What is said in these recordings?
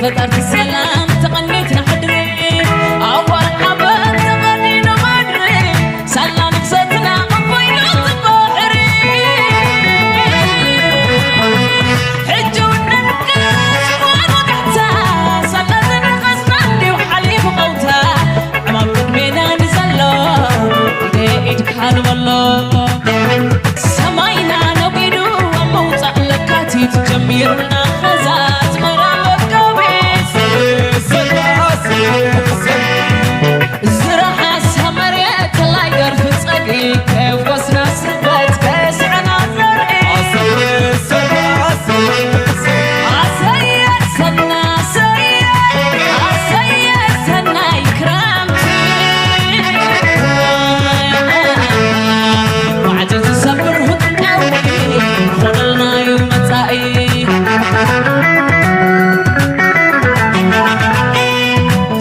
ፈጠርቲ ሰላም ተቐኒትና ሕድሪ ኣዋር ሓበን ተቐኒኑ ምድሪ ሳላ ንግሰትና ኣቦይና ባሕሪ ሕጂ ውነንቀስ ኳን ወጋሕታ ሳላ ዝነቐስና እንዲሁ ሓሊፉ ቀውታ ዕማም ቅድሜና ንዘሎ ኢደ ኢድካ ንበሎ ሰማይና ነጒዱ ኣብ ምውፃእ ለካቲት ጀሚሩና ኸዛ ኣስመራ መጋቢት ዝረሓሳ መሬት ተላይ ገርፊ ጸግዒ ከየፍኮስና ስበት ከየስዐና ዘርኢ ኣሰየ ሰና ኣሰየ ኣሰየ ሰናይ ክረምቲ ማዕጺ ዝሰብር ሁትቀዊ ኾነልና እዩ መጻኢ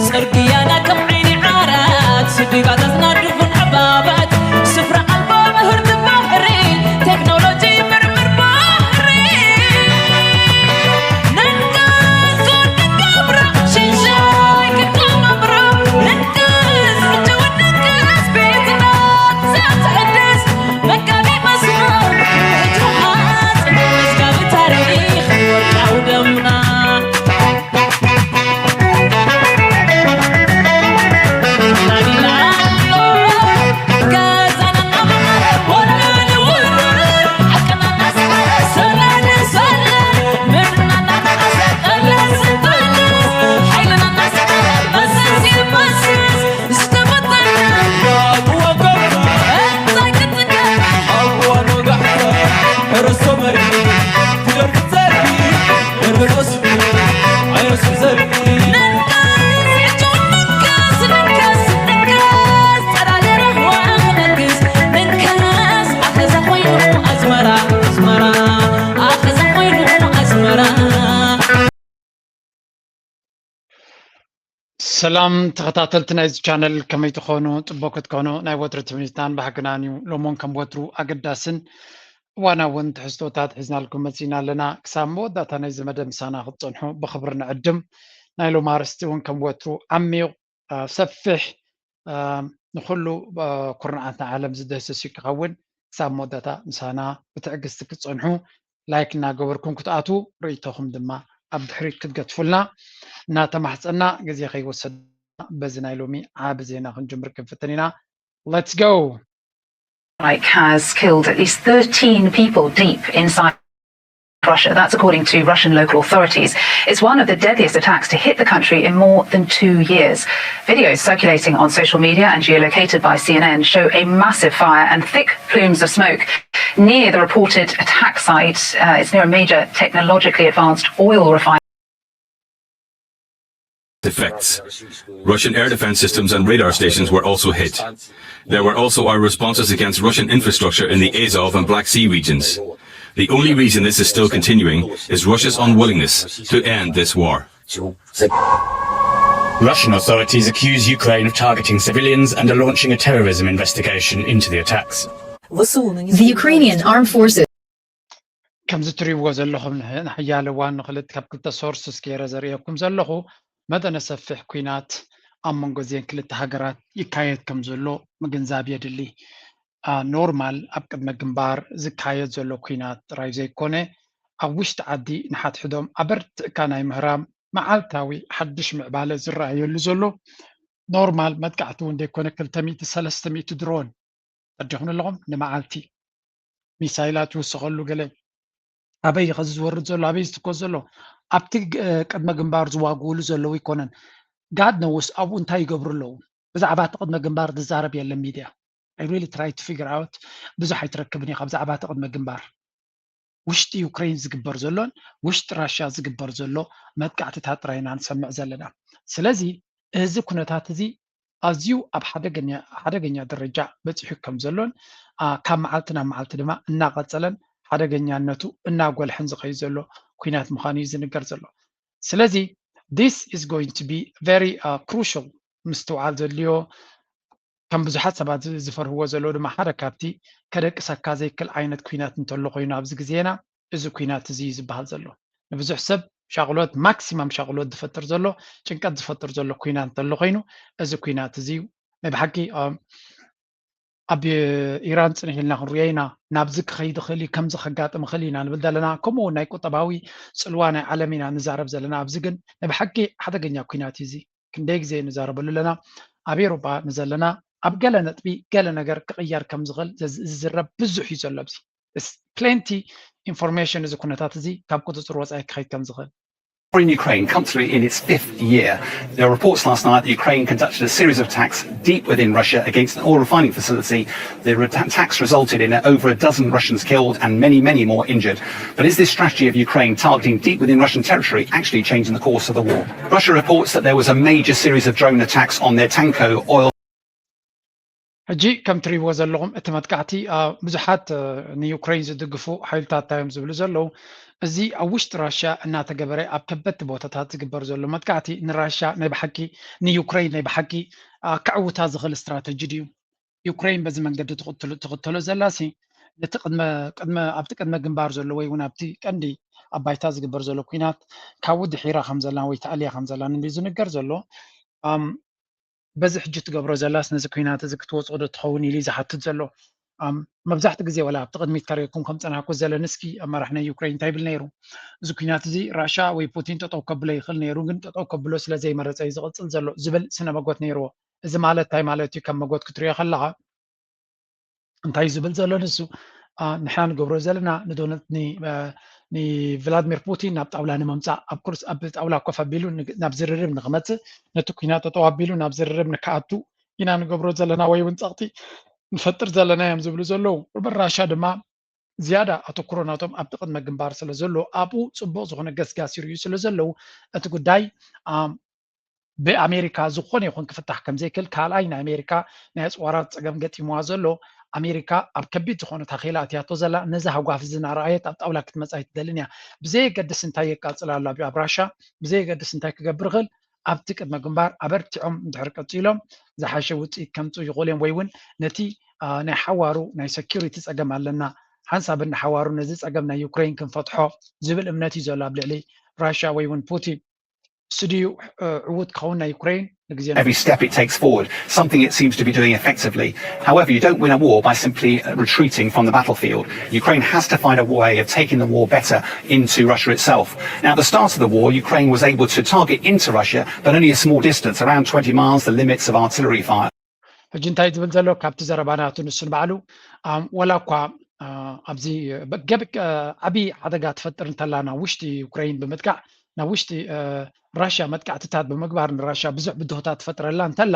ጽርግያና ከም ዓይኒ ዓራት ስዲባታትና ድኹን ዕባባት ስፍራ ኣልቦ ምህርቲ ባሕሪ ቴክኖሎጂ ምርምር ባሕሪ ነንጋሶ ንገብራ ሽሻይ ክተመብራ ነንጋስ ጅውነት ክረስ ቤትና ዘትዕድስ መጋቢ መስመር ሕጅሓት መዝጋቢ ታሪኽ ወርቃዊ ደምና ሰላም ተኸታተልቲ ናይዚ ቻነል ከመይ ትኾኑ? ጽቡቕ ክትኮኑ ናይ ወትሪ ትምኒትናን ባህግናን እዩ። ሎሞን ከም ወትሩ ኣገዳስን እዋናውን ትሕዝቶታት ሒዝናልኩም መጺና ኣለና። ክሳብ መወዳእታ ናይዚ መደብ ምሳና ክትጸንሑ ብኽብሪ ንዕድም። ናይ ሎም ኣርእስቲ እውን ከም ወትሩ ዓሚቕ ሰፊሕ ንኩሉ ኩርናዓት ዓለም ዝድህስስ እዩ ክኸውን። ክሳብ መወዳእታ ምሳና ብትዕግስቲ ክትጸንሑ ላይክ እናገበርኩም ክትኣትዉ ርእይቶኹም ድማ ኣብ ድሕሪት ክትገትፉልና እናተማሕጸና ግዜ ከይወሰድና በዚ ናይ ሎሚ ዓቢ ዜና ክንጅምር ክንፍትን ኢና። Let's go! Strike has killed at least thirteen people deep inside Russia. That's according to Russian local authorities. It's one of the deadliest attacks to hit the country in more than two years. Videos circulating on social media and geolocated by C N N show a massive fire and thick plumes of smoke near the reported attack site. Uh, it's near a major technologically advanced oil refinery. Effects. Russian air defense systems and radar stations were also hit. There were also air responses against Russian infrastructure in the Azov and Black Sea regions. The only reason this is still continuing is Russia's unwillingness to end this war. Russian authorities accuse Ukraine of targeting civilians and are launching a terrorism investigation into the attacks. The Ukrainian armed forces. ከምዚ ትሪብዎ ዘለኹም ንሓያለ እዋን ንክልተ ካብ ክልተ ሶርስስ ገይረ ዘርእየኩም ዘለኹ መጠነ ሰፊሕ ኲናት ኣብ መንጎ እዚአን ክልተ ሃገራት ይካየድ ከም ዘሎ ምግንዛብ የድሊ። ኖርማል ኣብ ቅድመ ግንባር ዝካየድ ዘሎ ኲናት ጥራይ ዘይኮነ ኣብ ውሽጢ ዓዲ ንሓድሕዶም ኣበርቲዕካ ናይ ምህራም መዓልታዊ ሓድሽ ምዕባለ ዝረኣየሉ ዘሎ ኖርማል መጥቃዕቲ እውን ዘይኮነ ክልተ ሚእቲ ሰለስተ ሚእቲ ድሮን ተረዲኹም ኣለኹም ንመዓልቲ ሚሳይላት ይውስኸሉ ገለ ኣበይ ኸዚ ዝወርድ ዘሎ ኣበይ ዝትኮስ ዘሎ ኣብቲ ቅድመ ግንባር ዝዋግኡሉ ዘለዉ ኣይኮነን ጋድ ነውስ ኣብኡ እንታይ ይገብሩ ኣለዉ ብዛዕባ እቲ ቅድመ ግንባር ዝዛረብ የለን ሚድያ I really try to figure out ብዙሕ ኣይትረክብን ኢኻ ብዛዕባ እቲ ቅድመ ግንባር ውሽጢ ዩክሬን ዝግበር ዘሎን ውሽጢ ራሽያ ዝግበር ዘሎ መጥቃዕትታት ጥራይ ኢና ንሰምዕ ዘለና ስለዚ እዚ ኩነታት እዚ ኣዝዩ ኣብ ሓደገኛ ደረጃ በጺሑ ከም ዘሎን ካብ መዓልቲ ናብ መዓልቲ ድማ እናቐጸለን ሓደገኛነቱ እናጎልሐን ዝኸይድ ዘሎ ኲናት ምዃኑ እዩ ዝንገር ዘሎ። ስለዚ this is going to be very crucial ምስትውዓል ዘድልዮ ከም ብዙሓት ሰባት ዝፈርህዎ ዘለዉ ድማ ሓደ ካብቲ ከደቅሰካ ዘይክል ዓይነት ኲናት እንተሎ ኮይኑ ኣብዚ ግዜና እዚ ኲናት እዚ እዩ ዝበሃል ዘሎ። ንብዙሕ ሰብ ሻቕሎት፣ ማክሲማም ሻቕሎት ዝፈጥር ዘሎ፣ ጭንቀት ዝፈጥር ዘሎ ኩናት እንተሎ ኮይኑ፣ እዚ ኩናት እዚ እዩ። ናይ ብሓቂ ኣብ ኢራን ፅንሕ ኢልና ክንሪኦ ኢና። ናብዚ ክኸይድ ይኽእል እዩ፣ ከምዚ ከጋጥም ይኽእል ኢና ንብል ዘለና። ከምኡ እውን ናይ ቁጠባዊ ፅልዋ ናይ ዓለም ኢና ንዛረብ ዘለና። ኣብዚ ግን ናይ ብሓቂ ሓደገኛ ኩናት እዩ እዚ። ክንደይ ግዜ ንዛረበሉ ኣለና። ኣብ ኤውሮጳ ንዘለና ኣብ ገለ ነጥቢ ገለ ነገር ክቕየር ከም ዝኽእል ዝዝረብ ብዙሕ እዩ ዘሎ። ኣብዚ ፕሌንቲ ኢንፎርሜሽን እዚ ኩነታት እዚ ካብ ቁፅፅር ወፃኢ ክኸይድ ከም ዝኽእል። In Ukraine, comfortably in its fifth year. There were reports last night that Ukraine conducted a series of attacks deep within Russia against an oil refining facility. The attacks resulted in over a dozen Russians killed and many, many more injured. But is this strategy of Ukraine targeting deep within Russian territory actually changing the course of the war? Russia reports that there was a major series of drone attacks on their Tanko oil ሕጂ ከም ትሪብዎ ዘለኹም እቲ መጥቃዕቲ ብዙሓት ንዩክሬን ዝድግፉ ሓይልታት እዮም ዝብሉ ዘለዉ። እዚ ኣብ ውሽጢ ራሽያ እናተገበረ ኣብ ከበድቲ ቦታታት ዝግበር ዘሎ መጥቃዕቲ ንራሽያ ናይ ብሓቂ ንዩክሬን ናይ ብሓቂ ከዕውታ ዝኽእል ስትራተጂ ድዩ? ዩክሬን በዚ መንገዲ ትኽተሎ ዘላ ሲ ነቲ ቅድመ ቅድመ ኣብቲ ቅድመ ግንባር ዘሎ ወይ እውን ኣብቲ ቀንዲ ኣብ ባይታ ዝግበር ዘሎ ኩናት ካብኡ ድሒራ ከም ዘላን ወይ ተኣልያ ከም ዘላን እንድዩ ዝንገር ዘሎ። በዚ ሕጂ ትገብሮ ዘላስ ነዚ ኩናት እዚ ክትወፅኦ ዶ ትኸውን ኢሉ እዩ ዝሓትት ዘሎ። መብዛሕትኡ ግዜ ዋላ ኣብቲ ቅድሚት ከርእየኩም ከም ፀናሕኩ ዘለንስኪ ኣብ መራሕ ናይ ዩክሬን እንታይ ይብል ነይሩ? እዚ ኩናት እዚ ራሻ ወይ ፑቲን ጠጠው ከብሎ ይኽእል ነይሩ፣ ግን ጠጠው ከብሎ ስለ ዘይመረፀ እዩ ዝቕፅል ዘሎ ዝብል ስነ መጎት ነይርዎ። እዚ ማለት እንታይ ማለት እዩ? ከም መጎት ክትሪኦ ከለኻ እንታይ እዩ ዝብል ዘሎ ንሱ? ንሕና ንገብሮ ዘለና ንዶናልድ ንቭላድሚር ፑቲን ናብ ጣውላ ንምምፃእ ኣብ ኩርስ ኣብ ጣውላ ኮፍ ኣቢሉ ናብ ዝርርብ ንክመፅእ ነቲ ኩናት ጠጠው ኣቢሉ ናብ ዝርርብ ንክኣቱ ኢና ንገብሮ ዘለና ወይ እውን ፀቕጢ ንፈጥር ዘለና እዮም ዝብሉ ዘለዉ። ራሻ ድማ ዝያዳ ኣተኩሮ ናቶም ኣብቲ ቅድመ ግንባር ስለ ዘሎ ኣብኡ ፅቡቅ ዝኾነ ገስጋስ ይርእዩ ስለ ዘለዉ እቲ ጉዳይ ብኣሜሪካ ዝኾነ ይኹን ክፍታሕ ከም ዘይክእል ካልኣይ ንኣሜሪካ ናይ ኣፅዋራት ፀገም ገጢምዋ ዘሎ ኣሜሪካ ኣብ ከቢድ ዝኾነ ታኼላ ኣትያቶ ዘላ ነዚ ሃጓፍ እዚ እናረኣየት ኣብ ጣውላ ክትመፃ ኣይትደልን እያ። ብዘየገድስ እንታይ የቃፅል ኣሎ ኣብ ራሻ ብዘየገድስ እንታይ ክገብር ይኽእል ኣብቲ ቅድመ ግንባር ኣበርቲዖም እንድሕር ቀፂሎም ዝሓሸ ውፅኢት ከምፅኡ ይኽእሉ እዮም ወይ እውን ነቲ ናይ ሓዋሩ ናይ ሰኪሪቲ ፀገም ኣለና ሓንሳብ እንዳ ሓዋሩ ነዚ ፀገም ናይ ዩክሬን ክንፈትሖ ዝብል እምነት እዩ ዘሎ ኣብ ልዕሊ ራሽያ ወይ እውን ፑቲን። ስድዩ ዕዉት ክኸውን ናይ ዩክሬን ንግዜ every step it takes forward, something it seems to be doing effectively. However, you don't win a war by simply retreating from the battlefield. Ukraine has to find a way of taking the war better into Russia itself. Now, at the start of the war, Ukraine was able to target into Russia, but only a small distance, around twenty miles, the limits of artillery fire. ሕጂ እንታይ ዝብል ዘሎ ካብቲ ዘረባ ናቱ ንሱ ንባዕሉ ወላ እኳ ኣብዚ ዓብዪ ሓደጋ ትፈጥር እንተላ ናብ ውሽጢ ዩክሬን ብምጥቃዕ ናብ ውሽጢ ራሽያ መጥቃዕትታት ብምግባር ንራሽያ ብዙሕ ብድሆታት ትፈጥረላ እንተላ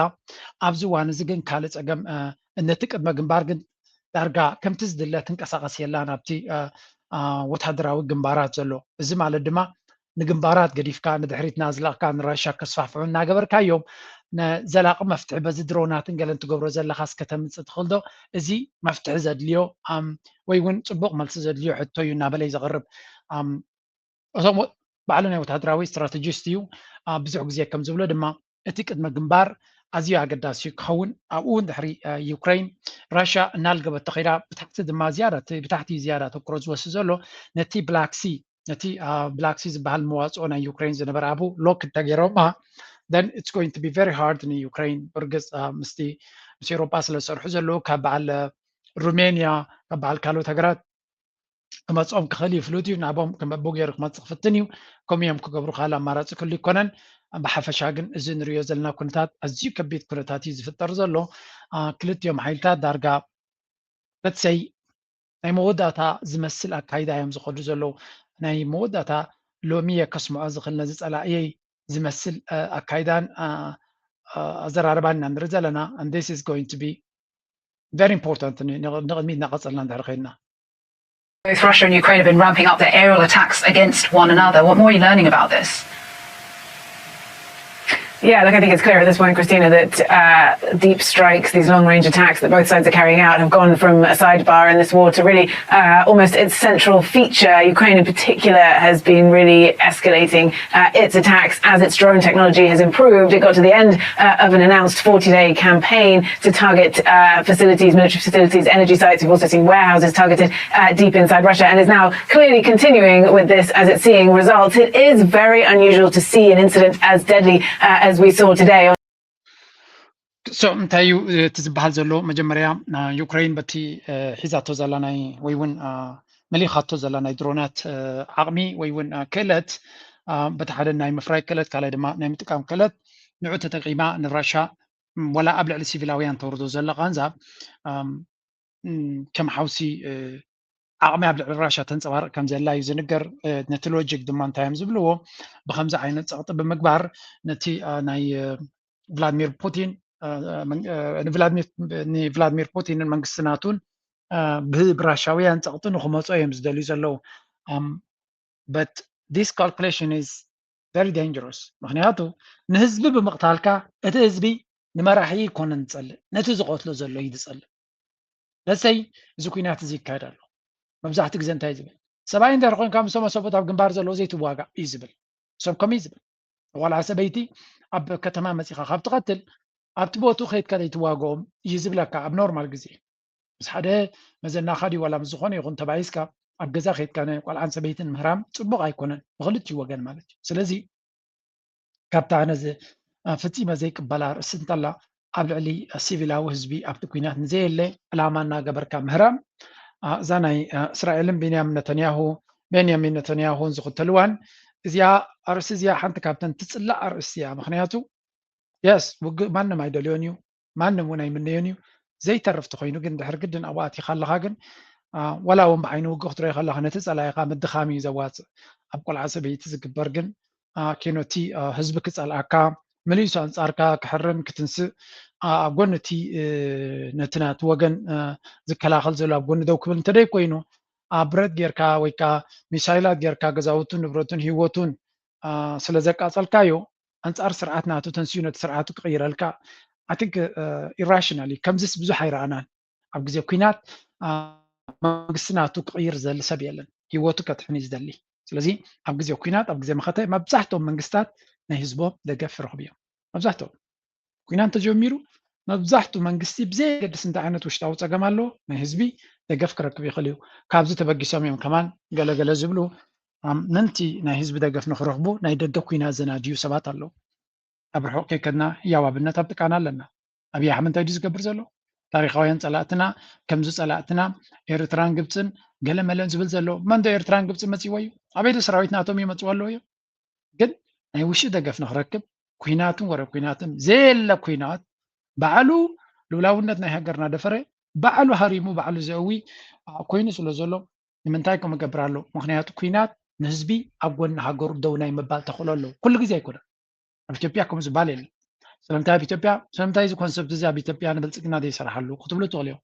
ኣብዚ እዋን እዚ ግን ካልእ ፀገም ነቲ ቅድመ ግንባር ግን ዳርጋ ከምቲ ዝድለ ትንቀሳቐስ የላን ኣብቲ ወታደራዊ ግንባራት ዘሎ። እዚ ማለት ድማ ንግንባራት ገዲፍካ ንድሕሪት እናዝለቕካ ንራሻ ከስፋሕፍሑ እናገበርካዮም ዘላቂ መፍትሒ በዚ ድሮናትን ገለን ትገብሮ ዘለኻስ ከተምፅእ ትኽእል ዶ? እዚ መፍትሒ ዘድልዮ ወይ እውን ፅቡቕ መልሲ ዘድልዮ ሕቶ እዩ እናበለ እዩ ዘቕርብ። እቶም ባዕሉ ናይ ወታደራዊ ስትራተጂስት እዩ። ብዙሕ ግዜ ከም ዝብሎ ድማ እቲ ቅድመ ግንባር ኣዝዩ ኣገዳሲ እዩ ክኸውን ኣብኡ ድሕሪ ዩክሬን ራሽያ እናልገበት ተኸይዳ ብታሕቲ ድማ ዝያዳ ብታሕቲ ዝያዳ ተኩሮ ዝወስድ ዘሎ ነቲ ብላክሲ ነቲ ብላክሲ ዝበሃል መዋፅኦ ናይ ዩክሬን ዝነበረ ኣብኡ ሎክ እንተገይሮማ then it's going to be very hard ንዩክሬን ብርግፅ ምስቲ ምስ ኤውሮጳ ስለ ዝሰርሑ ዘለዉ ካብ በዓል ሩሜንያ ካብ በዓል ካልኦት ሃገራት ክመፅኦም ክኽእል እዩ ፍሉጥ እዩ ናቦም ከመቦ ገይሩ ክመፅእ ክፍትን እዩ ከምኡ እዮም ክገብሩ ካልእ ኣማራፂ ክህሉ ይኮነን። ብሓፈሻ ግን እዚ ንሪኦ ዘለና ኩነታት ኣዝዩ ከቢድ ኩነታት እዩ ዝፍጠር ዘሎ። ክልቲኦም ሓይልታት ዳርጋ በትሰይ ናይ መወዳእታ ዝመስል ኣካይዳ እዮም ዝኸዱ ዘለዉ። ናይ መወዳእታ ሎሚ እየ ከስምዖ ዝኽእል ነዚ ጸላእየይ ዝመስል ኣካይዳን ኣዘራርባን ኢና ንርኢ ዘለና። And this is going to be very important ንቕድሚት እናቐጸልና እንድሕር ከይድና። Both Russia and Ukraine have been ramping up their aerial attacks against one another. What more are you learning about this? Yeah, look, I think it's clear at this point, Christina, that uh, deep strikes, these long range attacks that both sides are carrying out, have gone from a sidebar in this war to really uh, almost its central feature. Ukraine, in particular, has been really escalating uh, its attacks as its drone technology has improved. It got to the end uh, of an announced forty day campaign to target uh, facilities, military facilities, energy sites. We've also seen warehouses targeted uh, deep inside Russia, and is now clearly continuing with this as it's seeing results. It is very unusual to see an incident as deadly uh, as we saw today. So እንታይ እዩ እቲ ዝበሃል ዘሎ? መጀመርያ ዩክሬን በቲ ሒዛቶ ዘላ ናይ ወይ እውን መሊኻቶ ዘላ ናይ ድሮናት ዓቕሚ ወይ እውን ክእለት፣ በቲ ሓደ ናይ ምፍራይ ክእለት፣ ካልኣይ ድማ ናይ ምጥቃም ክእለት፣ ንዑ ተጠቂማ ንራሻ ወላ ኣብ ልዕሊ ሲቪላውያን ተውርዶ ዘላ ቃንዛ ከም ሓውሲ ዓቕሚ ኣብ ልዕሊ ራሻ ተንፀባርቕ ከም ዘላ እዩ ዝንገር። ነቲ ሎጂክ ድማ እንታይ እዮም ዝብልዎ? ብከምዚ ዓይነት ፀቕጢ ብምግባር ነቲ ናይ ቭላድሚር ፑቲን ንቭላድሚር ፑቲንን መንግስቲ ናቱን ብራሻውያን ፀቕጢ ንክመፁ እዮም ዝደልዩ ዘለዉ። But this calculation is very dangerous። ምክንያቱ ንህዝቢ ብምቕታልካ እቲ ህዝቢ ንመራሒ ይኮነን ዝፀልእ፣ ነቲ ዝቐትሎ ዘሎ እዩ ዝፀልእ። ለሰይ እዚ ኩናት እዚ ይካየድ ኣሎ። መብዛሕትኡ ግዜ እንታይ ዝብል? ሰብኣይ እንድሕር ኮንካ ምስቶም ኣሰብኡት ኣብ ግንባር ዘለዉ ዘይትዋጋእ እዩ ዝብል። ሰብ ከምኡ እዩ ዝብል። ቆልዓ ሰበይቲ ኣብ ከተማ መፂኻ ካብ ትቐትል ኣብቲ ቦትኡ ከይድካ ዘይትዋግኦም እዩ ዝብለካ ኣብ ኖርማል ግዜ። ምስ ሓደ መዘናኻ ድዩ ዋላ ምስ ዝኾነ ይኹን ተባኢስካ ኣብ ገዛ ከይድካ ንቆልዓን ሰበይትን ምህራም ፅቡቕ ኣይኮነን ብክልቲኡ ወገን ማለት እዩ። ስለዚ ካብታ ኣነ ፍፂመ ዘይቅበላ ርእሲ እንተላ ኣብ ልዕሊ ሲቪላዊ ህዝቢ ኣብቲ ኩናት ንዘየለ ዕላማ እናገበርካ ምህራም እዛ ናይ እስራኤልን ቤንያሚን ነተንያሁ ቤንያሚን ነተንያሁን ዝኽተልዋን እዚኣ ኣርእስቲ እዚኣ ሓንቲ ካብተን ትፅላእ ኣርእስቲ እያ። ምክንያቱ የስ ውግእ ማንም ኣይደልዮን እዩ፣ ማንም እውን ኣይምነዮን እዩ። ዘይተርፍ ተኮይኑ ግን ድሕር ግድን ኣብኡ ኣቲኻ ኣለኻ ግን ዋላ እውን ብዓይኒ ውግእ ክትሪኦ ከለካ ነቲ ፀላኢኻ ምድኻም እዩ ዘዋፅእ። ኣብ ቆልዓ ሰበይቲ ዝግበር ግን ኪኖቲ ህዝቢ ክፀልኣካ መሊሱ ኣንፃርካ ክሕርን ክትንስእ ኣብ ጎኒ እቲ ነቲ ናቲ ወገን ዝከላኸል ዘሎ ኣብ ጎኒ ደው ክብል እንተደይ ኮይኑ ኣብ ብረት ጌርካ ወይ ከዓ ሚሳይላት ጌርካ ገዛውቱን ንብረቱን ህይወቱን ስለ ዘቃፀልካዮ ኣንፃር ስርዓት ናቱ ተንስኡ ነቲ ስርዓቱ ክቕይረልካ ኣቲንክ ኢራሽናል እዩ። ከምዚስ ብዙሕ ኣይረኣናን። ኣብ ግዜ ኩናት መንግስቲ ናቱ ክቕይር ዝደሊ ሰብ የለን። ህይወቱ ከድሕን እዩ ዝደሊ። ስለዚ ኣብ ግዜ ኩናት ኣብ ግዜ መኸተ መብዛሕትኦም መንግስታት ናይ ህዝቦም ደገፍ ይረኽቡ እዮም። መብዛሕትኦም ኩናት እንተጀሚሩ መብዛሕቱ መንግስቲ ብዘየገድስ እንታይ ዓይነት ውሽጣዊ ፀገም ኣለዎ ናይ ህዝቢ ደገፍ ክረክብ ይኽእል እዩ። ካብዚ ተበጊሶም እዮም ከማን ገለገለ ዝብሉ ምንቲ ናይ ህዝቢ ደገፍ ንክረኽቡ ናይ ደገ ኩናት ዘናድዩ ሰባት ኣለዉ። ኣብ ርሑቕ ከይከድና ህያው ኣብነት ኣብ ጥቃና ኣለና። ኣብይ ኣሕመድ እንታይ ድዩ ዝገብር ዘሎ? ታሪኻውያን ፀላእትና ከምዚ ፀላእትና ኤርትራን ግብፅን ገለ መለን ዝብል ዘሎ መንዶ ኤርትራን ግብፅን መፅዎ እዩ? ኣበይ ዶ ሰራዊት ናቶም ይመፅዎ ኣለዉ እዮም? ግን ናይ ውሽጢ ደገፍ ንክረክብ ኩናትን ወረ ኩናትን ዘየለ ኩናት ባዕሉ ልውላውነት ናይ ሃገርና ደፈረ ባዕሉ ሃሪሙ ባዕሉ ዘእዊ ኮይኑ ስለ ዘሎ ንምንታይ ከምኡ ገብር ኣሎ? ምክንያቱ ኩናት ንህዝቢ ኣብ ጎኒ ሃገሩ ደው ናይ ምባል ተኽእሎ ኣለዎ። ኩሉ ግዜ ኣይኮነን። ኣብ ኢትዮጵያ ከምኡ ዝበሃል የለን። ስለምንታይ ኣብ ኢትዮጵያ ስለምንታይ እዚ ኮንሰፕት እዚ ኣብ ኢትዮጵያ ንብልፅግና ዘይሰርሓሉ ክትብሉ ትኽእሉ እዮም።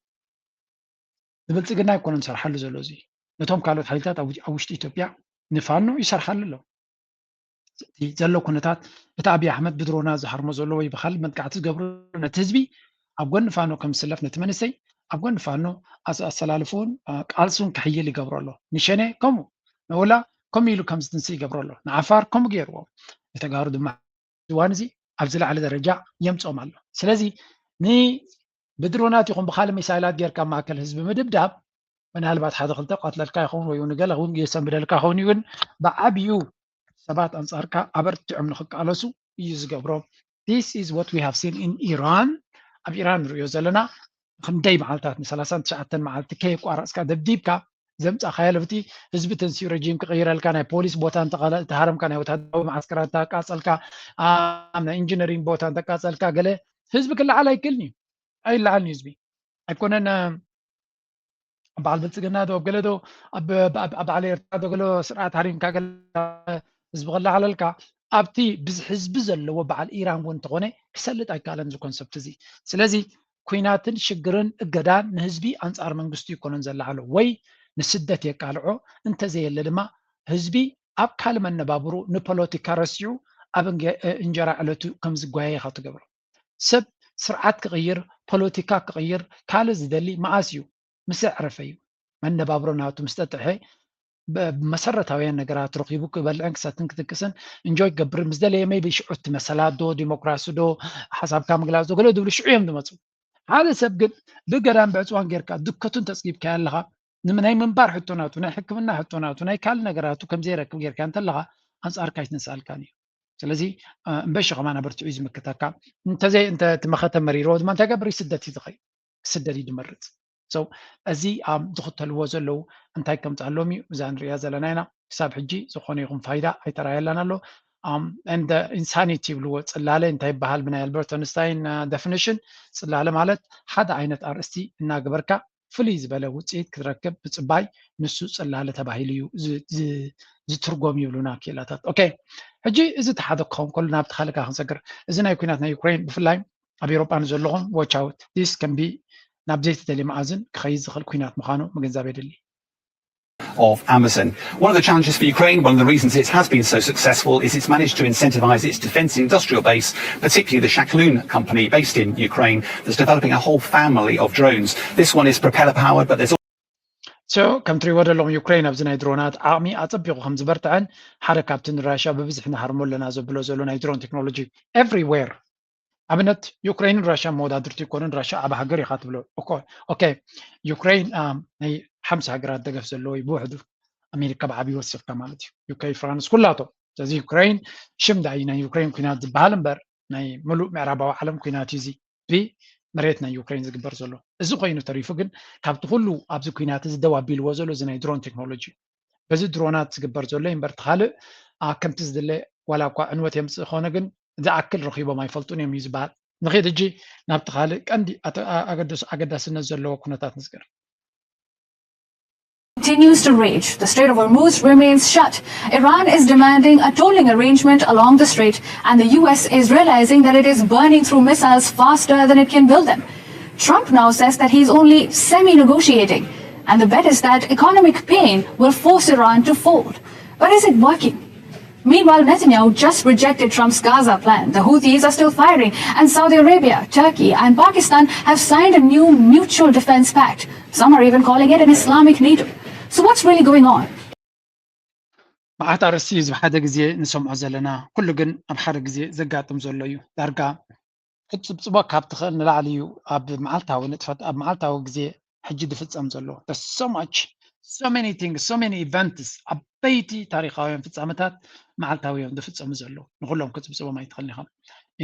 ንብልፅግና ኣይኮነን ዝሰርሓሉ ዘሎ እዚ ነቶም ካልኦት ሓይልታት ኣብ ውሽጢ ኢትዮጵያ ንፋኖ ይሰርሓሉ ኣሎ። ዘሎ ኩነታት እቲ ኣብይ ኣሕመድ ብድሮና ዝሃርሞ ዘሎ ወይ ብካልእ መጥቃዕቲ ዝገብሩ ነቲ ህዝቢ ኣብ ጎኒ ፋኖ ከም ዝስለፍ ነቲ መንእሰይ ኣብ ጎኒ ፋኖ ኣሰላልፉን ቃልሱን ክሕይል ይገብሮ ኣሎ። ንሸኔ ከምኡ ንወላ ከምኡ ኢሉ ከም ዝትንስእ ይገብሮ ኣሎ። ንዓፋር ከምኡ ገይርዎ። ንተጋሩ ድማ እዋን እዚ ኣብ ዝለዓለ ደረጃ የምፅኦም ኣሎ። ስለዚ ን ብድሮናት ይኹን ብካልእ ሚሳይላት ጌርካ ማእከል ህዝቢ ምድብዳብ ምናልባት ሓደ ክልተ ቀትለልካ ይኸውን ወይ ንገለ እውን የሰንብደልካ ይኸውን እዩ ግን ብዓብዩ ሰባት ኣንፃርካ ኣበርቲዖም ንክቃለሱ እዩ ዝገብሮም። This is what we have seen in Iran። ኣብ ኢራን ንሪኦ ዘለና ክንደይ መዓልታት ንሰላሳን ትሽዓተን መዓልቲ ከየቋረፅካ ደብዲብካ ዘምፃእካዮ ለብቲ ህዝቢ ተንስኡ ረጂም ክቅይረልካ ናይ ፖሊስ ቦታ እንተሃረምካ ናይ ወታደራዊ መዓስከራት እንተቃፀልካ ናይ ኢንጂነሪንግ ቦታ እንተቃፀልካ ገለ ህዝቢ ክለዓል ኣይክእልን እዩ። ኣይለዓልን እዩ ህዝቢ ኣይኮነን በዓል ብልፅግና ዶ ኣብ ገለ ዶ ኣብ በዓል ኤርትራ ዶ ገለ ስርዓት ሃሪምካ ገለ ህዝቢ ክለዓለልካ ኣብቲ ብዚ ህዝቢ ዘለዎ በዓል ኢራን እውን እንተኾነ ክሰልጥ ኣይከኣለን እዚ ኮንሰፕት እዚ። ስለዚ ኩናትን ሽግርን እገዳን ንህዝቢ ኣንፃር መንግስቱ ይኮነን ዘለዓሎ ወይ ንስደት የቃልዖ እንተዘየለ ድማ ህዝቢ ኣብ ካልእ መነባብሩ ንፖለቲካ ረሲዑ ኣብ እንጀራ ዕለቱ ከም ዝጓየ ኢኻ ትገብሮ። ሰብ ስርዓት ክቕይር፣ ፖለቲካ ክቕይር፣ ካልእ ዝደሊ መዓስ እዩ? ምስ ኣዕረፈ እዩ። መነባብሮ ናቱ ምስ ጠጥሐ፣ መሰረታውያን ነገራት ረኺቡ ክበልዕን ክሰትን ክትንቅስን እንጆይ ክገብር ምስ ደለየ፣ ሜይቢ ሽዑ እቲ መሰላት ዶ ዲሞክራሲ ዶ ሓሳብካ ምግላፅ ዶ ገለ ዝብሉ ሽዑ እዮም ዝመፁ። ሓደ ሰብ ግን ብገዳም ብዕፅዋን ጌርካ ድከቱን ተፅጊብካዮ ኣለኻ፣ ናይ ምንባር ሕቶ ናቱ፣ ናይ ሕክምና ሕቶ ናቱ፣ ናይ ካልእ ነገራቱ ከም ዘይረክብ ጌርካ እንተለኻ፣ ኣንፃርካ ኣይትንስኣልካን እዩ። ስለዚ እምበሺ ከማን ኣበርቲዑ እዩ ዝምክተካ። እንተዘይ እንተ እቲ መኸተ መሪርዎ ድማ እንታይ ገብር? ስደት እዩ ዝኸይድ። ክስደድ እዩ ዝመርፅ። So እዚ ዝኽተልዎ ዘለዉ እንታይ ከምፅኣሎም እዩ እዛ ንሪኣ ዘለና ኢና። ክሳብ ሕጂ ዝኾነ ይኹን ፋይዳ ኣይተረኣየላን ኣሎ። And insanity ይብልዎ፣ ፅላለ እንታይ ይበሃል? ብናይ ኣልበርት ኣንስታይን definition ፅላለ ማለት ሓደ ዓይነት ኣርእስቲ እናገበርካ ፍልይ ዝበለ ውፅኢት ክትረክብ ምፅባይ፣ ንሱ ፅላለ ተባሂሉ እዩ ዝትርጎም ይብሉና ክኢላታት። ኦኬ፣ ሕጂ እዚ ተሓደ ክኸውን ከሎ ናብቲ ካልእ ከዓ ክንሰግር። እዚ ናይ ኩናት ናይ ዩክሬን ብፍላይ ኣብ ኤውሮጳ ንዘለኹም watch out፣ this can be ናብ ዘይተደልየ መኣዝን ክኸይድ ዝኽእል ኩናት ምዃኑ ምግንዛብ የድሊ። of Amazon. One of the challenges for Ukraine, one of the reasons it has been so successful, is it's managed to incentivize its defense industrial base, particularly the Shakhlun company based in Ukraine, that's developing a whole family of drones. This one is propeller powered, but there's So ከም ትሪእዎ ዘለኹም ዩክሬን ኣብዚ ናይ ድሮናት ዓቕሚ ኣጸቢቑ ከም ዝበርትዐን ሓደ ካብቲ ንራሽያ ብብዝሒ ንሃርሞ ኣለና ዘብሎ ዘሎ ናይ ድሮን ቴክኖሎጂ everywhere ኣብነት ዩክሬንን ራሽያን መወዳድርቲ ይኮኑን። ራሽያ ዓብ ሃገር ኢኻ ትብሎ። ኦኬ፣ ዩክሬን ናይ ሓምሳ ሃገራት ደገፍ ዘለዎ እዩ ብውሕዱ። ኣሜሪካ ብዓብዩ ወሲኽካ ማለት እዩ። ዩኬ፣ ፍራንስ ኩላቶም። ስለዚ ዩክሬን ሽም ዳዩ ናይ ዩክሬን ኩናት ዝበሃል እምበር ናይ ምሉእ ምዕራባዊ ዓለም ኩናት እዩ እዚ ብመሬት ናይ ዩክሬን ዝግበር ዘሎ። እዚ ኮይኑ ተሪፉ ግን ካብቲ ኩሉ ኣብዚ ኩናት እዚ ደው ኣቢልዎ ዘሎ እዚ ናይ ድሮን ቴክኖሎጂ እዩ። በዚ ድሮናት ዝግበር ዘሎ እምበር እቲ ካልእ ከምቲ ዝድለ ዋላ እኳ ዕንወት የምፅእ ከሆነ ግን ዝኣክል ረኺቦም ኣይፈልጡን እዮም እዩ ዝበሃል። ንኸይድ ሕጂ ናብቲ ካልእ ቀንዲ ኣገዳስነት ዘለዎ ኩነታት ንዝገር። Continues to rage. The Strait of Hormuz remains shut. Iran is demanding a tolling arrangement along the strait, and the U S is realizing that it is burning through missiles faster than it can build them. Trump now says that he's only semi negotiating, and the bet is that economic pain will force Iran to fold. But is it working? Meanwhile, Netanyahu just rejected Trump's Gaza plan. The Houthis are still firing, and Saudi Arabia, Turkey, and Pakistan have signed a new mutual defense pact. Some are even calling it an Islamic NATO. So, what's really going on? መዓት ኣርእስቲ እዩ እዚ ሓደ ግዜ ንሰምዖ ዘለና። ኩሉ ግን ኣብ ሓደ ግዜ ዘጋጥም ዘሎ እዩ። ዳርጋ ክትፅብፅቦ ካብ ትኽእል ንላዕሊ እዩ። ኣብ መዓልታዊ ንጥፈት፣ ኣብ መዓልታዊ ግዜ ሕጂ ዝፍፀም ዘሎ so much, so many things, so many events፣ ዓበይቲ ታሪኻውያን ፍፃመታት መዓልታዊ እዮም ዝፍፀሙ ዘለዉ። ንኩሎም ክትፅብፅቦም ኣይትኽእልን ኢኻ።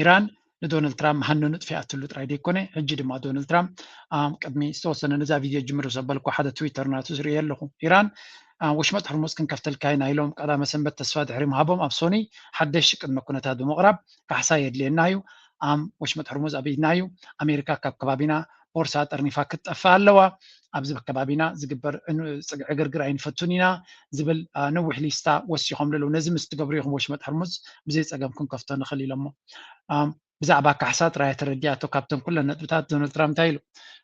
ኢራን ንዶናልድ ትራምፕ ሃኖ ንጥፊኣትሉ ጥራይ ዘይኮነ፣ ሕጂ ድማ ዶናልድ ትራምፕ ቅድሚ ዝተወሰነ ነዛ ቪድዮ ጅምር ዘበልኩ ሓደ ትዊተር ናቱ ዝርእየ ኣለኹ። ኢራን ወሽመጥ ሕርሙዝ ክንከፍተልካ ኢና ኢሎም ቀዳመ ሰንበት ተስፋ ድሕሪ ምሃቦም ኣብ ሶኒ ሓደሽ ቅድመ ኩነታት ብምቕራብ ካሕሳ የድልየና እዩ፣ ወሽመጥ ሕርሙዝ ኣብ ኢድና እዩ፣ ኣሜሪካ ካብ ከባቢና ቦርሳ ጠርኒፋ ክትጠፍእ ኣለዋ፣ ኣብዚ ከባቢና ዝግበር ዕግርግር ኣይንፈቱን ኢና ዝብል ነዊሕ ሊስታ ወሲኾም ኣለዉ። ነዚ ምስ ትገብሩ ኢኹም ወሽመጥ ሕርሙዝ ብዘይ ፀገም ክንከፍቶ ንኽእል ኢሎሞ። ብዛዕባ ካሕሳ ጥራይ ተረዲኣቶ። ካብተን ኩለን ነጥብታት ዶናልድ ትራምፕ እንታይ ኢሉ?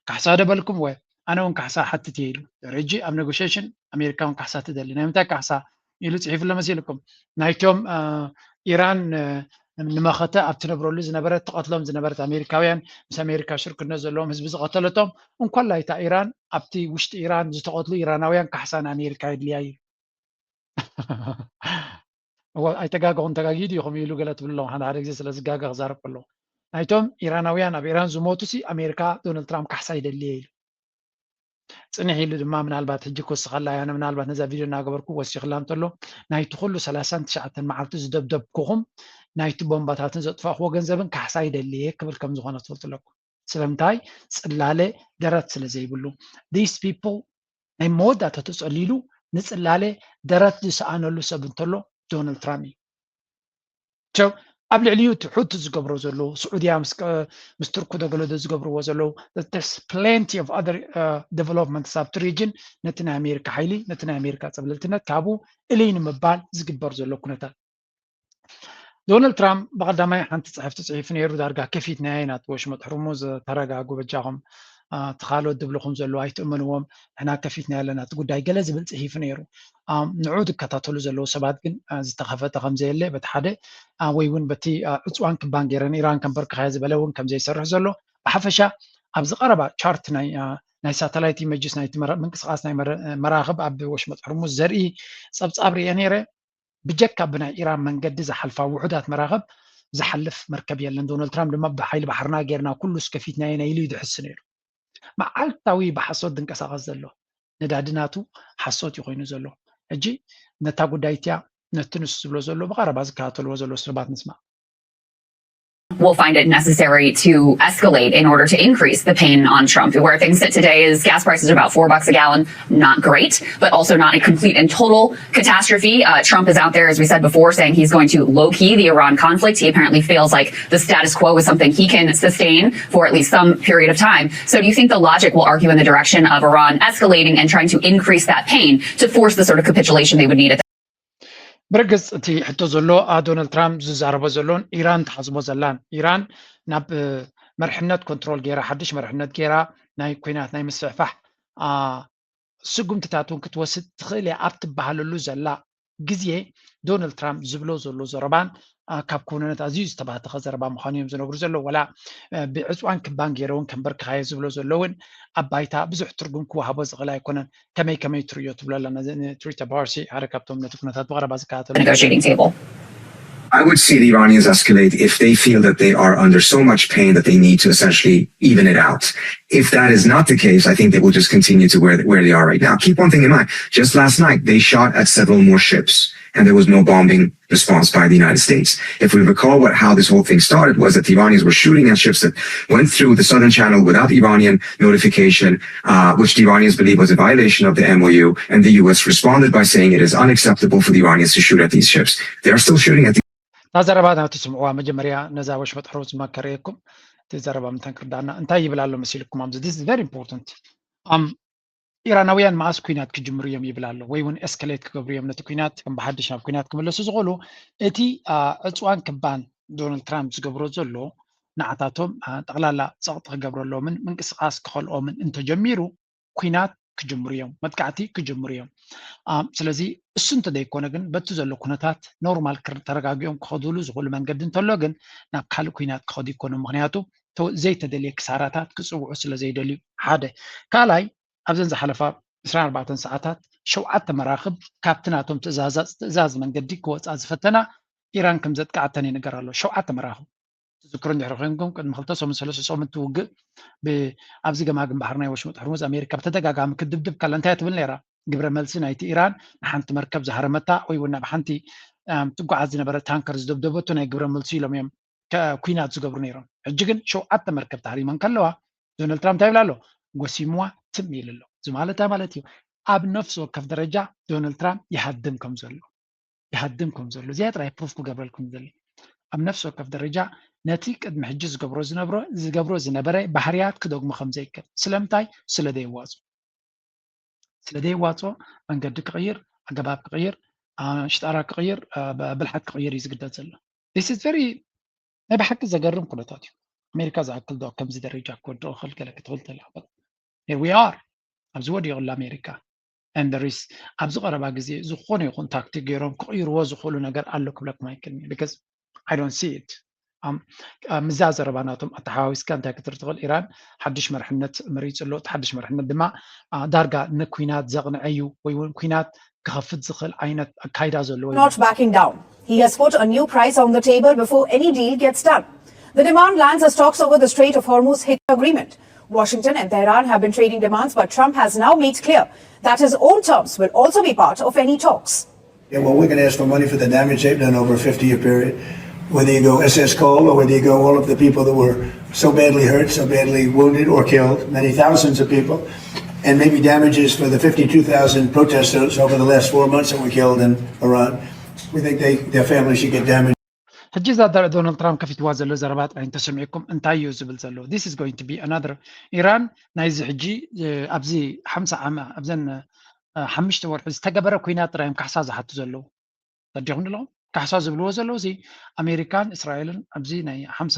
ካሕሳ ደበልኩም ወ ኣነ እውን ካሕሳ ሓትት እየ ኢሉ። ድሕሪ ሕጂ ኣብ ኔጎሽሽን ኣሜሪካ እውን ካሕሳ ትደሊ። ናይ ምንታይ ካሕሳ ኢሉ ፅሒፉ ኣሎ መሲልኩም? ናይቶም ኢራን ንመኸተ ኣብ ትነብረሉ ዝነበረት ትቐትሎም ዝነበረት ኣሜሪካውያን ምስ ኣሜሪካ ሽርክነት ዘለዎም ህዝቢ ዝቐተለቶም እንኮላይ እታ ኢራን ኣብቲ ውሽጢ ኢራን ዝተቐትሉ ኢራናውያን ካሕሳ ንኣሜሪካ የድልያ እዩ። እወ ኣይተጋገኹን ተጋጊዩ ድዩ ከምኡ ኢሉ ገለ ትብሉ ኣለኹም ሓደ ሓደ ግዜ ስለ ዝጋገ ክዛረብ ከለኹ ናይቶም ኢራናውያን ኣብ ኢራን ዝሞቱ ሲ ኣሜሪካ ዶናልድ ትራምፕ ካሕሳ ይደሊ እየ ኢሉ ፅንሕ ኢሉ ድማ ምናልባት ሕጂ ክውስኸላ እያ ምናልባት ነዛ ቪድዮ እናገበርኩ ወሲኽላ እንተሎ ናይቲ ኩሉ ሰላሳን ትሽዓተን መዓልቲ ዝደብደብኩኹም ናይቲ ቦምባታትን ዘጥፋእክዎ ገንዘብን ካሕሳ ይደሊ እየ ክብል ከም ዝኾነ ትፈልጡ ኣለኩም ስለምንታይ ፅላለ ደረት ስለ ዘይብሉ these people ናይ መወዳእታ ተፀሊሉ ንፅላለ ደረት ዝሰኣነሉ ሰብ እንተሎ ዶናልድ ትራምፕ እዩ So ኣብ ልዕሊኡ እቲ ሑቲ ዝገብሮ ዘለዉ ስዑድያ ምስ ቱርኪ ዶ ገለ ዶ ዝገብርዎ ዘለዉ there's plenty of other developments ኣብቲ region ነቲ ናይ ኣሜሪካ ሓይሊ ነቲ ናይ ኣሜሪካ ፀብለልትነት ካብኡ እልይ ንምባል ዝግበር ዘሎ ኩነታት ዶናልድ ትራምፕ ብቐዳማይ ሓንቲ ፅሕፍቲ ፅሒፉ ነይሩ ዳርጋ ከፊትናያ ኢና እቲ ወሽመጥ ሕርሙዝ ተረጋጉ በጃኹም ትኻሎት ድብልኹም ዘለዉ ኣይትእመንዎም፣ ንሕና ከፊትና ኣለና እቲ ጉዳይ ገለ ዝብል ፅሒፉ ነይሩ። ንዑ ዝከታተሉ ዘለዉ ሰባት ግን ዝተኸፈተ ከምዘየለ በቲ ሓደ ወይ እውን በቲ ዕፅዋን ክባን ገይረን ኢራን ከንበርክኻየ ዝበለ እውን ከምዘይሰርሕ ዘሎ ብሓፈሻ ኣብዚ ቀረባ ቻርት ናይ ናይ ሳተላይት ኢመጅስ ናይቲ ምንቅስቃስ ናይ መራኽብ ኣብ ወሽመጥ ሕርሙዝ ዘርኢ ፀብፃብ ርየ ነይረ። ብጀካ ብናይ ኢራን መንገዲ ዝሓልፋ ውሑዳት መራኽብ ዝሓልፍ መርከብ የለን። ዶናልድ ትራምፕ ድማ ብሓይሊ ባሕርና ጌርና ኩሉ ስከፊትናዮ ኢና ኢሉ ይድሕስ ነይሩ። መዓልታዊ ብሓሶት ዝንቀሳቐስ ዘሎ ነዳዲ ናቱ ሓሶት እዩ ኮይኑ ዘሎ። ሕጂ ነታ ጉዳይ እቲያ ነቲ ንሱ ዝብሎ ዘሎ ብቐረባ ዝከታተልዎ ዘሎ ሰባት ንስማዕ። Will find it necessary to escalate in order to increase the pain on Trump. Where things sit today is gas prices are about four bucks a gallon, not great, but also not a complete and total catastrophe. Uh, Trump is out there, as we said before, saying he's going to low key the Iran conflict. He apparently feels like the status quo is something he can sustain for at least some period of time. So, do you think the logic will argue in the direction of Iran escalating and trying to increase that pain to force the sort of capitulation they would need at ብርግፅ እቲ ሕቶ ዘሎ ዶናልድ ትራምፕ ዝዛረቦ ዘሎን ኢራን ትሓስቦ ዘላን ኢራን ናብ መርሕነት ኮንትሮል ገይራ ሓድሽ መርሕነት ገይራ ናይ ኩናት ናይ ምስፍሕፋሕ ስጉምትታት እውን ክትወስድ ትኽእል እያ ኣብ ትበሃለሉ ዘላ ግዜ ዶናልድ ትራምፕ ዝብሎ ዘሎ ዘረባን ካብ ክውንነት ኣዝዩ ዝተባተኸ ዘረባ ምዃኑ እዮም ዝነግሩ ዘለዉ። ወላ ብዕፅዋን ክባን ገይረ እውን ከንበርክኻዮ ዝብሎ ዘሎ እውን ኣብ ባይታ ብዙሕ ትርጉም ክወሃቦ ዝኽእል ኣይኮነን። ከመይ ከመይ ትርእዮ ትብሎ ኣላ ነዚ ንትሪታ ባርሲ ሓደ ካብቶም ነቲ ኩነታት ብቐረባ ዝከታተሉ negotiating table. I would see the Iranians escalate if they feel that they are under so much pain that they need to essentially even it out. If that is not the case, I think they will just continue to where, where they are right now. Keep one thing in mind. Just last night, they shot at several more ships, and there was no bombing response by the United States. If we recall what how this whole thing started was that the Iranians were shooting at ships that went through the southern channel without Iranian notification, uh, which the Iranians believe was a violation of the M O U, and the U S responded by saying it is unacceptable for the Iranians to shoot at these ships. They are still shooting at the እታ ዘረባ ናብቲ ስምዕዋ መጀመርያ ነዛ ወሽመጥ ሕሩዝ መከረየኩም እቲ ዘረባ ምንታን ክርዳና እንታይ ይብል ኣሎ መሲልኩም ኣብዚ this is very important ኢራናውያን መኣስ ኩናት ክጅምሩ እዮም ይብል ኣሎ ወይ እውን ኤስከሌት ክገብሩ እዮም ነቲ ኩናት ከም ብሓድሽ ናብ ኩናት ክምለሱ ዝኽእሉ እቲ ዕፅዋን ክባን ዶናልድ ትራምፕ ዝገብሮ ዘሎ ንዓታቶም ጠቕላላ ፀቕጢ ክገብረሎምን ምንቅስቃስ ክኸልኦምን እንተጀሚሩ ኩናት ክጅምሩ እዮም፣ መጥቃዕቲ ክጅምሩ እዮም። ስለዚ እሱ እንተዘይኮነ ግን በቲ ዘሎ ኩነታት ኖርማል ተረጋጊኦም ክኸዱሉ ዝኽእሉ መንገዲ እንተሎ ግን ናብ ካልእ ኩናት ክኸዱ ይኮኑ። ምክንያቱ ዘይተደልየ ክሳራታት ክፅውዑ ስለዘይደልዩ ሓደ። ካልኣይ ኣብዘን ዝሓለፋ ዕስራን ኣርባዕተን ሰዓታት ሸውዓተ መራኽብ ካብቲ ናቶም ትእዛዝ መንገዲ ክወፃ ዝፈተና ኢራን ከም ዘጥቃዓተን ይንገር ኣሎ። ሸውዓተ መራኽብ ትዝክሩ እንድሕር ኮይንኩም ቅድሚ ክልተ ሰሙን ሰለስተ ሰሙን ትውግእ ኣብዚ ገማግም ባሕሪ ናይ ወሽመጥ ሕርሙዝ ኣሜሪካ ብተደጋጋሚ ክትድብድብ ከላ እንታይ ትብል ነይራ? ግብረ መልሲ ናይቲ ኢራን ንሓንቲ መርከብ ዝሃረመታ ወይ እውን ናብ ሓንቲ ትጓዓዝ ዝነበረ ታንከር ዝደብደበቱ ናይ ግብረ መልሲ ኢሎም እዮም ኩናት ዝገብሩ ነይሮም። ሕጂ ግን ሸውዓተ መርከብ ተሃሪመን ከለዋ ዶናልድ ትራምፕ እንታይ ይብል ኣሎ? ጎሲምዋ ትም ኢሉ ኣሎ። እዚ ማለት እንታይ ማለት እዩ? ኣብ ነፍሲ ወከፍ ደረጃ ዶናልድ ትራምፕ ይሃድም ከም ዘሎ ይሃድም ከም ዘሎ እዚኣ ጥራይ ፕሩፍ ክገብረልኩም ይደሊ። ኣብ ነፍሲ ወከፍ ደረጃ ነቲ ቅድሚ ሕጂ ዝገብሮ ዝነብሮ ዝገብሮ ዝነበረ ባህርያት ክደግሞ ከም ዘይክእል ስለምንታይ ስለ ደየዋፅኦ ስለ ደየዋፅኦ መንገዲ ክቕይር ኣገባብ ክቕይር ሽጣራ ክቕይር ብልሓት ክቕይር እዩ ዝግደድ ዘሎ። This is very ናይ ብሓቂ ዘገርም ኩነታት እዩ። ኣሜሪካ ዝኣክል ዶ ከምዚ ደረጃ ክወድኦ ክእል ገለ ክትብል ተላ here we are ኣብዚ ወዲቑላ ኣሜሪካ and there is ኣብዚ ቀረባ ግዜ ዝኾነ ይኹን ታክቲክ ገይሮም ክቕይርዎ ዝኽእሉ ነገር ኣሎ ክብለኩም ኣይክእልን እየ because I don't see it ምዛ ዘረባ ናቶም ኣተሓዋዊስካ እንታይ ክትርኢ ትኽእል ኢራን ሓድሽ መርሕነት መሪፁ ኣሎ እቲ ሓድሽ መርሕነት ድማ ዳርጋ ንኩናት ዘቕንዐ እዩ ወይ እውን ኩናት ክኸፍት ዝኽእል ዓይነት ኣካይዳ ዘለዎ not backing down. He has put a new price on the table before any deal gets done. The demand lands as talks over the Strait of Hormuz hit agreement. Washington and Tehran have been trading demands, but Trump has now made clear that his own terms will also be part of any talks. Yeah, well, we're going to ask for money for the damage they've done over a fifty-year period. Whether you go S S Cole or whether you go all of the people that were so badly hurt, so badly wounded or killed, many thousands of people, and maybe damages for the fifty-two thousand protesters over the last four months that were killed in Iran. We think they, their families should get damage. ሕጂ እዛ ዶናልድ ትራምፕ ከፊትዋ ዘሎ ዘረባ ጥራይ እንተሰሚዕኩም እንታይ እዩ ዝብል ዘሎ this is going to be another ኢራን ናይዚ ሕጂ ኣብዚ ሓምሳ ዓመ ኣብዘን ሓሙሽተ ወርሒ ዝተገበረ ኩናት ጥራይ እዮም ካሕሳ ዝሓቱ ዘለዉ ተዲኹም ኣለኹም ካሕሳ ዝብልዎ ዘለዉ እዚ ኣሜሪካን እስራኤልን ኣብዚ ናይ ሓምሳ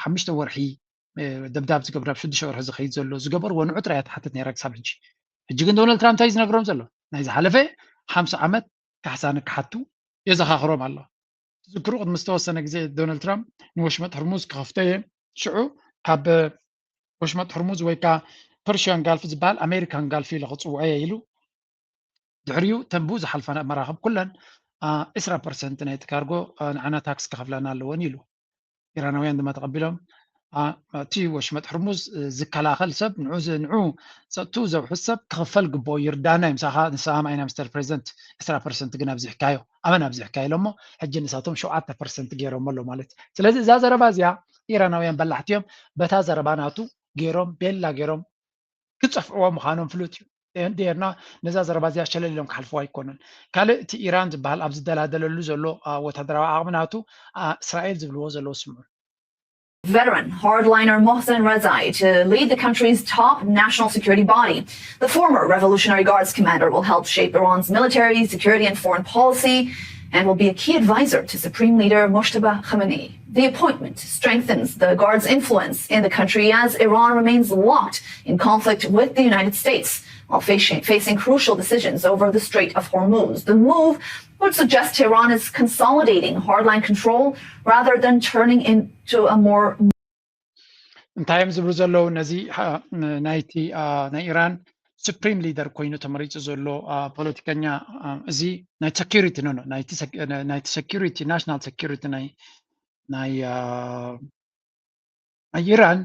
ሓሙሽተ ወርሒ ደብዳብ ዝገብር ኣብ ሽዱሽተ ወርሒ ዝኸይድ ዘሎ ዝገበርዎ ንዑ ጥራይ እያ ትሓትት ነይራ ክሳብ ሕጂ። ሕጂ ግን ዶናልድ ትራምፕ እንታይ እዩ ዝነግሮም ዘሎ? ናይ ዝሓለፈ ሓምሳ ዓመት ካሕሳ ንክሓቱ የዘኻኽሮም ኣሎ። ትዝክሩ ቅድሚ ዝተወሰነ ግዜ ዶናልድ ትራምፕ ንወሽመጥ ሕርሙዝ ክኸፍቶ እየ፣ ሽዑ ካብ ወሽመጥ ሕርሙዝ ወይ ከዓ ፐርሽያን ጋልፍ ዝበሃል ኣሜሪካን ጋልፍ ኢለ ክፅውዖ እየ ኢሉ። ድሕሪኡ ተንብኡ ዝሓልፋ መራኽብ ኩለን ዕስራ ፐርሰንት ናይቲ ካርጎ ንዓና ታክስ ክኸፍላና ኣለወን ኢሉ። ኢራናውያን ድማ ተቐቢሎም እቲ ወሽመጥ ሕርሙዝ ዝከላኸል ሰብ ንዑ ዘውሕስ ሰብ ክኽፈል ግብኦ ይርዳና እዩ። ምሳኻ ንስኻ ማይና ምስተር ፕሬዚደንት ዕስራ ፐርሰንት ግን ኣብዚሕካዮ ኣበን ኣብዚሕካዮ ኢሎሞ ሕጂ ንሳቶም ሸውዓተ ፐርሰንት ገይሮሞ ኣሎ ማለት እዩ። ስለዚ እዛ ዘረባ እዚኣ ኢራናውያን በላሕቲ እዮም በታ ዘረባ ናቱ ገይሮም ቤላ ገይሮም ክፀፍዕዎ ምዃኖም ፍሉጥ እዩ። እንድየርና ነዛ ዘረባ እዚኣ ሸለል ኢሎም ክሓልፍዋ ኣይኮኑን። ካልእ እቲ ኢራን ዝበሃል ኣብ ዝደላደለሉ ዘሎ ወታደራዊ ዓቕሚ ናቱ እስራኤል ዝብልዎ ዘለዉ ስምዑ። Veteran hardliner Mohsen Rezaei to lead the country's top national security body. The former Revolutionary Guards commander will help shape Iran's military, security, and foreign policy and will be a key advisor to Supreme Leader Mojtaba Khamenei. The appointment strengthens the Guards' influence in the country as Iran remains locked in conflict with the United States while facing, facing crucial decisions over the Strait of Hormuz. The move would suggest Tehran is consolidating hardline control rather than turning into a more እንታይ እዮም ዝብሉ ዘለዉ ነዚ ናይቲ ናይ ኢራን ሱፕሪም ሊደር ኮይኑ ተመሪፁ ዘሎ ፖለቲከኛ? እዚ ናይ ሰኪሪቲ ኖ ናይቲ ሰኪሪቲ ናሽናል ሰኪሪቲ ናይ ናይ ኢራን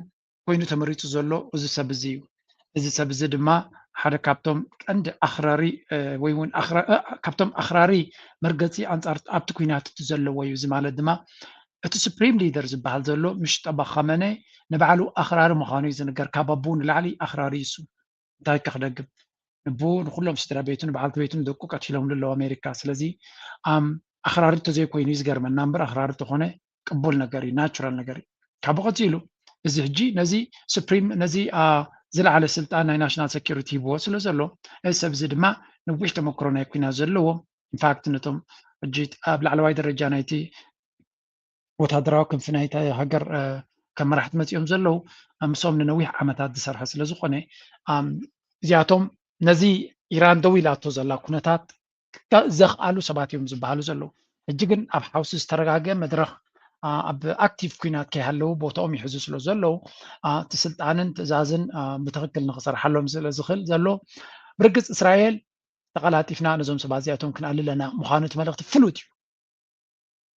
ኮይኑ ተመሪፁ ዘሎ እዚ ሰብ እዚ እዩ። እዚ ሰብ እዚ ድማ ሓደ ካብቶም ቀንዲ ኣኽራሪ ወይ እውን ካብቶም ኣኽራሪ መርገፂ ኣንፃር ኣብቲ ኩናት እቲ ዘለዎ እዩ። እዚ ማለት ድማ እቲ ሱፕሪም ሊደር ዝበሃል ዘሎ ምሽ ጠባ ኸመነ ንባዕሉ ኣኽራሪ ምዃኑ እዩ ዝንገር። ካብ ኣቦኡ ንላዕሊ ኣኽራሪ እዩ እሱ። እንታይ ከክደግም ንቡ ንኩሎም ስድራ ቤቱ ንበዓልቲ ቤቱ ንደቁ ቀቲሎም ኣለዉ ኣሜሪካ። ስለዚ ኣኽራሪ ተዘይኮይኑ እዩ ዝገርመና እምበር ኣኽራሪ ተኾነ ቅቡል ነገር እዩ፣ ናቹራል ነገር እዩ። ካብኡ ቀፂሉ እዚ ሕጂ ነዚ ሱፕሪም ነዚ ዝለዓለ ስልጣን ናይ ናሽናል ሰኪሪቲ ሂብዎ ስለ ዘሎ እዚ ሰብ እዚ ድማ ነዊሕ ተመክሮ ናይ ኩናት ዘለዎ ኢንፋክት ነቶም ሕጂ ኣብ ላዕለዋይ ደረጃ ናይቲ ወታደራዊ ክንፊ ናይቲ ሃገር ከም መራሕቲ መፂኦም ዘለዉ ምስኦም ንነዊሕ ዓመታት ዝሰርሐ ስለ ዝኾነ እዚኣቶም ነዚ ኢራን ደው ኢላቶ ዘላ ኩነታት ዘኽኣሉ ሰባት እዮም ዝበሃሉ ዘለዉ። ሕጂ ግን ኣብ ሓውሲ ዝተረጋገ መድረኽ ኣብ ኣክቲቭ ኩናት ከይሃለዉ ቦታኦም ይሕዙ ስለ ዘለዉ እቲ ስልጣንን ትእዛዝን ብትኽክል ንክሰርሓሎም ስለ ዝኽእል ዘሎ ብርግፅ እስራኤል ተቐላጢፍና ነዞም ሰባት እዚኣቶም ክንኣልለና ምዃኑ እቲ መልእኽቲ ፍሉጥ እዩ።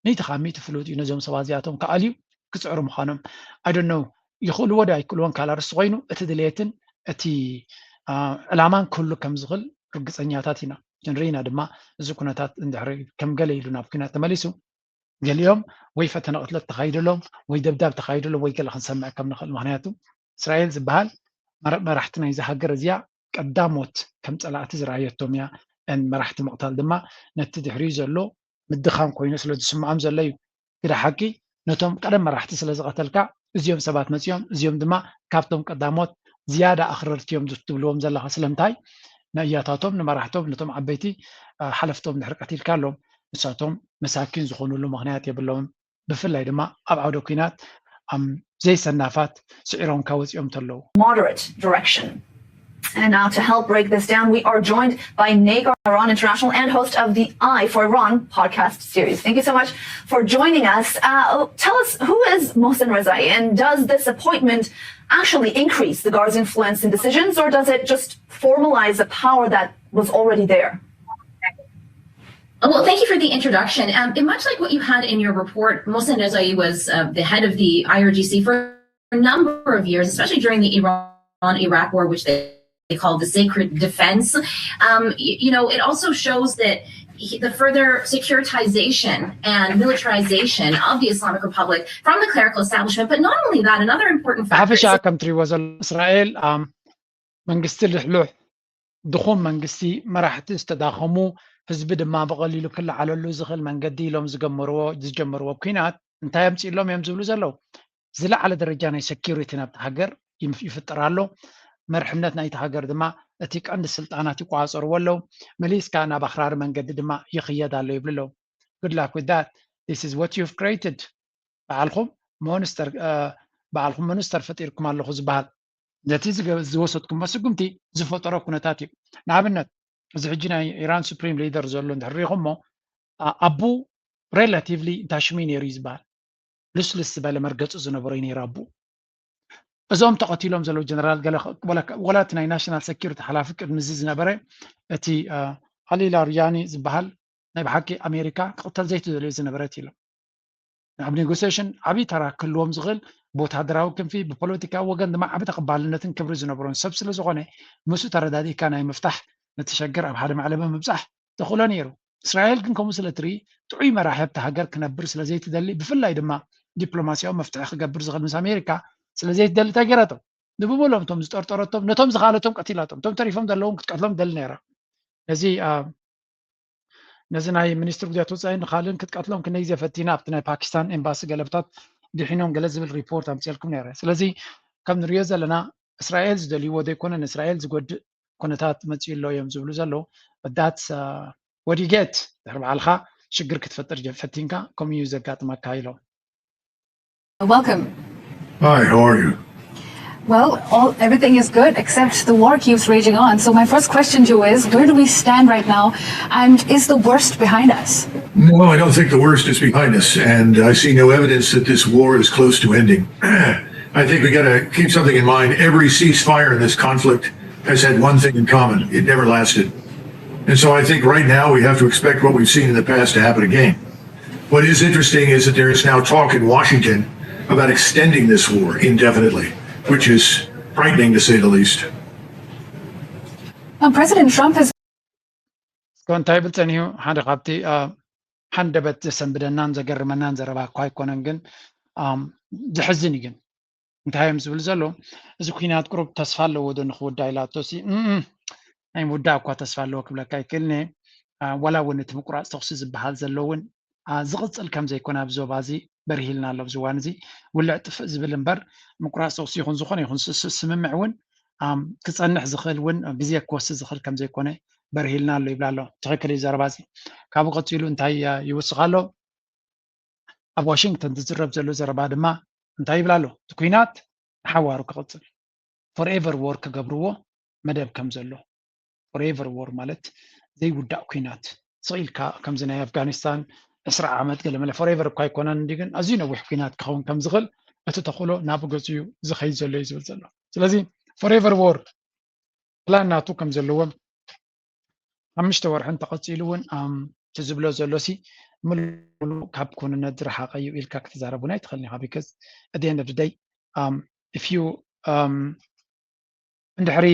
ነይቲ ካብ ሚእቲ ፍሉጥ እዩ ነዞም ሰባት እዚኣቶም ክኣልዩ ክፅዕሩ ምዃኖም ኣይደነው ይኽእልዎ ዶ ኣይክእልዎን ካልእ ኣርስቲ ኮይኑ እቲ ድሌትን እቲ ዕላማን ክህሉ ከም ዝኽእል ርግፀኛታት ኢና። ክንርኢ ኢና ድማ እዚ ኩነታት እንድሕሪ ከም ገለ ኢሉ ናብ ኩናት ተመሊሱ ገሊኦም ወይ ፈተነ ቅትለት ተኻይደሎም ወይ ደብዳብ ተኻይደሎም ወይ ገለ ክንሰምዕ ከም ንኽእል። ምክንያቱ እስራኤል ዝበሃል መራሕቲ ናይዚ ሃገር እዚኣ ቀዳሞት ከም ፀላእቲ ዝረኣየቶም እያ። መራሕቲ ምቕታል ድማ ነቲ ድሕሪኡ ዘሎ ምድኻም ኮይኑ ስለ ዝስምዖም ዘሎ እዩ። ግደ ሓቂ ነቶም ቀደም መራሕቲ ስለ ዝቐተልካ እዚኦም ሰባት መፂኦም እዚኦም ድማ ካብቶም ቀዳሞት ዝያዳ ኣኽረርቲ እዮም ትብልዎም ዘለኻ። ስለምንታይ ንእያታቶም ንመራሕቶም ነቶም ዓበይቲ ሓለፍቶም ድሕሪ ቀቲልካ ኣሎም ንሳቶም መሳኪን ዝኾኑሉ ምኽንያት የብሎምን። ብፍላይ ድማ ኣብ ዓውደ ኲናት ዘይሰናፋት ስዒሮምካ ወፂኦም ተለዉ። Moderate direction. And now to help break this down, we are joined by Nagar Iran International and host of the Eye for Iran podcast series. Thank you so much for joining us. Uh, tell us, who is Mohsen Rezaei, and does this appointment actually increase the Guards' influence in decisions, or does it just formalize a power that was already there? Well, thank you for the introduction. Um, and much like what you had in your report, Mohsen Rezaei was uh, the head of the I R G C for a number of years, especially during the Iran-Iraq war, which they, they called the sacred defense. Um, you, you know, it also shows that he, the further securitization and militarization of the Islamic Republic from the clerical establishment, but not only that, another important factor. ብሓፈሻ ከም ትሪእዎ ዘሎ እስራኤል መንግስቲ ልሕሉሕ ድኹም መንግስቲ፣ መራሕቲ ዝተዳኸሙ፣ ህዝቢ ድማ ብቐሊሉ ክለዓለሉ ዝኽእል መንገዲ ኢሎም ዝገመርዎ ዝጀመርዎ ኲናት እንታይ ኣምፂእሎም እዮም ዝብሉ ዘለዉ? ዝለዓለ ደረጃ ናይ ሰኪሪቲ ናብቲ ሃገር ይፍጥር ኣሎ። መርሕነት ናይቲ ሃገር ድማ እቲ ቀንዲ ስልጣናት ይቆፃፀርዎ ኣለዉ። መሊስካ ናብ ኣኽራሪ መንገዲ ድማ ይኽየድ ኣሎ ይብሉ ኣለዉ። Good luck with that. This is what you've created. በዓልኹም ሞንስተር ባዕልኩም ሚኒስተር ፈጢርኩም ኣለኹ ዝበሃል ነቲ ዝገ- ዝወሰድኩሞ ስጉምቲ ዝፈጠሮ ኩነታት እዩ። ንኣብነት እዚ ሕጂ ናይ ኢራን ሱፕሪም ሊደር ዘሎ እንድሕር ሪኢኹሞ ኣ- ኣቡ ሬላቲቭሊ እንታሽሚ ነይሩ እዩ ዝበሃል ልስልስ ዝበለ መርገፂ ዝነበሮ እዩ ነይሩ ኣቡ። እዞም ተቐቲሎም ዘለዉ ጀነራል ገለ ኸ- ወላ ወላ እቲ ናይ ናሽናል ሰኪሪቲ ሓላፊ ቅድሚ እዚ ዝነበረ እቲ ኣ፣ ኣሊ ላርያኒ ዝበሃል ናይ ብሓቂ ኣሜሪካ ክቕተል ዘይትደልዮ ዝነበረት ኢሎም ኣብ ኔጎሲሽን ዓብዪ ተራ ክህልዎም ዝኽእል ብወታደራዊ ክንፊ ብፖለቲካዊ ወገን ድማ ዓቢ ተቐባልነትን ክብሪ ዝነበሮን ሰብ ስለ ዝኾነ ምስኡ ተረዳዲእካ ናይ ምፍታሕ ነቲ ሸግር ኣብ ሓደ ማዕለመ ምብጻሕ ተኽእሎ ነይሩ። እስራኤል ግን ከምኡ ስለ ትርኢ ጥዑይ መራሒ ኣብቲ ሃገር ክነብር ስለ ዘይትደሊ ብፍላይ ድማ ዲፕሎማሲያዊ መፍትሒ ክገብር ዝኽእል ምስ ኣሜሪካ ስለ ዘይትደሊ እንታይ ገይራቶም? ንብበሎም እቶም ዝጠርጠረቶም ነቶም ዝኻለቶም ቀቲላቶም እቶም ተሪፎም ዘለውን ክትቀትሎም ደሊ ነይራ። ነዚ ነዚ ናይ ሚኒስትር ጉዳያት ወፃኢ ንኻልን ክትቀትሎም ክንደይ ግዜ ፈቲና ኣብቲ ናይ ፓኪስታን ኤምባሲ ገለብታት ድሒኖም ገለ ዝብል ሪፖርት ኣምፅልኩም ነይረ። ስለዚ ከም ንሪኦ ዘለና እስራኤል ዝደልይዎ ዘይኮነ ንእስራኤል ዝጎድእ ኩነታት መፅኡ ኣሎ እዮም ዝብሉ ዘለዉ። ዳት ወዲጌት ድሕሪ በዓልካ ሽግር ክትፈጥር ፈቲንካ ከምኡ እዩ ዘጋጥመካ ኢሎም። Welcome. Hi, how are you? Well, all, everything is good except the war keeps raging on. So my first question to you is, where do we stand right now, and is the worst behind us? No, I don't think the worst is behind us, and I see no evidence that this war is close to ending. I think we got to keep something in mind. Every ceasefire in this conflict has had one thing in common: it never lasted. And so I think right now we have to expect what we've seen in the past to happen again. What is interesting is that there is now talk in Washington about extending this war indefinitely, which is frightening to say the least. Um, President Trump has እስኮ እንታይ ብል ጸኒሑ ሓደ ካብቲ አ፣ ሃንደበት ዘሰንብደናን ዘገርመናን ዘረባ እኳ ኣይኮነን ግን ኣም፣ ዘሕዝን እዩ ግን እንታይ እዮም ዝብል ዘሎ እዚ ኩናት ቁሩብ ተስፋ ኣለዎ ዶ ንክውዳ ኢላቶ ሲ እም፣ ናይ ምውዳእ እኳ ተስፋ ኣለዎ ክብለካ ይክእል ነ ወላ እውን እቲ ምቁራፅ ተኩሲ ዝበሃል ዘሎ እውን ዝቕፅል ከም ዘይኮነ ኣብ ዞባ እዚ በሪሂልና ኣሎ ኣብዚ እዋን እዚ ውልዕ ጥፍእ ዝብል እምበር ምቁራፅ ተኩሲ ይኹን ዝኾነ ይኹን ስምምዕ እውን ክፀንሕ ዝኽእል እውን ግዜ ክወስድ ዝኽእል ከም ዘይኮነ በሪሂልና ኣሎ ይብላ ኣሎ ትኽክል እዩ ዘረባ እዚ ካብኡ ቀፂሉ እንታይ ይውስኽ ኣሎ ኣብ ዋሽንግተን ዝዝረብ ዘሎ ዘረባ ድማ እንታይ ይብላ ኣሎ እቲ ኩናት ንሓዋሩ ክቕፅል forever war ክገብርዎ መደብ ከም ዘሎ forever war ማለት ዘይውዳእ ኩናት ስቕ ኢልካ ከምዚ ናይ ኣፍጋኒስታን ዕስራ ዓመት ገለመለ forever እኳ ኣይኮነን እንዲ ግን ኣዝዩ ነዊሕ ኩናት ክኸውን ከም ዝኽእል እቲ ተኽእሎ ናብ ገፁ እዩ ዝኸይድ ዘሎ እዩ ዝብል ዘሎ ስለዚ forever war plan ናቱ ከም ዘለዎም ሓሙሽተ ወርሒ እንተቐፂሉ እውን እቲ ዝብሎ ዘሎ ሲ ምሉእ ካብ ኩንነት ዝረሓቐ እዩ ኢልካ ክትዛረብ እውን ኣይትኽእልን ኢኻ because at the end of the day if you እንድሕሪ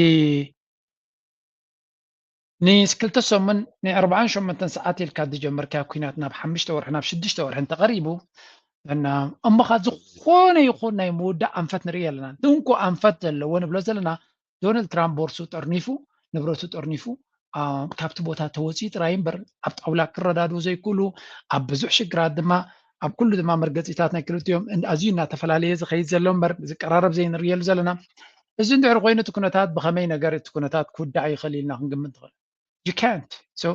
ንክልተ ሰሙን ናይ ኣርባዓን ሸሞንተን ሰዓት ኢልካ ዝጀመርካዮ ኩናት ናብ ሓሙሽተ ወርሒ ናብ ሽዱሽተ ወርሒ እንተቐሪቡ እና እሞኻ ዝኾነ ይኹን ናይ ምውዳእ ኣንፈት ንርኢ ኣለና እንኮ ኣንፈት ዘለዎ ንብሎ ዘለና ዶናልድ ትራምፕ ቦርሱ ጠርኒፉ ንብረቱ ጠርኒፉ ካብቲ ቦታ ተወፂኡ ጥራይ እምበር ኣብ ጣውላ ክረዳድኡ ዘይክእሉ ኣብ ብዙሕ ሽግራት ድማ ኣብ ኩሉ ድማ መርገፂታት ናይ ክልቲኦም ኣዝዩ እናተፈላለየ ዝኸይድ ዘሎ እምበር ዝቀራረብ ዘይንርእየሉ ዘለና እዚ እንድሕር ኮይኑ እቲ ኩነታት ብኸመይ ነገር እቲ ኩነታት ክውዳእ ይኽእል ኢልና ክንግምት ንኽእል you can't so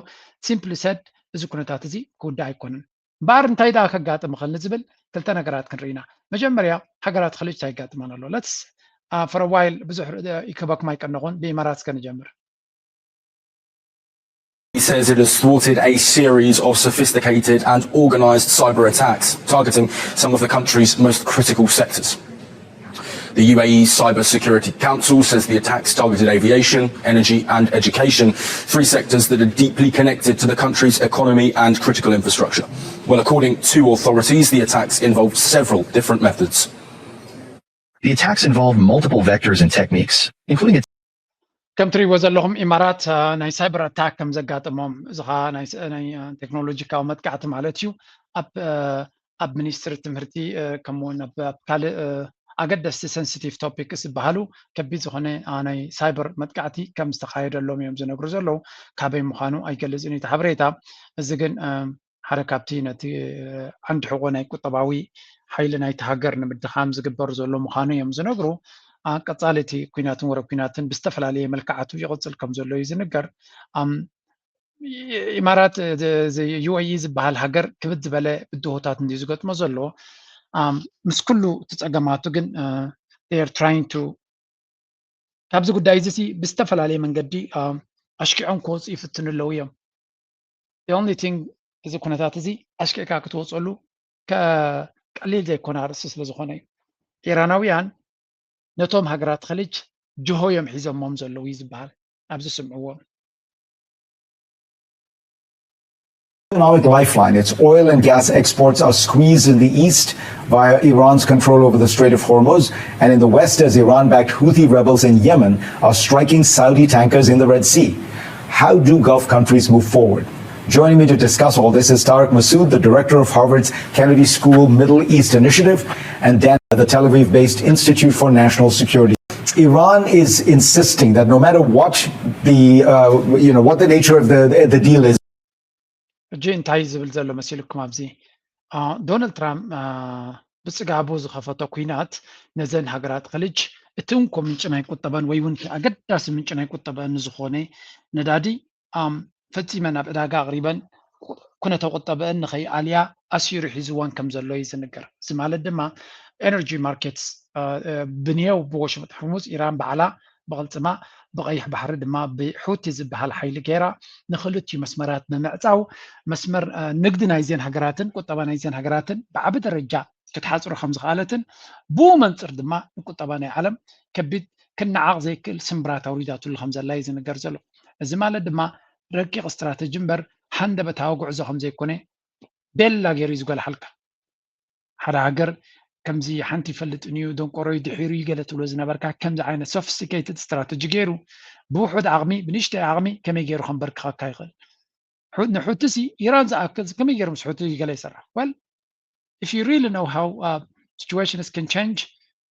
simply said እዚ ኩነታት እዚ ክውዳእ ኣይኮነን እምበኣር እንታይ ደኣ ከጋጥም ይኽእል ንዝብል ክልተ ነገራት ክንርኢ ኢና መጀመርያ ሃገራት ኸሊጅ እንታይ ይጋጥመን ኣሎ let's for a while ብዙሕ ይክበኩም ኣይቀነኹን ብኢማራት እስከ ንጀምር He says it has thwarted a series of sophisticated and organised cyber attacks targeting some of the country's most critical sectors. The U A E's Cyber Security Council says the attacks targeted aviation, energy, and education, three sectors that are deeply connected to the country's economy and critical infrastructure. Well, according to authorities, the attacks involved several different methods. The attacks involved multiple vectors and techniques, including a ከም ትሪእዎ ዘለኹም ኢማራት ናይ ሳይበር ኣታክ ከም ዘጋጠሞም እዚ ከዓ ናይ ቴክኖሎጂካዊ መጥቃዕቲ ማለት እዩ ኣብ ኣብ ሚኒስትሪ ትምህርቲ ከምኡውን ኣብ ካልእ ኣገደስቲ sensitive topics ዝበሃሉ ከቢድ ዝኾነ ናይ ሳይበር መጥቃዕቲ ከም ዝተኻየደሎም እዮም ዝነግሩ ዘለዉ ካበይ ምዃኑ ኣይገልፅን እዩ ሓበሬታ እዚ ግን ሓደ ካብቲ ነቲ ዓንዲ ሕቆ ናይ ቁጠባዊ ሓይሊ ናይቲ ሃገር ንምድኻም ዝግበር ዘሎ ምዃኑ እዮም ዝነግሩ። ቀፃሊ እቲ ኩናትን ወረ ኩናትን ብዝተፈላለየ መልክዓቱ ይቕፅል ከም ዘሎ እዩ ዝንገር። ኢማራት ዩኤኢ ዝበሃል ሃገር ክብድ ዝበለ ብድሆታት እንድዩ ዝገጥሞ ዘሎ። ምስ ኩሉ እቲ ፀገማቱ ግን trying to ካብዚ ጉዳይ እዚ ብዝተፈላለየ መንገዲ ኣሽኪዖም ክወፁ ይፍትኑ ኣለዉ እዮም። Only thing እዚ ኩነታት እዚ ኣሽኪዕካ ክትወፀሉ ቀሊል ዘይኮነ ኣርእስቲ ስለ ዝኾነ እዩ። ኢራናውያን ነቶም ሃገራት ኸሊጅ ጅሆ እዮም ሒዞሞም ዘለዉ እዩ ዝበሃል ኣብዚ ስምዕዎም። Economic lifeline. Its oil and gas exports are squeezed in the east via Iran's control over the Strait of Hormuz, and in the west as Iran backed Houthi rebels in Yemen are striking Saudi tankers in the Red Sea. How do Gulf countries move forward? Joining me to discuss all this is Tariq Masoud, the director of Harvard's Kennedy School Middle East Initiative, and Dan at the Tel Aviv based Institute for National Security. Iran is insisting that no matter what the uh, you know what the nature of the the deal is. ሕጂ እንታይ ዝብል ዘሎ መሲልኩም ኣብዚ ዶናልድ ትራምፕ ብፅጋቡ ዝኸፈቶ ኩናት ነዘን ሃገራት ኸሊጅ እቲ እንኮ ምንጭ ናይ ቁጠበን ወይ እውን ኣገዳሲ ምንጭ ናይ ቁጠበን ዝኾነ ነዳዲ ፈፂመ ናብ ዕዳጋ ኣቕሪበን ኩነተ ቁጠበአን ንኸይኣልያ ኣሲሩ ሒዝወን ከም ዘሎ እዩ ዝንገር። እዚ ማለት ድማ ኤነርጂ ማርኬትስ ብንየው ብወሽመጥ ሕርሙዝ ኢራን ባዕላ ብቕልፅማ ብቐይሕ ባሕሪ ድማ ብሑቲ ዝበሃል ሓይሊ ገይራ ንክልቲኡ መስመራት ብምዕፃው መስመር ንግዲ ናይዘን ሃገራትን ቁጠባ ናይዘን ሃገራትን ብዓቢ ደረጃ ክትሓፅሮ ከም ዝኽኣለትን ብኡ መንፅር ድማ ንቁጠባ ናይ ዓለም ከቢድ ክነዓቕ ዘይክእል ስምብራት ኣውሪዳትሉ ከም ዘላ እዩ ዝንገር ዘሎ። እዚ ማለት ድማ ረቂቕ ስትራተጂ እምበር ሃንደበታዊ ጉዕዞ ከም ዘይኮነ ቤላ ገይሩ እዩ ዝጎልሓልካ። ሓደ ሃገር ከምዚ ሓንቲ ይፈልጥን እዩ ደንቆሮ እዩ ድሒሩ እዩ ገለ ትብሎ ዝነበርካ ከምዚ ዓይነት sophisticated strategy ገይሩ ብውሑድ ዓቕሚ ብንእሽተይ ዓቕሚ ከመይ ገይሩ ከንበርክኸካ ይኽእል። ንሑቲ ሲ ኢራን ዝኣክል ከመይ ገይሩ ምስ ሑቲ ገለ ይሰርሕ well if you really know how situations can change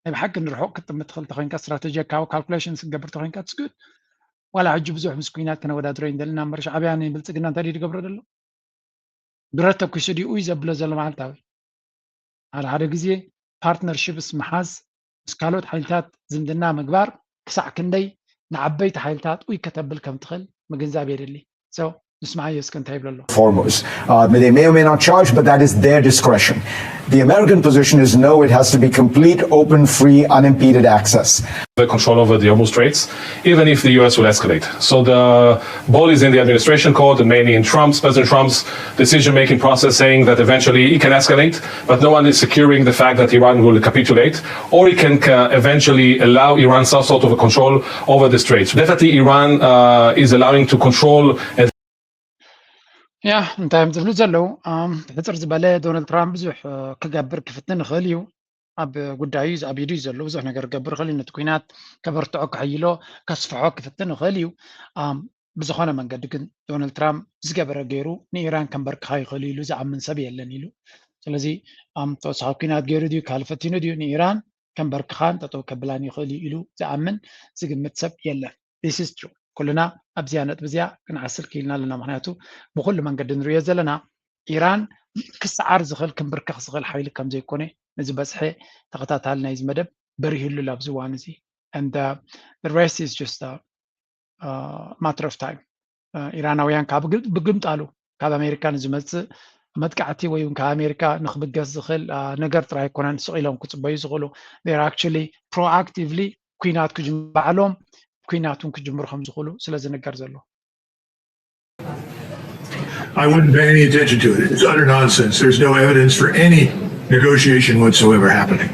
ናይ ብሓቂ ንርሑቕ ክትጥምት ትኽእል ተኮይንካ strategy calculations ክትገብር ተኮይንካ it's good ዋላ ሕጂ ብዙሕ ምስ ኩናት ክነወዳድሮ ይንደልና እምበር ሻዕብያ ንብልፅግና እንታይ ድገብሮ ዘሎ ብረት ተኩሱ ድዩ እዩ ዘብሎ ዘሎ መዓልታዊ ሓደ ሓደ ግዜ partnerships ምሓዝ ምስ ካልኦት ሓይልታት ዝምድና ምግባር ክሳዕ ክንደይ ንዓበይቲ ሓይልታት ኡይ ከተብል ከም ትኽእል ምግንዛብ የድሊ so ንስማዓዮ እስከ እንታይ ይብሎ ኣሎ Hormuz. Uh, they may or may not charge, but that is their discretion. The American position is no, it has to be complete, open, free, unimpeded access. The control over the Hormuz Straits, even if the U S will escalate. So the ball is in the administration court and mainly in Trump's, President Trump's decision-making process, saying that eventually it can escalate, but no one is securing the fact that Iran will capitulate or it can uh, eventually allow Iran some sort of a control over the Straits. Definitely, Iran uh, is allowing to control. ያ እንታይ እዮም ዝብሉ ዘለዉ ሕፅር ዝበለ ዶናልድ ትራምፕ ብዙሕ ክገብር ክፍትን ይኽእል እዩ ኣብ ጉዳዩ ኣቢዱ እዩ ዘሎ ብዙሕ ነገር ክገብር ይኽእል እዩ ነቲ ኩናት ከበርትዖ ክሕይሎ ከስፍሖ ክፍትን ይኽእል እዩ ብዝኾነ መንገዲ ግን ዶናልድ ትራምፕ ዝገበረ ገይሩ ንኢራን ከንበርክኻ ይኽእል ኢሉ ዝኣምን ሰብ የለን ኢሉ ስለዚ ተወሳኺ ኩናት ገይሩ ድዩ ካልእ ፈቲኑ ድዩ ንኢራን ከንበርክኻን ጠጠው ከብላን ይኽእል እዩ ኢሉ ዝኣምን ዝግምት ሰብ የለን this is true ኩልና ኣብዚኣ ነጥቢ እዚኣ ክንዓስል ክኢልና ኣለና ምክንያቱ ብኩሉ መንገዲ ንሪኦ ዘለና ኢራን ክሰዓር ዝኽእል ክንብርከኽ ዝኽእል ሓይሊ ከም ዘይኮነ ንዝበዝሐ ተኸታታሊ ናይዚ መደብ በሪህሉ ኣብዚ እዋን እዚ and the rest is just a matter of time ኢራናውያን ካብ ብግምጣሉ ካብ ኣሜሪካ ንዝመፅእ መጥቃዕቲ ወይ እውን ካብ ኣሜሪካ ንክብገስ ዝኽእል ነገር ጥራይ ኣይኮነን ስቕ ኢሎም ክፅበዩ ዝኽእሉ actually proactively ኩናት ክጅምሩ ባዕሎም ኩናት እውን ክጅምሩ ከም ዝኽእሉ ስለ ዝንገር ዘሎ I wouldn't pay any attention to it. It's utter nonsense. There's no evidence for any negotiation whatsoever happening.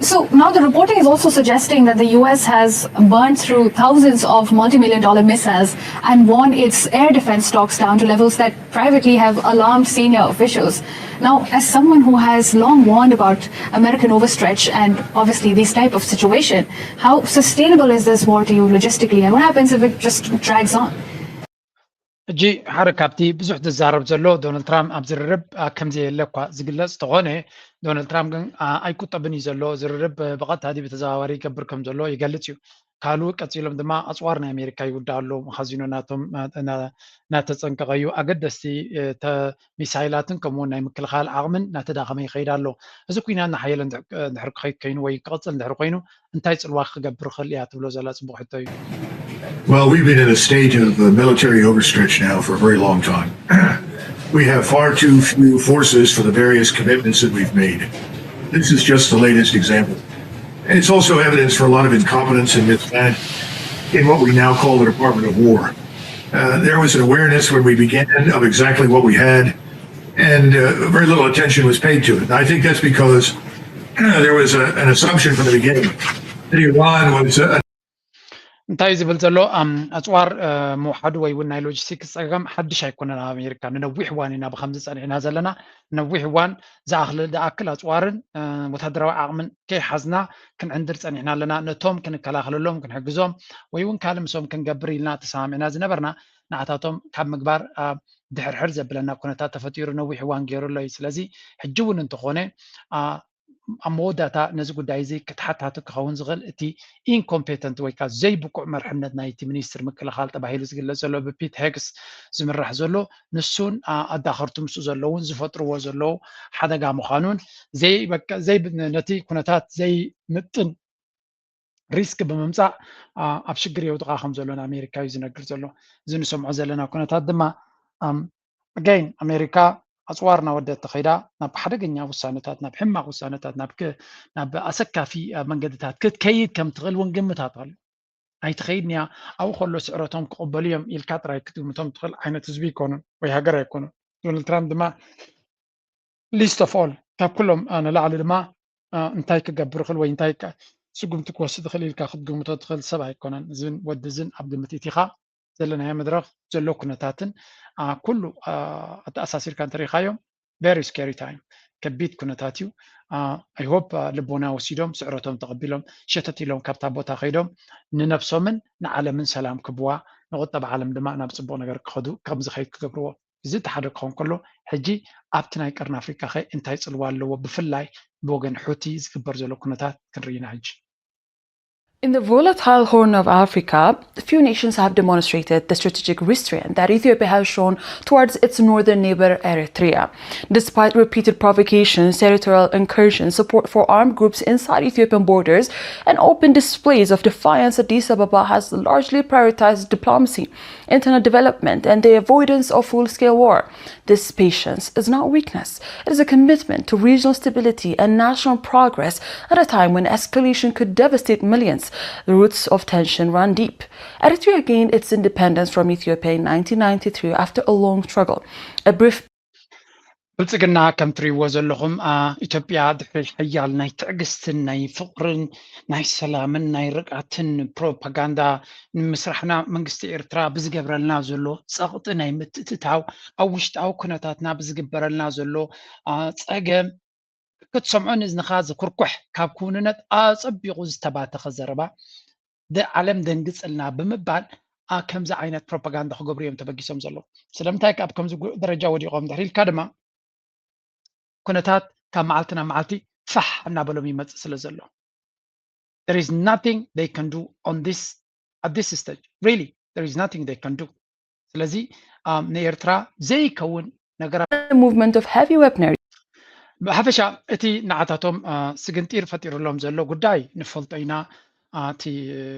So now the reporting is also suggesting that the U S has burned through thousands of multi-million dollar missiles and warned its air defense stocks down to levels that privately have alarmed senior officials. Now, as someone who has long warned about American overstretch and obviously this type of situation, how sustainable is this war to you logistically and what happens if it just drags on? ሕጂ ሓደ ካብቲ ብዙሕ ዝዛረብ ዘሎ ዶናልድ ትራምፕ ኣብ ዝርርብ ከምዘየለ እኳ ዝግለጽ እንተኾነ ዶናልድ ትራምፕ ግን ኣይቁጠብን እዩ ዘሎ ዝርርብ ብቐጥታ ድዩ ብተዘዋዋሪ ይገብር ከም ዘሎ ይገልጽ እዩ ካልኡ ቀጺሎም ድማ ኣፅዋር ናይ ኣሜሪካ ይውዳእ ኣሎ መኻዚኖ ናቶም እናተፀንቀቐ እዩ ኣገደስቲ ሚሳይላትን ከምኡውን ናይ ምክልኻል ዓቕምን እናተዳኸመ ይኸይድ ኣሎ እዚ ኩናት እናሓየለ እንድሕር ክኸይድ ኮይኑ ወይ ክቐፅል እንድሕር ኮይኑ እንታይ ፅልዋ ክገብር ይኽእል እያ ትብሎ ዘላ ፅቡቕ ሕቶ እዩ Well, we've been in a state of uh, military overstretch now for a very long time. We have far too few forces for the various commitments that we've made. This is just the latest example. And it's also evidence for a lot of incompetence and mismanagement in what we now call the Department of War. Uh, there was an awareness when we began of exactly what we had, and uh, very little attention was paid to it. I think that's because there was a, an assumption from the beginning that Iran was a እንታይ እዩ ዝብል ዘሎ? ኣጽዋር ምውሓዱ ወይ እውን ናይ ሎጂስቲክስ ጸገም ሓድሽ ኣይኮነን ኣብ ኣሜሪካ። ንነዊሕ እዋን ኢና ብከምዚ ጸኒሕና ዘለና። ነዊሕ እዋን ዝኣክል ኣጽዋርን ወታደራዊ ዓቕምን ከይሓዝና ክንዕንድር ጸኒሕና ኣለና። ነቶም ክንከላኸለሎም ክንሕግዞም ወይ እውን ካልእ ምሶም ክንገብር ኢልና ተሰማሚዕና ዝነበርና ንዓታቶም ካብ ምግባር ድሕርሕር ዘብለና ኩነታት ተፈጢሩ ነዊሕ እዋን ገይሩ ኣሎ እዩ። ስለዚ ሕጂ እውን እንተኾነ ኣብ መወዳእታ ነዚ ጉዳይ እዚ ክትሓታቱ ክኸውን ዝኽእል እቲ ኢንኮምፔተንት ወይ ከዓ ዘይብቁዕ መርሕነት ናይቲ ሚኒስትር ምክልኻል ተባሂሉ ዝግለጽ ዘሎ ብፒት ሄግስ ዝምራሕ ዘሎ ንሱን ኣዳኸርቱ ምስኡ ዘለውን ዝፈጥርዎ ዘለዉ ሓደጋ ምዃኑን ነቲ ኩነታት ዘይምጥን ሪስክ ብምምፃእ ኣብ ሽግር የውድቓ ከም ዘሎ ንኣሜሪካ እዩ ዝነግር ዘሎ። እዚ ንሰምዖ ዘለና ኩነታት ድማ ኣገይን ኣሜሪካ ኣፅዋር እናወደት ተኸይዳ ናብ ሓደገኛ ውሳነታት ናብ ሕማቕ ውሳነታት ናብ ኣሰካፊ መንገድታት ክትከይድ ከም ትኽእል እውን ግምታት ኣሎ። ኣይትኸይድን እያ ኣብኡ ከሎ ስዕረቶም ክቕበሉ እዮም ኢልካ ጥራይ ክትግምቶም ትኽእል ዓይነት ህዝቢ ኣይኮኑን ወይ ሃገር ኣይኮኑን። ዶናልድ ትራምፕ ድማ least of all ካብ ኩሎም ንላዕሊ ድማ እንታይ ክገብር ይኽእል ወይ እንታይ ስጉምቲ ክወስድ ይኽእል ኢልካ ክትግምቶ ትኽእል ሰብ ኣይኮነን። እዚን ወዲ እዝን ኣብ ግምት ኢቲኻ ዘለናዮ መድረኽ ዘሎ ኩነታትን ኩሉ ኣተኣሳሲርካ እንተሪኢኻዮም very scary time ከቢድ ኩነታት እዩ። I hope ልቦና ወሲዶም ስዕረቶም ተቐቢሎም ሸተት ኢሎም ካብታ ቦታ ከይዶም ንነብሶምን ንዓለምን ሰላም ክብዋ ንቁጠባ ዓለም ድማ ናብ ፅቡቕ ነገር ክኸዱ ከምዝኸይድ ክገብርዎ እዚ እቲ ሓደ ክኸውን ከሎ ሕጂ ኣብቲ ናይ ቀርኒ ኣፍሪካ ኸ እንታይ ፅልዋ ኣለዎ ብፍላይ ብወገን ሑቲ ዝግበር ዘሎ ኩነታት ክንርኢ ኢና ሕጂ። In the volatile Horn of Africa, few nations have demonstrated the strategic restraint that Ethiopia has shown towards its northern neighbor Eritrea. Despite repeated provocations, territorial incursions, support for armed groups inside Ethiopian borders, and open displays of defiance, Addis Ababa has largely prioritized diplomacy, internal development, and the avoidance of full scale war. This patience is not weakness, it is a commitment to regional stability and national progress at a time when escalation could devastate millions. The roots of tension run deep. Eritrea gained its independence from Ethiopia in nineteen ninety-three after a long struggle. A brief ብልፅግና ከም ትሪእዎ ዘለኹም ኢትዮጵያ ድሕሪ ሓያል ናይ ትዕግስትን ናይ ፍቕርን ናይ ሰላምን ናይ ርግኣትን ፕሮፓጋንዳ ንምስራሕና መንግስቲ ኤርትራ ብዝገብረልና ዘሎ ፀቕጢ ናይ ምትእትታው ኣብ ውሽጣዊ ኩነታትና ብዝግበረልና ዘሎ ፀገም ክትሰምዖ ንእዝንኻ ዝኩርኩሕ ካብ ክውንነት ኣፀቢቑ ዝተባተኸ ዘረባ ዓለም ደንግፅልና ብምባል ከምዚ ዓይነት ፕሮፓጋንዳ ክገብሩ እዮም ተበጊሶም ዘለዉ። ስለምንታይ ኣብ ከምዚ ደረጃ ወዲቖም ድሕሪ ኢልካ ድማ ኩነታት ካብ መዓልቲ ናብ መዓልቲ ፋሕ እናበሎም ይመፅእ ስለ ዘሎ there is nothing they can do on this at this stage really there is nothing they can do ስለዚ ንኤርትራ ዘይከውን ነገራት movement of heavy weaponry ብሓፈሻ እቲ ንዓታቶም ስግንጢር ፈጢሩሎም ዘሎ ጉዳይ ንፈልጦ ኢና። እቲ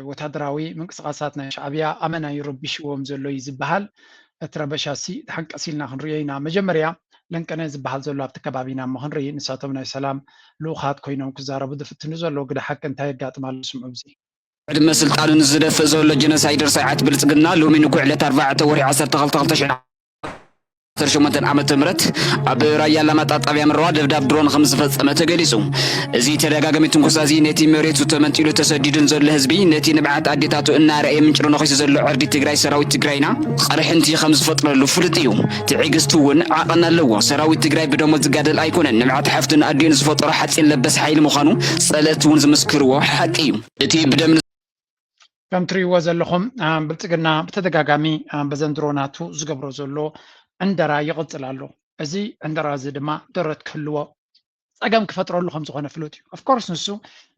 ወታደራዊ ምንቅስቃሳት ናይ ሻዕብያ ኣመና ይረብሽዎም ዘሎ እዩ ዝበሃል። እቲ ረበሻ ሲ ሓንቀስ ኢልና ክንሪኦ ኢና። መጀመርያ ለንቀነ ዝበሃል ዘሎ ኣብቲ ከባቢና እሞ ክንርኢ ንሳቶም ናይ ሰላም ልኡኻት ኮይኖም ክዛረቡ ዝፍትኑ ዘለዉ ግደ ሓቂ እንታይ የጋጥም ኣሎ ስምዑ እዚ። ዕድመ ስልጣኑ ንዝደፍእ ዘሎ ጀኖሳይደር ስርዓት ብልፅግና ሎሚ ንኩዕ ዕለት ኣርባዕተ ወርሒ ዓሰርተ ክልተ ክልተ ሽሕን ዓሰርተ ሸሞንተን ዓመተ ምህረት ኣብ ራያ ኣላማጣ ጣብያ መረዋ ደብዳብ ድሮን ከም ዝፈፀመ ተገሊፁ። እዚ ተደጋጋሚ ትንኮሳ እዚ ነቲ መሬቱ ተመንጢሉ ተሰዲዱን ዘሎ ህዝቢ ነቲ ንብዓት ኣዴታቱ እናረኣየ ምንጭሩ ነኺሱ ዘሎ ዕርዲ ትግራይ ሰራዊት ትግራይና ቕርሕንቲ ከም ዝፈጥረሉ ፍሉጥ እዩ። ትዕግስቲ እውን ዓቐን ኣለዎ። ሰራዊት ትግራይ ብደሞዝ ዝጋደል ኣይኮነን። ንብዓት ሓፍቱን ኣዲኡን ዝፈጠሮ ሓፂን ለበስ ሓይሊ ምዃኑ ፀለእቲ እውን ዝምስክርዎ ሓቂ እዩ። እቲ ብደም ከም ትሪእዎ ዘለኹም ብልፅግና ብተደጋጋሚ በዘን ድሮናቱ ዝገብሮ ዘሎ ዕንደራ ይቕፅል ኣሎ። እዚ ዕንደራ እዚ ድማ ደረት ክህልዎ ፀገም ክፈጥረሉ ከም ዝኾነ ፍሉጥ እዩ። Of course ንሱ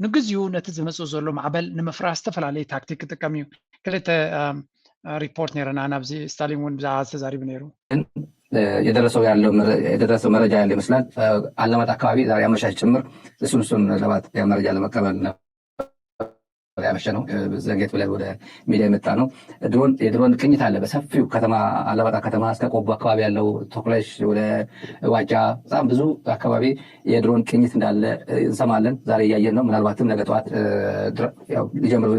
ንግዚኡ ነቲ ዝመፅእ ዘሎ ማዕበል ንምፍራስ ዝተፈላለየ ታክቲክ ክጥቀም እዩ። ክልተ ሪፖርት ነይረና ናብዚ ስታሊን እውን ብዛዕባ ዝተዛሪቡ ነይሩ። የደረሰው ያለው የደረሰው መረጃ ያለ ይመስላል። አላማጣ አካባቢ ዛሬ አመሻሽ ጭምር እሱን እሱን ለባት መረጃ ለመቀበል ነው። ያመሸ ነው። ዘግየት ብለን ወደ ሚዲያ የመጣ ነው። ድሮን የድሮን ቅኝት አለ በሰፊው ከተማ፣ አላማጣ ከተማ እስከ ቆቦ አካባቢ ያለው፣ ተኩለሽ ወደ ዋጃ፣ በጣም ብዙ አካባቢ የድሮን ቅኝት እንዳለ እንሰማለን። ዛሬ እያየን ነው። ምናልባትም ነገ ጠዋት ሊጀምሩ።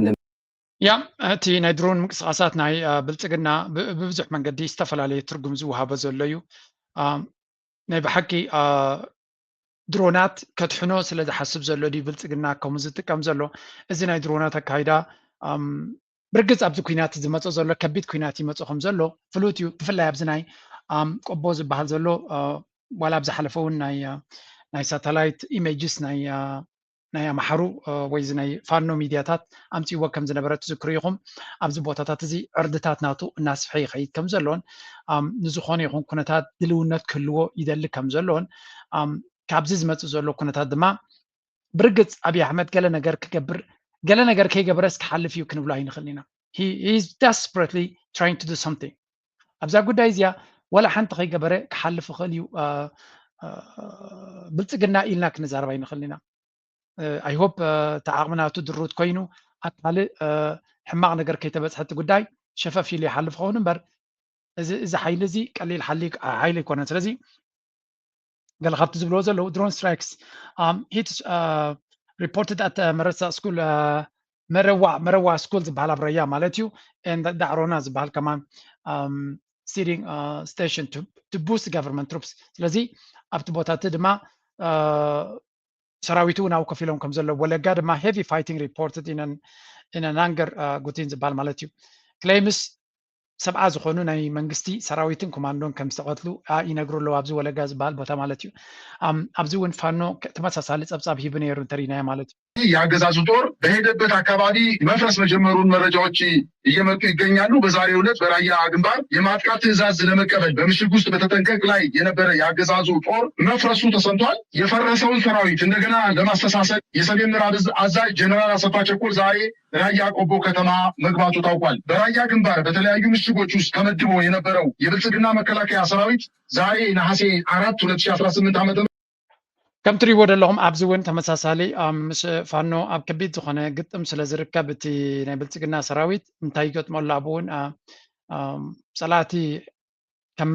ያ እቲ ናይ ድሮን ምንቅስቃሳት ናይ ብልፅግና ብብዙሕ መንገዲ ዝተፈላለየ ትርጉም ዝወሃቦ ዘሎ እዩ። ናይ ብሓቂ ድሮናት ከድሕኖ ስለ ዝሓስብ ዘሎ ድዩ ብልፅግና ከምኡ ዝጥቀም ዘሎ? እዚ ናይ ድሮናት ኣካይዳ ብርግፅ ኣብዚ ኩናት ዝመፀ ዘሎ ከቢድ ኩናት ይመፀ ከም ዘሎ ፍሉጥ እዩ። ብፍላይ ኣብዚ ናይ ቆቦ ዝበሃል ዘሎ ዋላ ኣብ ዝሓለፈ እውን ናይ ሳተላይት ኢሜጅስ ናይ ናይ ኣምሓሩ ወይ እዚ ናይ ፋኖ ሚድያታት ኣምፅእዎ ከም ዝነበረ ትዝክሩ ኢኹም። ኣብዚ ቦታታት እዚ ዕርድታት ናቱ እናስፍሐ ይኸይድ ከም ዘሎን ንዝኾነ ይኹን ኩነታት ድልውነት ክህልዎ ይደሊ ከም ዘሎን ካብዚ ዝመፅእ ዘሎ ኩነታት ድማ ብርግፅ ኣብይ ኣሕመድ ገለ ነገር ክገብር ገለ ነገር ከይገበረስ ክሓልፍ እዩ ክንብሎ ኣይንኽእል ኢና። He is desperately trying to do something ኣብዛ ጉዳይ እዚኣ ወላ ሓንቲ ከይገበረ ክሓልፍ ይኽእል እዩ። ብልፅግና ኢልና ክንዛረብ ኣይንኽእል ኢና። I hope እቲ ዓቕሚ ናቱ ድሩት ኮይኑ ኣብ ካልእ ሕማቕ ነገር ከይተበፅሐ እቲ ጉዳይ ሸፈፍ ኢሉ ይሓልፍ ክኸውን እምበር እዚ ሓይሊ እዚ ቀሊል ሓይሊ ኣይኮነን። ስለዚ ገለ ካብቲ ዝብልዎ ዘለዉ drone strikes hit reported at መረሳ ስኩል መረዋ መረዋ ስኩል ዝበሃል ኣብ ረያ ማለት እዩ። ዳዕሮና ዝበሃል ከማን ሲቲንግ ስቴሽን to boost government troops። ስለዚ ኣብቲ ቦታ እቲ ድማ ሰራዊቱ እውን ኣብኡ ኮፍ ኢሎም ከም ዘለዉ ወለጋ ድማ heavy fighting reported in an anger ጉቲን ዝበሃል ማለት እዩ። ክሌምስ ሰብዓ ዝኾኑ ናይ መንግስቲ ሰራዊትን ኮማንዶን ከም ዝተቐትሉ ይነግሩ ኣለዉ። ኣብዚ ወለጋ ዝበሃል ቦታ ማለት እዩ። ኣብዚ እውን ፋኖ ተመሳሳሊ ፀብፃብ ሂቡ ነይሩ እንተሪእናዮ ማለት እዩ። የአገዛዙ ጦር በሄደበት አካባቢ መፍረስ መጀመሩን መረጃዎች እየመጡ ይገኛሉ። በዛሬው ዕለት በራያ ግንባር የማጥቃት ትዕዛዝ ለመቀበል በምሽግ ውስጥ በተጠንቀቅ ላይ የነበረ የአገዛዙ ጦር መፍረሱ ተሰምቷል። የፈረሰውን ሰራዊት እንደገና ለማስተሳሰር የሰሜን ምዕራብ እዝ አዛዥ ጀነራል አሰፋ ቸኮል ዛሬ ራያ ቆቦ ከተማ መግባቱ ታውቋል። በራያ ግንባር በተለያዩ ምሽጎች ውስጥ ተመድቦ የነበረው የብልጽግና መከላከያ ሰራዊት ዛሬ ነሐሴ አራት ሁለት ሺህ አስራ ስምንት ዓመተ ከም ትሪእዎ ዘለኹም ኣብዚ እውን ተመሳሳሊ ምስ ፋኖ ኣብ ከቢድ ዝኾነ ግጥም ስለ ዝርከብ እቲ ናይ ብልፅግና ሰራዊት እንታይ ይገጥሞ ኣሎ ኣብኡ እውን ፀላእቲ ከም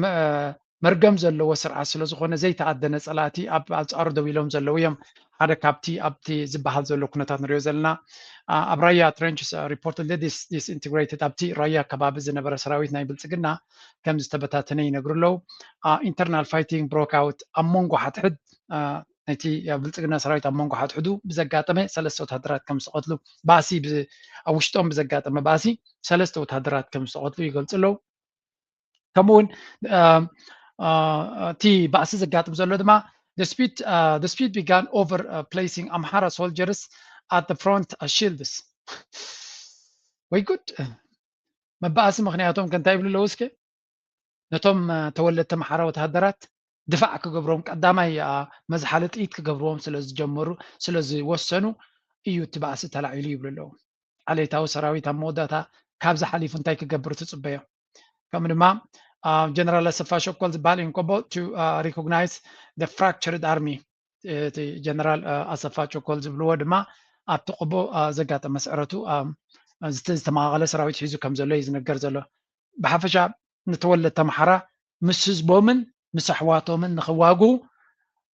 መርገም ዘለዎ ስርዓት ስለ ዝኾነ ዘይተኣደነ ፀላእቲ ኣብ ኣንፃሩ ደው ኢሎም ዘለዉ እዮም። ሓደ ካብቲ ኣብቲ ዝበሃል ዘሎ ኩነታት ንሪኦ ዘለና ኣብ ራያ trenches reportedly disintegrated ኣብቲ ራያ ከባቢ ዝነበረ ሰራዊት ናይ ብልፅግና ከም ዝተበታተነ ይነግሩ ኣለዉ። Internal fighting broke out ኣብ መንጎ ሓድሕድ ናይቲ ብልፅግና ሰራዊት ኣብ መንጎ ሓድሕዱ ብዘጋጠመ ሰለስተ ወታደራት ከም ዝተቐትሉ ባእሲ ኣብ ውሽጦም ብዘጋጠመ ባእሲ ሰለስተ ወታደራት ከም ዝተቐትሉ ይገልፁ ኣለዉ። ከምኡ እውን እቲ ባእሲ ዘጋጥም ዘሎ ድማ dispute began over placing Amhara soldiers at the front shields። ወይ ጉድ! መባእሲ ምኽንያቶም ከ እንታይ ይብሉ ኣለዉ እስከ? ነቶም ተወለድቲ ኣምሓራ ወተሃደራት ድፋዕ ክገብሮም ቀዳማይ መዝሓሊ ጥይት ክገብርዎም ስለ ዝጀመሩ ስለ ዝወሰኑ እዩ እቲ ባእሲ ተላዒሉ ይብሉ ኣለዉ። ዓሌታዊ ሰራዊት ኣብ መወዳእታ ካብዚ ሓሊፉ እንታይ ክገብር ትፅበዮ? ከምኡ ድማ ጀነራል ኣሰፋ ሸኮል ዝበሃል ኢንኮቦ to recognize the fractured army እቲ ጀነራል ኣሰፋ ቸኮል ዝብልዎ ድማ ኣብቲ ቆቦ ዘጋጠመ ስዕረቱ ዝተመቓቐለ ሰራዊት ሒዙ ከም ዘሎ እዩ ዝነገር ዘሎ። ብሓፈሻ ንተወለድቲ ኣምሓራ ምስ ህዝቦምን ምስ ኣሕዋቶምን ንኽዋግኡ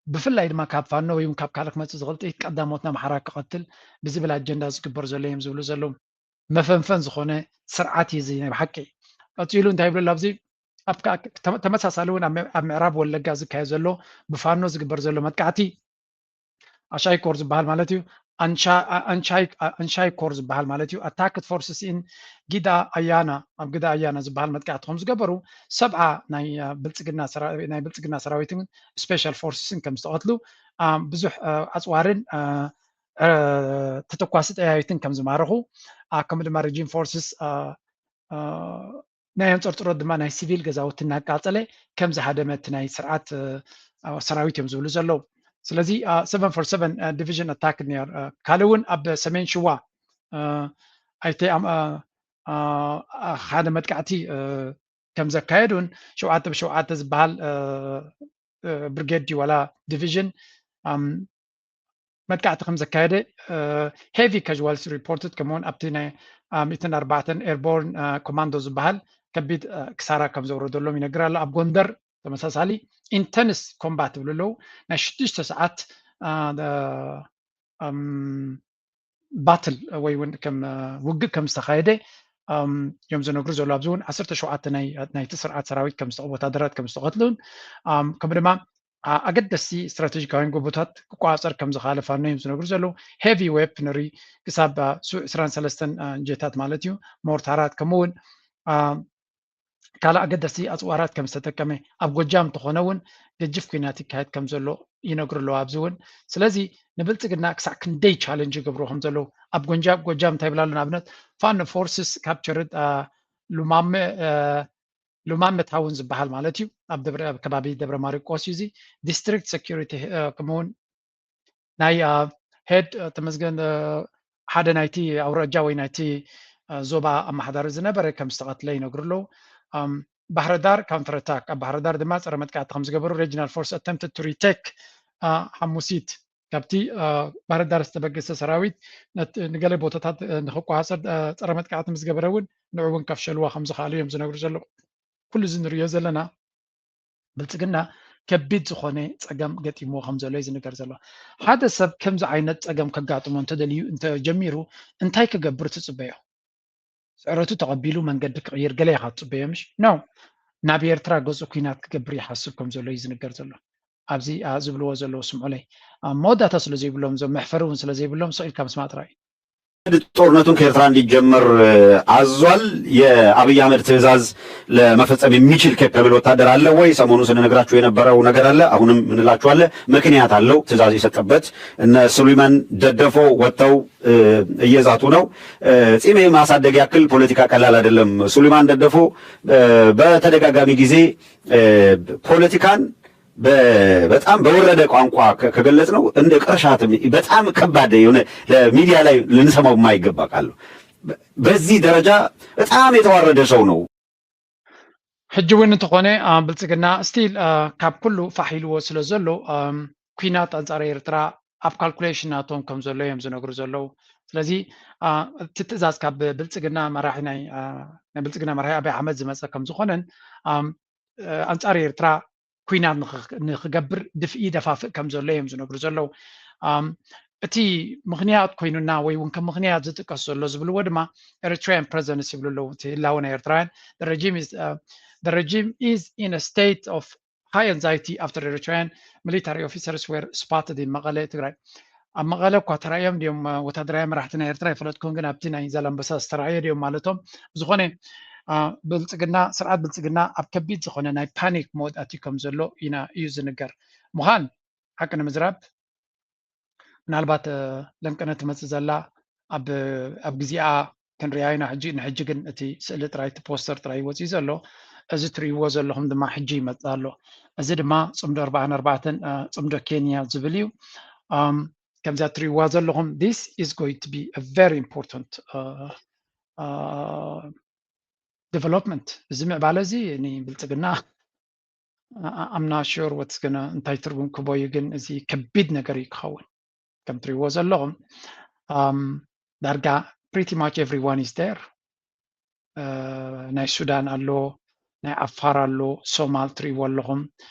ብፍላይ ድማ ካብ ፋኖ ወይ እውን ካብ ካልእ ክመፅእ ዝኽእል ጥይት ቀዳሞት ንኣምሓራ ክቐትል ብዝብል ኣጀንዳ ዝግበር ዘሎ እዮም ዝብሉ ዘለዉ። መፈንፈን ዝኾነ ስርዓት እዩ እዚ ናይ ብሓቂ። ቀፂሉ እንታይ ይብሉ ኣብዚ ኣብ ተመሳሳሊ እውን ኣብ ምዕራብ ወለጋ ዝካየድ ዘሎ ብፋኖ ዝግበር ዘሎ መጥቃዕቲ ኣሻይ ኮር ዝበሃል ማለት እዩ። ኣንሻይ ኮር ዝበሃል ማለት እዩ። Attacked forces in Gida Ayana ኣብ ግዳ ኣያና ዝበሃል መጥቃዕቲ ከም ዝገበሩ ሰብዓ ናይ ብልፅግና ሰራዊትን special forces ን ከም ዝተቐትሉ ብዙሕ ኣፅዋርን ተተኳሲ ጠያይትን ከም ዝማረኹ ከምኡ ድማ region forces ናይ ኣንፀርፅሮት ድማ ናይ ሲቪል ገዛውቲ እናቃፀለ ከም ዝሃደመ እቲ ናይ ስርዓት ሰራዊት እዮም ዝብሉ ዘለዉ። ስለዚ seven for seven division attack ነይሩ። ካልእ እውን ኣብ ሰሜን ሽዋ ኣይተ ሓደ መጥቃዕቲ ከም ዘካየዱን ሸውዓተ ብሸውዓተ ዝበሃል ብርጌድ ድዩ ዋላ ዲቪዥን መጥቃዕቲ ከም ዘካየደ heavy casualties reported፣ ከምኡውን ኣብቲ ናይ ሚእትን ኣርባዕተን airborne commando ዝበሃል ከቢድ ክሳራ ከም ዘውረደሎም ይነግር ኣሎ። ኣብ ጎንደር ተመሳሳሊ intense combat ይብሉ ኣለዉ። ናይ ሽዱሽተ ሰዓት battle ወይ እውን ከም ውግእ ከም ዝተኻየደ እዮም ዝነግሩ ዘለዉ። ኣብዚ እውን ዓሰርተ ሸውዓተ ናይቲ ስርዓት ሰራዊት ከም ወታደራት ከም ዝተቐትሉን ከምኡ ድማ ኣገደስቲ ስትራቴጂካውያን ጎቦታት ክቆፃፀር ከም ዝኻለ ፋኖ እዮም ዝነግሩ ዘለዉ። heavy weaponry ክሳብ ዕስራን ሰለስተን ጀታት ማለት እዩ፣ ሞርታራት፣ ከምኡ እውን ካልእ ኣገደስቲ ኣፅዋራት ከም ዝተጠቀመ፣ ኣብ ጎጃም እንተኾነ እውን ገጅፍ ኲናት ይካየድ ከም ዘሎ ይነግሩ ኣለዉ። ኣብዚ እውን ስለዚ ንብልፅግና ክሳዕ ክንደይ ቻለንጅ ይገብርዎ ከም ዘለዉ ኣብ ጎንጃ ጎጃም እንታይ ይብላ ኣሎ? ንኣብነት ፋኖ forces captured ሉማመ ሉማመ ታውን ዝበሃል ማለት እዩ። ኣብ ደብረ ኣብ ከባቢ ደብረ ማርቆስ እዩ እዚ። ዲስትሪክት ሴኩሪቲ ከምኡውን ናይ ሄድ ተመስገን ሓደ ናይቲ ኣውራጃ ወይ ናይቲ ዞባ ኣመሓዳሪ ዝነበረ ከም ዝተቐትለ ይነግሩ ኣለዉ። ባህርዳር ካውንተር ኣታክ ኣብ ባህርዳር ድማ ፀረ መጥቃዕቲ ከም ዝገበሩ regional force attempted to retake ሓሙሲት ካብቲ ባህርዳር ዝተበገሰ ሰራዊት ንገለ ቦታታት ንክቋፀር ፀረ መጥቃዕቲ ምስ ገበረ እውን ንዑ እውን ከፍሸልዋ ከም ዝኽኣሉ እዮም ዝነግሩ ዘለዉ። ኩሉ እዚ ንሪኦ ዘለና ብልፅግና ከቢድ ዝኾነ ፀገም ገጢምዎ ከም ዘሎ እዩ ዝንገር ዘሎ። ሓደ ሰብ ከምዚ ዓይነት ፀገም ከጋጥሞ እንተደልዩ እንተጀሚሩ እንታይ ክገብር ትፅበዮ? ስዕረቱ ተቐቢሉ መንገዲ ክቕይር ገለ ኢኻ ትፅበዮ ምሽ? ኖ፣ ናብ ኤርትራ ገፁ ኲናት ክገብር ይሓስብ ከም ዘሎ እዩ ዝንገር ዘሎ። ኣብዚ ዝብልዎ ዘለዉ ስምዑለይ። መወዳእታ ስለ ዘይብሎም እዞም መሕፈሪ እውን ስለ ዘይብሎም ስቕ ኢልካ ምስማዕ ጥራይ እዩ። ጦርነቱን ከኤርትራ እንዲጀመር አዟል። የአብይ አህመድ ትዕዛዝ ለመፈጸም የሚችል capable ወታደር አለ ወይ? ሰሞኑን ስንነግራችሁ የነበረው ነገር አለ። አሁንም ምንላችሁ አለ። ምክንያት አለው ትዕዛዝ የሰጠበት። እነ ሱሊማን ደደፎ ወጥተው እየዛቱ ነው። ጺም የማሳደግ ያክል ፖለቲካ ቀላል አይደለም። ሱሊማን ደደፎ በተደጋጋሚ ጊዜ ፖለቲካን በጣም በወረደ ቋንቋ ከገለጽነው እንደ ቅርሻትም በጣም ከባድ የሆነ ለሚዲያ ላይ ልንሰማው የማይገባ ቃል ነው። በዚህ ደረጃ በጣም የተዋረደ ሰው ነው። ሕጂ እውን እንተኾነ ብልፅግና still ካብ ኩሉ ፋሕ ኢልዎ ስለ ዘሎ ኲናት ኣንፃር ኤርትራ ኣብ ካልኩሌሽን ናቶም ከም ዘሎ እዮም ዝነግሩ ዘለዉ። ስለዚ እቲ ትእዛዝ ካብ ብልፅግና መራሒ ናይ ብልፅግና መራሒ ኣብይ ኣሕመድ ዝመፀ ከም ዝኾነን ኣንፃር ኤርትራ ኲናት ንኽገብር ድፍኢ ደፋፍእ ከም ዘሎ እዮም ዝነግሩ ዘለዉ። እቲ ምኽንያት ኮይኑና ወይ እውን ከም ምኽንያት ዝጥቀስ ዘሎ ዝብልዎ ድማ Eritrean presence ይብሉ ኣለዉ። እቲ ህላወ ናይ ኤርትራውያን regime is in a state of high anxiety after Eritrean military officers were spotted in መቐለ ትግራይ። ኣብ መቐለ እኳ ተራእዮም ድዮም ወታደራዊ መራሕቲ ናይ ኤርትራ ይፈለጥኩም፣ ግን ኣብቲ ናይ ዛላምበሳ ዝተራእየ ድዮም ማለቶም። ብዝኾነ ብልፅግና ስርዓት ብልፅግና ኣብ ከቢድ ዝኾነ ናይ ፓኒክ ሞድ ኣትዩ ከም ዘሎ ኢና እዩ ዝንገር። ምዃን ሓቂ ንምዝራብ ምናልባት ለንቅነ ትመፅእ ዘላ ኣብ ግዜኣ ክንሪኣ ኢና። ሕጂ ንሕጂ ግን እቲ ስእሊ ጥራይ እቲ ፖስተር ጥራይ ወፂኡ ዘሎ። እዚ ትርእይዎ ዘለኹም ድማ ሕጂ ይመፅእ ኣሎ። እዚ ድማ ፅምዶ ኣርባዓን ኣርባዕተን ፅምዶ ኬንያ ዝብል እዩ። ከምዛ ትርእይዋ ዘለኹም this is going to be a very important development። እዚ ምዕባለ እዚ ንብልፅግና I'm not sure what's gonna እንታይ ትርጉም ክቦ እዩ፣ ግን እዚ ከቢድ ነገር እዩ ክኸውን። ከም ትርእይዎ ዘለኹም ዳርጋ pretty much everyone is there። ናይ ሱዳን ኣሎ፣ ናይ ዓፋር ኣሎ፣ ሶማል ትርእይዎ ኣለኹም፣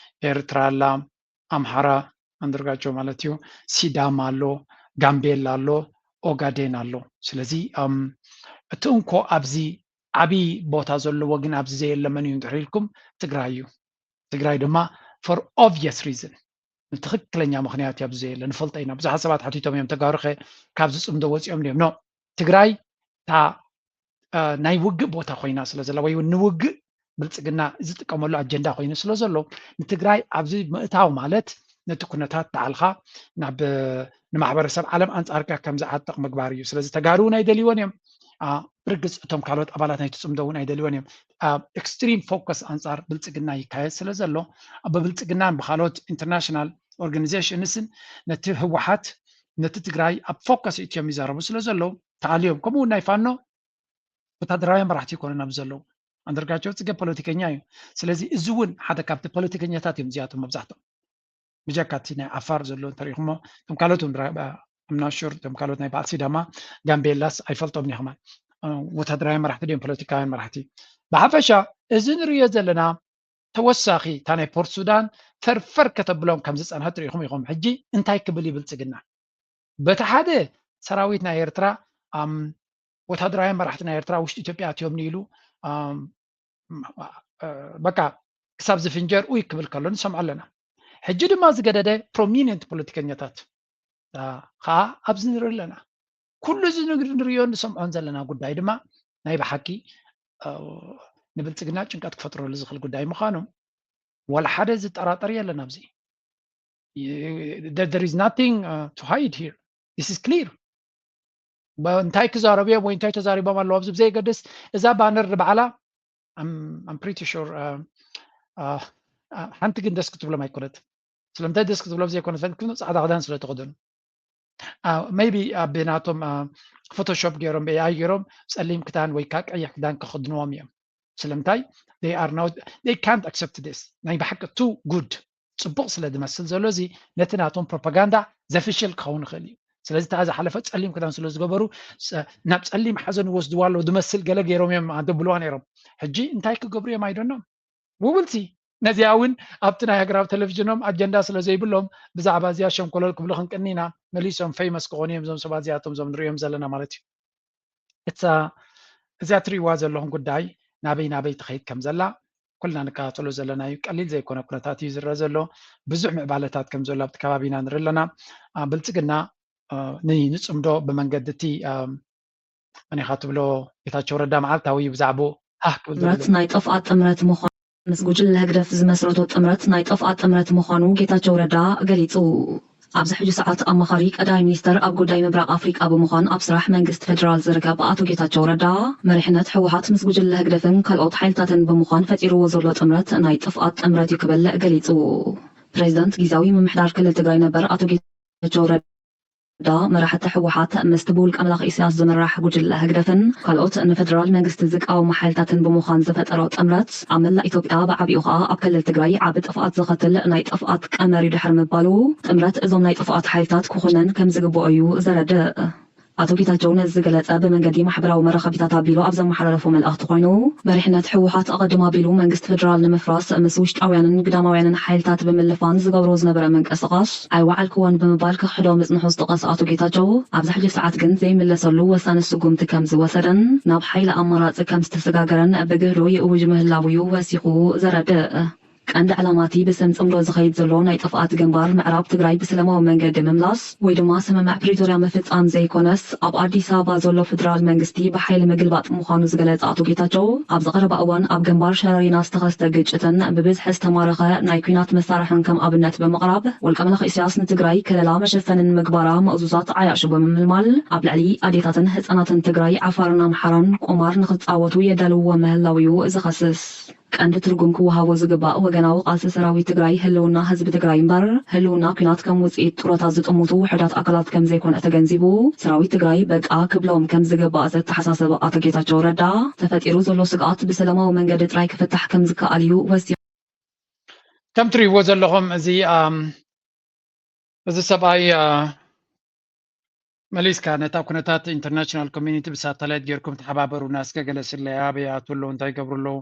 ኤርትራ ኣላ፣ ኣምሓራ ኣንደርጋቸው ማለት እዩ፣ ሲዳማ ኣሎ፣ ጋምቤላ ኣሎ፣ ኦጋዴን ኣሎ። ስለዚ እቲ እንኮ ኣብዚ ዓብዪ ቦታ ዘለዎ ግን ኣብዚ ዘየለ መን እዩ እንድሕር ኢልኩም ትግራይ እዩ። ትግራይ ድማ for obvious reason ንትኽክለኛ ምኽንያት እዩ ኣብዚ ዘየለ ንፈልጦ ኢና። ብዙሓት ሰባት ሓቲቶም እዮም ተጋሩኸ ካብዚ ፅምዶ ወፂኦም ድዮም? ኖ፣ ትግራይ እታ ናይ ውግእ ቦታ ኮይና ስለ ዘላ ወይ እውን ንውግእ ብልፅግና ዝጥቀመሉ ኣጀንዳ ኮይኑ ስለ ዘሎ ንትግራይ ኣብዚ ምእታው ማለት ነቲ ኩነታት ባዕልኻ ናብ ንማሕበረሰብ ዓለም ኣንፃርካ ከም ዝዓጥቕ ምግባር እዩ። ስለዚ ተጋሩ እውን ኣይደልይዎን እዮም። ብርግፅ እቶም ካልኦት ኣባላት ናይቲ ፅምዶ እውን ኣይደልይዎን እዮም። extreme focus ኣንፃር ብልፅግና ይካየድ ስለ ዘሎ ብብልፅግናን ብካልኦት international organization ስን ነቲ ህወሓት ነቲ ትግራይ ኣብ focus እትዮም ይዛረቡ ስለ ዘለዉ ተኣልዮም ከምኡ እውን ናይ ፋኖ ወታደራውያን መራሕቲ ይኮኑን ኣብዚ ዘለዉ። ኣንደርጋቸው ፅገ ፖለቲከኛ እዩ። ስለዚ እዚ እውን ሓደ ካብቲ ፖለቲከኛታት እዮም እዚኣቶም መብዛሕትኦም ብጀካ እቲ ናይ ዓፋር ዘሎ እንተሪኢኹሞ፣ እቶም ካልኦት እውን ራ- I'm not sure፣ እቶም ካልኦት ናይ በዓል ሲዳማ፣ ጋምቤላስ ኣይፈልጦም እየ ከማን። እ፣ ወታደራውያን መራሕቲ ድዮም ፖለቲካውያን መራሕቲ? ብሓፈሻ እዚ ንሪኦ ዘለና ተወሳኺ እታ ናይ ፖርት ሱዳን ፈርፈር ከተብሎም ከም ዝፀንሐት ሪኢኹም ኢኹም። ሕጂ እንታይ ክብል እዩ ብልፅግና? በቲ ሓደ ሰራዊት ናይ ኤርትራ፣ ኣም፣ ወታደራውያን መራሕቲ ናይ ኤርትራ ውሽጢ ኢትዮጵያ ኣትዮም ኢሉ፣ ኣም፣ እ፣ በቃ ክሳብ ዝፍንጀር ኡይ ክብል ከሎ ንሰምዖ ኣለና። ሕጂ ድማ ዝገደደ ፕሮሚኒንት ፖለቲከኛታት፣ እ፣ ከዓ ኣብዚ ንርኢ ኣለና። ኩሉ እዚ ንግ- ንሪኦን ንሰምዖን ዘለና ጉዳይ ድማ ናይ ብሓቂ፣ እ፣ ንብልፅግና ጭንቀት ክፈጥረሉ ዝኽእል ጉዳይ ምዃኑ ዋላ ሓደ ዝጠራጠር የለን ኣብዚ። You- there there is nothing, uh, to hide here. This is clear. ባ- እንታይ ክዛረቡ እዮም ወይ እንታይ ተዛሪቦም ኣለዉ ኣብዚ ብዘየገድስ፣ እዛ ባነር ንባዕላ I'm I'm pretty sure፣ uh, uh, uh, ሓንቲ ግን ደስ ክትብሎም ኣይኮነት። ስለምንታይ ደስ ክትብሎም ዘይኮነት? ፈንክም ፃዕዳ ክዳን ስለ ተኸደኑ። ሜቢ ኣብ ናቶም ፎቶሾፕ ገይሮም ብኤኣይ ገይሮም ፀሊም ክዳን ወይ ከዓ ቀይሕ ክዳን ከኸድንዎም እዮም። ስለምንታይ? They are not, they can't accept this። ናይ ብሓቂ too good፣ ፅቡቕ ስለ ዝመስል ዘሎ እዚ ነቲ ናቶም ፕሮፓጋንዳ ዘፍሽል ክኸውን ይኽእል እዩ። ስለዚ እታ ዝሓለፈ ፀሊም ክዳን ስለ ዝገበሩ፣ ጸ- ናብ ፀሊም ሓዘን ይወስድዋ ኣለዉ ዝመስል ገለ ገይሮም እዮም ኣደብልዋ ነይሮም። ሕጂ እንታይ ክገብሩ እዮም ኣይደኖም ውብልቲ። ነዚኣ እውን ኣብቲ ናይ ሃገራዊ ቴሌቪዥኖም ኣጀንዳ ስለ ዘይብሎም ብዛዕባ እዚኣ ሸንኮለል ክብሉ ክንቅኒ ኢና። መሊሶም ፌመስ ክኾኑ እዮም እዞም ሰባት እዚኣቶም እዞም ንሪኦም ዘለና ማለት እዩ። እታ እዚኣ ትሪእዋ ዘለኹም ጉዳይ ናበይ ናበይ ትኸይድ ከም ዘላ ኩልና ንከታተሎ ዘለና እዩ። ቀሊል ዘይኮነ ኩነታት እዩ ዝረአ ዘሎ። ብዙሕ ምዕባለታት ከም ዘሎ ኣብቲ ከባቢና ንርኢ ኣለና። አ፣ ብልፅግና፣ አ፣ ን- ንፅምዶ ብመንገዲ እቲ፣ አ፣ መን ኢኻ ትብሎ ጌታቸው ረዳ መዓልታዊ እዩ ብዛዕባኡ ሃህ ክብል ዘሎ ጥምረት ዘሎ። ናይ ጥፍኣት ጥምረት ምዃኑ ምስ ጉጅለ ህግደፍ ዝመስረቶ ጥምረት ናይ ጥፍኣት ጥምረት ምዃኑ ጌታቸው ረዳ ገሊጹ። ኣብዚ ሕጂ ሰዓት ኣማኻሪ ቀዳማይ ሚኒስተር ኣብ ጉዳይ ምብራቕ ኣፍሪቃ ብምዃን ኣብ ስራሕ መንግስቲ ፌደራል ዝርከብ ኣቶ ጌታቸው ረዳ፣ መሪሕነት ህወሓት ምስ ጉጅለ ህግደፍን ካልኦት ሓይልታትን ብምዃን ፈጢርዎ ዘሎ ጥምረት ናይ ጥፍኣት ጥምረት እዩ ክብል ገሊጹ። ፕሬዚዳንት ግዝያዊ ምምሕዳር ክልል ትግራይ ነበር ኣቶ ጌታቸው ረዳ፣ መራሕቲ ህወሓት ምስቲ ብውልቀ ኣምላኽ ኢሳያስ ዝምራሕ ጉጅለ ህግደፍን ካልኦት ንፌደራል መንግስቲ ዝቃወሙ ሓይልታትን ብምዃን ዝፈጠሮ ጥምረት፣ ኣብ መላእ ኢትዮጵያ ብዓቢኡ ኸኣ ኣብ ክልል ትግራይ ዓቢ ጥፍኣት ዘኸትል ናይ ጥፍኣት ቀመር እዩ ድሕሪ ምባሉ፣ ጥምረት እዞም ናይ ጥፍኣት ሓይልታት ክኹነን ከም ዝግብኦ እዩ ዘረድእ። ኣቶ ጌታቸው ነዚ ዝገለጸ ብመንገዲ ማሕበራዊ መራኸቢታት ኣቢሉ ኣብ ዘመሓላለፎ መልእኽቲ ኮይኑ፣ መሪሕነት ህወሓት ኣቐድም ኣቢሉ መንግስቲ ፌደራል ንምፍራስ ምስ ውሽጣውያንን ግዳማውያንን ሓይልታት ብምልፋን ዝገብሮ ዝነበረ ምንቅስቓስ ኣይወዓልክዎን ብምባል ክኽሕዶ ምጽንሑ ዝጠቐሰ ኣቶ ጌታቸው፣ ኣብዚ ሕጂ ሰዓት ግን ዘይምለሰሉ ወሳኒ ስጉምቲ ከም ዝወሰደን ናብ ሓይሊ ኣማራጺ ከም ዝተሰጋገረን ብግህዶ ይእውጅ ምህላዉ እዩ ወሲኹ ዘረድእ። ቀንዲ ዕላማ እቲ ብስም ጽምዶ ዝኸይድ ዘሎ ናይ ጥፍኣት ግንባር ምዕራብ ትግራይ ብሰላማዊ መንገዲ ምምላስ ወይ ድማ ስምምዕ ፕሪቶርያ ምፍጻም ዘይኮነስ፣ ኣብ ኣዲስ ኣበባ ዘሎ ፌደራል መንግስቲ ብሓይሊ ምግልባጥ ምዃኑ ዝገለጸ ኣቶ ጌታቸው፣ ኣብዚ ቀረባ እዋን ኣብ ግንባር ሸረሪና ዝተኸስተ ግጭትን ብብዝሒ ዝተማረኸ ናይ ኲናት መሳርሕን ከም ኣብነት ብምቕራብ፣ ውልቀ መላኺ ኢሳያስ ንትግራይ ከለላ መሸፈኒ ንምግባራ ምእዙዛት ዓያሹ ብምምልማል፣ ኣብ ልዕሊ ኣዴታትን ህጻናትን ትግራይ፣ ዓፋርን ኣምሓራን ቁማር ንኽጻወቱ የዳልውዎ ምህላው እዩ ዝኸስስ። ቀንዲ ትርጉም ክወሃቦ ዝግባእ ወገናዊ ቃልሲ ሰራዊት ትግራይ ህልውና ህዝቢ ትግራይ እምበር ህልውና ኲናት ከም ውፅኢት ጡረታ ዝጥምቱ ውሑዳት ኣካላት ከም ዘይኮነ ተገንዚቡ፣ ሰራዊት ትግራይ በቃ ክብሎም ከም ዝግባእ ዘተሓሳሰበ ኣቶ ጌታቸው ረዳ፣ ተፈጢሩ ዘሎ ስግኣት ብሰላማዊ መንገዲ ጥራይ ክፍታሕ ከም ዝከኣል እዩ ወሲኹ። ከም ትሪእዎ ዘለኹም እዚ፣ ኣም፣ እዚ ሰብኣይ፣ አ፣ መሊስካ ነታ ኩነታት ኢንተርናሽናል ኮሚኒቲ ብሳተላይት ጌርኩም ተሓባበሩና፣ እስከ ገለ ስለያ ኣበይ ይኣትዉ ኣለዉ፣ እንታይ ይገብሩ ኣለዉ፣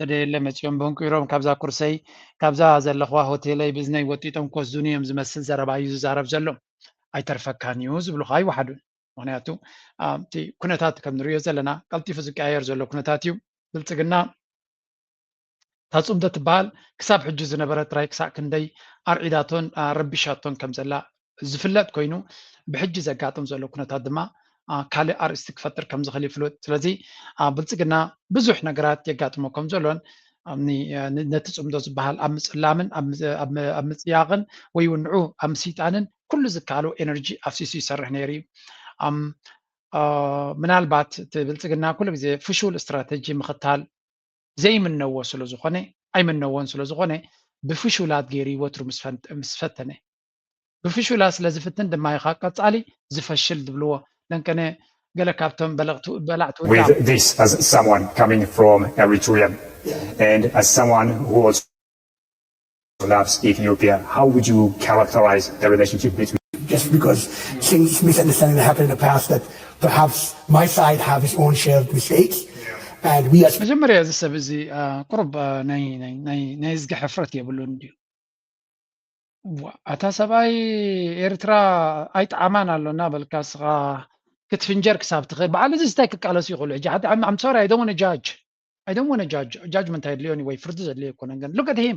ተደየለ መጺኦም በንቂሮም ካብዛ ኩርሰይ፣ ካብዛ ዘለኽዋ ሆቴለይ ብእዝነይ ወጢጦም ኮስዱኒ እዮም ዝመስል ዘረባ እዩ ዝዛረብ ዘሎ። ኣይተርፈካን እዩ ዝብሉኻ ኣይወሓዱን። ምኽንያቱ፣ አ፣ እቲ ኩነታት ከም ንሪኦ ዘለና ቀልጢፉ ዝቀያየር ዘሎ ኩነታት እዩ። ብልጽግና እታ ጽምዶ ትበሃል ክሳብ ሕጂ ዝነበረ ጥራይ ክሳዕ ክንደይ ኣርዒዳቶን፣ አ፣ ረቢሻቶን ከም ዘላ ዝፍለጥ ኮይኑ፣ ብሕጂ ዘጋጥም ዘሎ ኩነታት ድማ፣ አ፣ ካልእ ኣርእስቲ ክፈጥር ከም ዝኽእል ይፍለጥ። ስለዚ፣ አ፣ ብልጽግና ብዙሕ ነገራት የጋጥሞ ከም ዘሎን፣ አ፣ ኒ-፣ አ፣ ን-፣ ነቲ ጽምዶ ዝበሃል ኣብ ምጽላምን ኣብ ም-፣ ኣብ ም-፣ ኣብ ምጽያቕን ወይ እውን ንዑ ኣብ ምስይጣንን ኩሉ ዝከኣሎ ኤነርጂ ኣፍሲሱ ይሰርሕ ነይሩ እዩ። ኣም፣ አ፣ ምናልባት እቲ ብልጽግና ኩሉ ግዜ ፍሹል ስትራተጂ ምኽታል ዘይምነዎ ስለ ዝኾነ፣ ኣይምነዎን ስለ ዝኾነ፣ ብፍሹላት ገይሩ ወትሩ ምስ ፈን-፣ ምስ ፈተነ። ብፍሹላት ስለ ዝፍትን ድማ ኢኻ ቀጻሊ ዝፈሽል ዝብልዎ። ለንቀነ ገለ ካብቶም በለቕቱ-፣ በላዕቲ ውዳም። With this as someone coming from Eritrea and as someone who also collapse Ethiopia? How would you characterize the relationship between? Just because things, misunderstanding that happened in the past, that perhaps my side have its own shared mistakes, and we as መጀመርያ እዚ ሰብ እዚ ቁሩብ ናይ ናይ ናይ ናይ እዝጊ ሕፍረት የብሉን ድዩ? እታ ሰብኣይ ኤርትራ ኣይጠዓማን ኣሎ እናበልካ እስኻ ክትፍንጀር ክሳብ ትኽእል። በዓል እዚ ስታይ ክቃለሱ ይኽእሉ። ሕጂ ሓደ I'm sorry, I don't want to judge. I don't want to judge. Judgment ኣየድልዮን ወይ ፍርዲ ዘድልዮ ኣይኮነን። ግን look at him.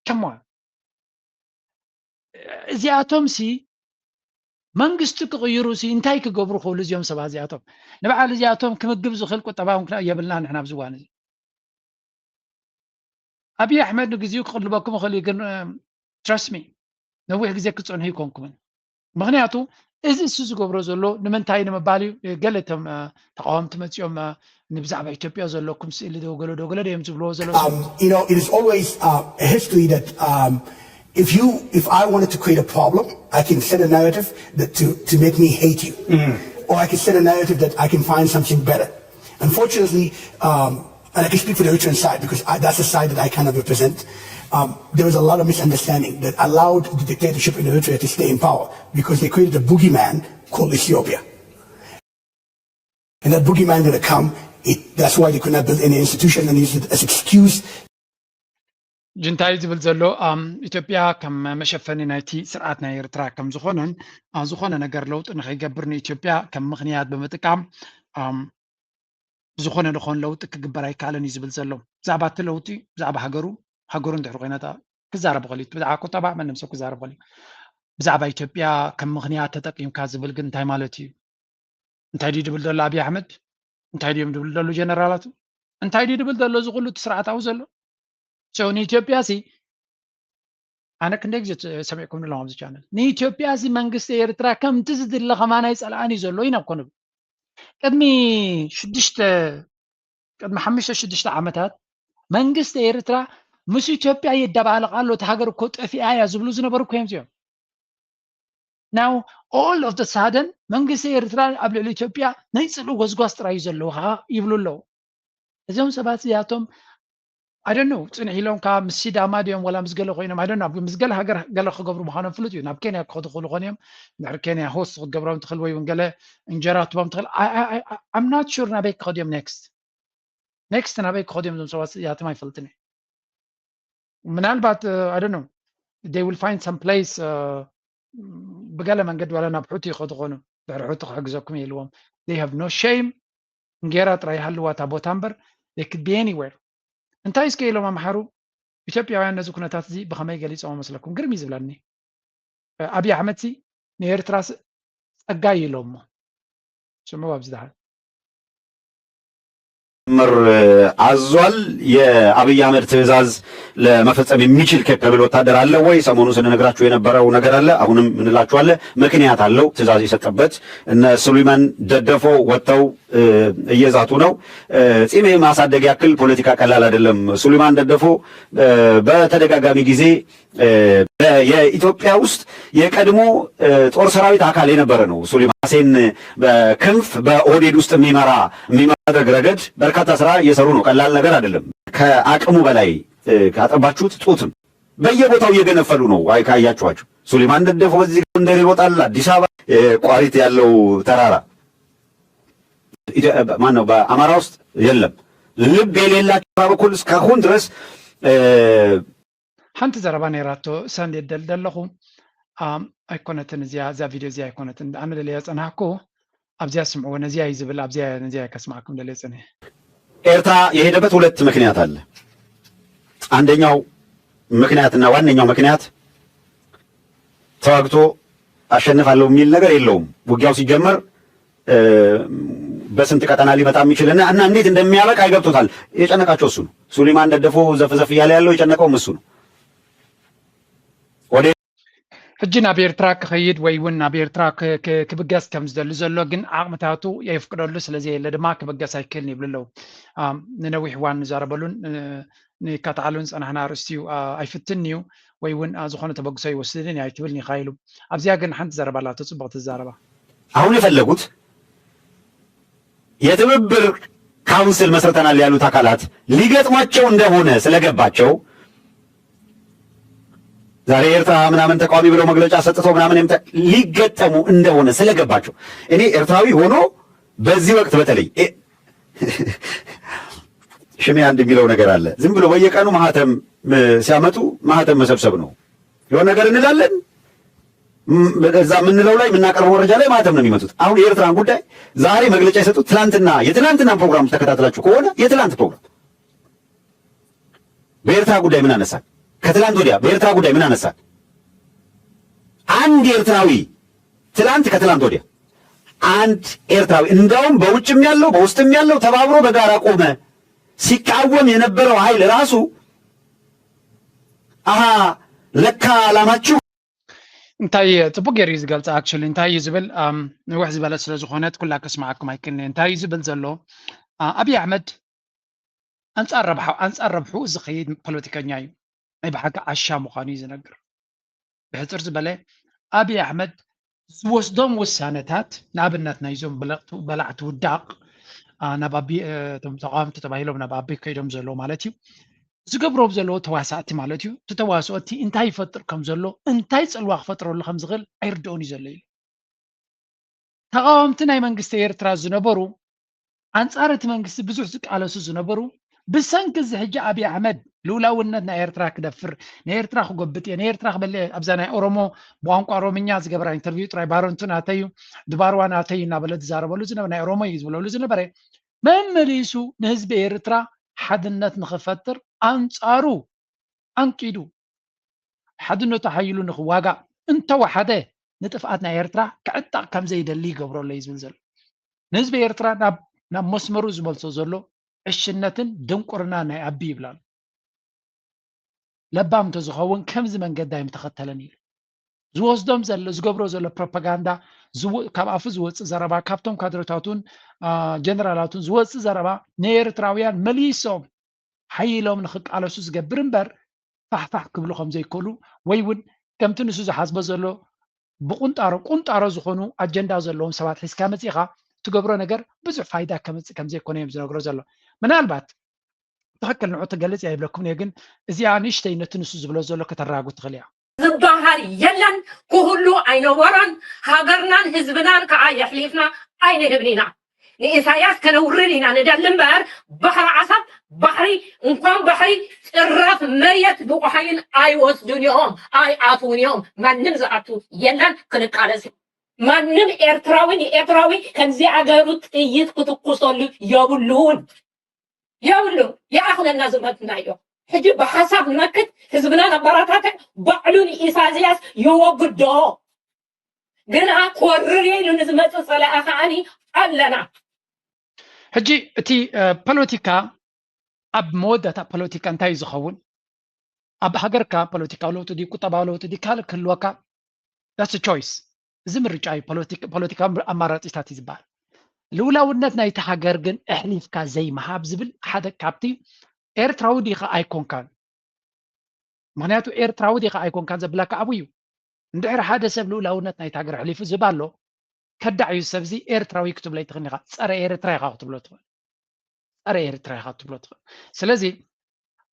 Come on. እዚኣቶም ሲ መንግስቲ ክቕይሩ ሲ እንታይ ክገብሩ ክብሉ እዚኦም ሰባት እዚኣቶም ንበዓል እዚኣቶም ክምግብ ዝኽእል ቁጠባ እውን የብልና ንሕና ኣብዚ እዋን እዚ። ኣብይ ኣሕመድ ንግዚኡ ክቕልበኩም ይኽእል እዩ፣ ግን trust me ነዊሕ ግዜ ክትፀንሑ ይኮንኩምን። ምክንያቱ እዚ እሱ ዝገብሮ ዘሎ ንምንታይ ንምባል እዩ። ገለ እቶም ተቃወምቲ መፂኦም ንብዛዕባ ኢትዮጵያ ዘለኩም ስእሊ ዶ ገለ ዶ ገለ እዮም ዝብልዎ ዘለዉ። Um, you know, it is always uh, a history that um, if you, if I wanted to create a problem, I can set a narrative that to, to make me hate you, or I can set a narrative that I can find something better. Unfortunately, um, and I can speak for the Eritrean side because I, that's the side that I kind of represent. Um, there was a lot of misunderstanding that allowed the dictatorship in Eritrea to stay in power because they created a boogeyman called Ethiopia. And that boogeyman gonna come. It, that's why they could not build any institution and use it as excuse. ጅንታይ ዝብል ዘሎ ኢትዮጵያ ከም መሸፈኒ ናይቲ ስርዓት ናይ ኤርትራ ከም ዝኾነን ዝኾነ ነገር ለውጢ ንኸይገብር ንኢትዮጵያ ከም ምኽንያት ብምጥቃም ዝኾነ ዝኾን ለውጢ ክግበር ኣይከኣለን እዩ ዝብል ዘሎ። ብዛዕባ እቲ ለውጢ ብዛዕባ ሃገሩ ሃገሩ እንድሕር ኮይነታ ክዛረብ ኸል ብዛዕባ ቁጠባ መንም ሰብ ክዛረብ ኸል ብዛዕባ ኢትዮጵያ ከም ምኽንያት ተጠቂምካ ዝብል ግን እንታይ ማለት እዩ? እንታይ ድዩ ድብል ዘሎ ኣብይ ኣሕመድ? እንታይ ድዮም ድብል ዘሎ ጀነራላቱ? እንታይ ድዩ ድብል ዘሎ እዚ ኩሉ እቲ ስርዓት ኣብኡ ዘሎ? So ንኢትዮጵያ ሲ ኣነ ክንደይ ግዜ ሰሚዕኩም ኣለኹም ኣብዚ ቻነል ንኢትዮጵያ ሲ መንግስቲ ኤርትራ ከምቲ ዝድለ ከማን ኣይፀልኣን እዩ ዘሎ ኢና እኮ ንብል። ቅድሚ ሽዱሽተ ቅድሚ ሓሙሽተ ሽዱሽተ ዓመታት መንግስቲ ኤርትራ ምስ ኢትዮጵያ ይደባለቕ ኣሎ፣ እቲ ሃገር እኮ ጠፊኣ እያ ዝብሉ ዝነበሩ እኮ እዮም እዚኦም። Now all of the sudden መንግስቲ ኤርትራ ኣብ ልዕሊ ኢትዮጵያ ናይ ፅልኢ ጎዝጓዝ ጥራይ እዩ ዘለዎ ከዓ ይብሉ ኣለዉ። እዚኦም ሰባት እዚኣቶም I don't know ፅንሕ ኢሎም ከዓ ምስ ሲዳማ ድዮም ወላ ምስ ገለ ኮይኖም I don't know ምስ ገለ ሃገር ገለ ክገብሩ ምዃኖም ፍሉጥ እዩ። ናብ ኬንያ ክኸዱ ክኽእሉ ኾን እዮም። ድሕሪ ኬንያ ሆስት ክትገብሮም ትኽእል ወይ እውን ገለ እንጀራ ትቦም ትኽእል። I'm not sure ናበይ ክኸዱ እዮም ኔክስት ኔክስት ናበይ ክኸዱ እዮም እዞም ሰባት እዚኣቶም ኣይፈልጥን እየ። ምናልባት I don't know they will find some place ብገለ መንገዲ ዋላ ናብ ሑቲ ይኸዱ ኾኑ ድሕሪ ሑቲ ክሕግዘኩም የልዎም። They have no shame። እንጌራ ጥራይ ይሃልዋ እታ ቦታ እምበር they could be anywhere። እንታይ እስከ ኢሎም ኣምሓሩ ኢትዮጵያውያን ነዚ ኩነታት እዚ ብኸመይ ገሊፆም መስለኩም? ግርም እዩ ዝብለኒ። ኣብይ ኣሕመድ ሲ ንኤርትራ ጸጋ እዩ ኢሎሞ። ስምዑ ኣብዚ ደሓን። ምር አዟል። የአብይ አህመድ ትዕዛዝ ለመፈጸም የሚችል ኬፐብል ወታደር አለ ወይ? ሰሞኑ ስንነግራችሁ የነበረው ነገር አለ። አሁንም እንላችኋለን። ምክንያት አለው ትዕዛዝ የሰጠበት። እነ ሱሊማን ደደፎ ወጥተው እየዛቱ ነው። ጺም ማሳደግ ያክል ፖለቲካ ቀላል አይደለም። ሱሊማን ደደፎ በተደጋጋሚ ጊዜ የኢትዮጵያ ውስጥ የቀድሞ ጦር ሰራዊት አካል የነበረ ነው። ሱሌማን ሐሴን በክንፍ በኦህዴድ ውስጥ የሚመራ የሚማድረግ ረገድ በርካታ ስራ እየሰሩ ነው። ቀላል ነገር አይደለም። ከአቅሙ በላይ ካጠባችሁት ጡትም በየቦታው እየገነፈሉ ነው። አይ ካያችኋቸው ሱሌማን ደደፎ በዚህ ጎንደር ይሮጣል። አዲስ አበባ ቋሪት ያለው ተራራ ማን ነው? በአማራ ውስጥ የለም። ልብ የሌላቸው በኩል እስካሁን ድረስ ሓንቲ ዘረባ ነይራቶ እሳ እንዴት ደል ደለኹ ኣይኮነትን እዚኣ እዛ ቪድዮ እዚኣ ኣይኮነትን ኣነ ደልያ ጸናሕኩ ኣብዚኣ ስምዕዎ ነዚኣ እዩ ዝብል ኣብዚኣ ነዚኣ ከስማዕኩም ደልየ ጽንሕ ኤርትራ የሄደበት ሁለት ምክንያት አለ። አንደኛው ምክንያትና ዋነኛው ምክንያት ተዋግቶ አሸንፋለሁ የሚል ነገር የለውም። ውጊያው ሲጀመር በስንት ቀጠና ሊመጣ የሚችል እና እና እንዴት እንደሚያበቃ ይገብቶታል። የጨነቃቸው እሱ ነው። ሱሊማን ደደፎ ዘፍዘፍ እያለ ያለው የጨነቀውም እሱ ነው። ሕጂ ናብ ኤርትራ ክኸይድ ወይ እውን ናብ ኤርትራ ክብገስ ከም ዝደሊ ዘሎ ግን ዓቕምታቱ የፍቅደሉ ስለዘየለ ድማ ክብገስ ኣይክእልን ይብሉ ኣለዉ። ንነዊሕ እዋን ንዛረበሉን ንካትዓሉን ዝፀናሕና ኣርእስቲ እዩ። ኣይፍትን እዩ ወይ እውን ዝኾነ ተበግሶ ይወስድን እዩ ኣይትብልን ኢኻ ኢሉ ኣብዚኣ ግን ሓንቲ ዘረባ ኣላቶ ፅቡቅ ትዛረባ አሁን የፈለጉት የትብብር ካውንስል መስርተናል ያሉት አካላት ሊገጥሟቸው እንደሆነ ስለገባቸው ዛሬ ኤርትራ ምናምን ተቃዋሚ ብለው መግለጫ ሰጥተው ምናምን የምተ-፣ ሊገጠሙ እንደሆነ ስለገባቸው እኔ ኤርትራዊ ሆኖ በዚህ ወቅት በተለይ ኤ-፣ ሽሜ አንድ የሚለው ነገር አለ። ዝም ብሎ በየቀኑ ማህተም፣ እ፣ ሲያመጡ ማህተም መሰብሰብ ነው። የሆነ ነገር እንላለን፣ ም-፣ እዛ የምንለው ላይ የምናቀርበው መረጃ ላይ ማህተም ነው የሚመጡት። አሁን የኤርትራን ጉዳይ ዛሬ መግለጫ የሰጡት ትላንትና፣ የትላንትና ፕሮግራም ተከታትላችሁ ከሆነ የትላንት ፕሮግራም በኤርትራ ጉዳይ ምን አነሳን? ከትላንት ወዲያ በኤርትራ ጉዳይ ምን አነሳን? አንድ ኤርትራዊ ትላንት ከትላንት ወዲያ አንድ ኤርትራዊ እንዳውም በውጭም ያለው በውስጥም ያለው ተባብሮ በጋራ ቆመ ሲቃወም የነበረው ኃይል ራሱ፣ አሃ፣ ለካ ዓላማችሁ እንታይ ጽቡቅ ገይሩ እዩ ዝገልጽ። Actually እንታይ እዩ ዝብል፣ ኣም፣ ንውሕ ዝበለ ስለ ዝኾነት ኩላ ከስምዓኩም ኣይክእልን እየ። እንታይ እዩ ዝብል ዘሎ? ኣ-፣ ኣብይ ኣሕመድ ኣንጻር ረብሓ-፣ ኣንጻር ረብሕኡ ዝኸይድ ፖለቲከኛ እዩ። ናይ ብሓቂ ዓሻ ምዃኑ እዩ ዝነግር። ብሕጽር ዝበለ ኣብይ ኣሕመድ ዝወስዶም ውሳነታት፣ ንኣብነት ናይዞም በለቕቲ-፣ በላዕቲ ውዳቕ፣ ኣ፣ ናብ ኣቢ-፣ እ፣ እቶም ተቃወምቲ ተባሂሎም ናብ ኣቢ ከይዶም ዘለዉ ማለት እዩ። ዝገብሮም ዘለዉ ተዋሳእቲ ማለት እዩ። እቲ ተዋስኦ እቲ እንታይ ይፈጥር ከም ዘሎ፣ እንታይ ጽልዋ ክፈጥረሉ ከም ዝኽእል ኣይርድኦን እዩ ዘሎ ኢሉ። ተቃወምቲ ናይ መንግስቲ ኤርትራ ዝነበሩ፣ ኣንጻር እቲ መንግስቲ ብዙሕ ዝቃለሱ ዝነበሩ፣ ብሰንኪ እዚ ሕጂ ኣብይ ኣሕመድ ልኡላውነት ናይ ኤርትራ ክደፍር፣ ንኤርትራ ክጎብጥ እየ፣ ንኤርትራ ክበልዕ እየ፣ ኣብዛ ናይ ኦሮሞ ብቋንቋ ኦሮምኛ ዝገበራ ኢንተርቪው ጥራይ ባረንቱ ናተይ እዩ፣ ድባርዋ ናተይ እዩ እናበለ ዝዛረበሉ ዝነበረ፣ ናይ ኦሮሞ እዩ ዝብለሉ ዝነበረ፣ መመሊሱ ንህዝቢ ኤርትራ ሓድነት ንኽፈጥር ኣንጻሩ ኣንቂዱ፣ ሓድነቱ ሓይሉ ንኽዋጋእ እንተወሓደ ንጥፍኣት ናይ ኤርትራ ክዕጠቕ ከም ዘይደሊ ይገብሮ ኣሎ እዩ ዝብል ዘሎ። ንህዝቢ ኤርትራ ናብ፣ ናብ መስመሩ ዝመልሶ ዘሎ ዕሽነትን ድንቁርና ናይ ኣቢ ይብል ኣሎ። ለባም እንተዝኸውን ከምዚ መንገዲ ኣይምተኸተለን ኢሉ ዝወስዶም ዘሎ፣ ዝገብሮ ዘሎ ፕሮፓጋንዳ፣ ዝው-፣ ካብ ኣፉ ዝወጽእ ዘረባ፣ ካብቶም ካድረታቱን፣ ኣ፣ ጀነራላቱን ዝወጽእ ዘረባ ንኤርትራውያን መሊሶም ሓይሎም ንኽቃለሱ ዝገብር እምበር፣ ፋሕፋሕ ክብሉ ከም ዘይክእሉ፣ ወይ እውን ከምቲ ንሱ ዝሓስቦ ዘሎ ብቁንጣሮ፣ ቁንጣሮ ዝኾኑ ኣጀንዳ ዘለዎም ሰባት ሒዝካ መጺኻ ትገብሮ ነገር ብዙሕ ፋይዳ ከምጽእ ከም ዘይኮነ እዮም ዝነግሮ ዘሎ። ምናልባት ትኽክል ንዑ ትገልጽ እያ ይብለኩም እየ፣ ግን እዚኣ ንእሽተይ ነቲ ንሱ ዝብሎ ዘሎ ከተራጉ ትኽእል እያ። ዝበሃል የለን፣ ክህሉ ኣይነበሮን። ሃገርናን ህዝብናን ከዓ የሕሊፍና ኣይንህብን ኢና። ንኢሳያስ ከነውርድ ኢና ንደሊ እምበር፣ ባሕሪ ዓሰብ፣ ባሕሪ፣ እንኳን ባሕሪ፣ ጽራፍ መሬት ብቑሓይን ኣይወስዱን እዮም፣ ኣይኣትዉን እዮም። ማንም ዝኣቱ የለን፣ ክንቃለስ። ማንም ኤርትራዊ ንኤርትራዊ ከምዚ ኣገሩ ጥይት ክትኩሰሉ የብሉን። የብሉ፣ ይኣኽለና ዝመትናዮ። ሕጂ ብሓሳብ ንመክት፣ ህዝብና ነባራታተ፣ ባዕሉ ንኢሳያስ የወግዶ። ግና ክወርር እየ ኢሉ ንዝመጽእ ጸላኢ ከዓኒ ኣለና። ሕጂ እቲ፣ እ፣ ፖለቲካ፣ ኣብ መወዳእታ ፖለቲካ እንታይ እዩ ዝኸውን? ኣብ ሃገርካ ፖለቲካዊ ለውጢ ድዩ፣ ቁጠባዊ ለውጢ ድዩ፣ ካልእ ክህልወካ፣ that's a choice። እዚ ምርጫ እዩ፣ ፖለቲክ-፣ ፖለቲካዊ ኣማራጺታት እዩ ዝበሃል። ልኡላውነት ናይቲ ሃገር ግን ኣሕሊፍካ ዘይምሃብ ዝብል ሓደ ካብቲ ኤርትራዊ ዲኻ ኣይኮንካን። ምኽንያቱ ኤርትራዊ ዲኻ ኣይኮንካን ዘብለካ ኣብኡ እዩ። እንድሕር ሓደ ሰብ ልኡላውነት ናይቲ ሃገር ኣሕሊፉ ዝህብ ኣሎ፣ ከዳዕ እዩ፣ ሰብዚ ኤርትራዊ ክትብሎ ኣይትኽእልን ኢኻ፣ ጸረ ኤርትራ ኢኻ ክትብሎ ትኽእል። ጸረ ኤርትራ ኢኻ ክትብሎ ትኽእል። ስለዚ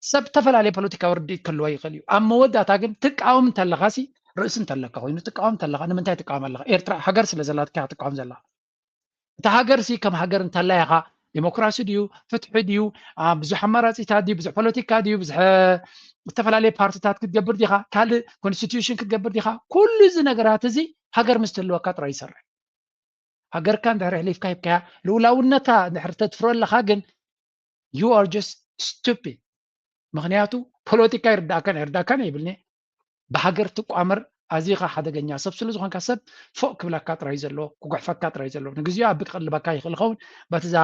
ሰብ ዝተፈላለየ ፖለቲካዊ ርድኢት ክህልዎ ይኽእል እዩ። ኣብ መወዳእታ ግን ትቃወም እንተለኻሲ፣ ርእሲ እንተለካ ኮይኑ ትቃወም እንተለኻ፣ ንምንታይ ትቃወም ኣለኻ? ኤርትራ ሃገር ስለ ዘላትካ ኢኻ ትቃወም ዘለኻ። እታ ሃገርሲ ከም ሃገር እንተላ ኢኻ፣ ዲሞክራሲ ድዩ፣ ፍትሒ ድዩ፣ ኣ፣ ብዙሕ ኣማራጺታት ድዩ፣ ብዙሕ ፖለቲካ ድዩ፣ ብዙሕ፣ እ፣ ዝተፈላለየ ፓርቲታት ክትገብር ዲኻ፣ ካልእ ኮንስቲትዩሽን ክትገብር ዲኻ? ኩሉ እዚ ነገራት እዚ ሃገር ምስ ትህልወካ ጥራይ ይሰርሕ። ሃገርካ እንድሕር ኣሕሊፍካ ሂብካያ፣ ልኡላውነታ እንድሕር ተድፍሮ ኣለኻ ግን you are just stupid። ምኽንያቱ ፖለቲካ ይርዳእካን ኣይርዳእካን ኣይብልኒ። ብሃገር ትቋመር ኣዚኻ ሓደገኛ ሰብ ስለ ዝኾንካ ሰብ ፎእ ክብለካ ጥራይ ዘሎ፣ ክጉሕፈካ ጥራይ ዘሎ። ንግዜኡ ኣቢ ክቕልበካ ይኽእል ይኸውን። በቲ እዛ፣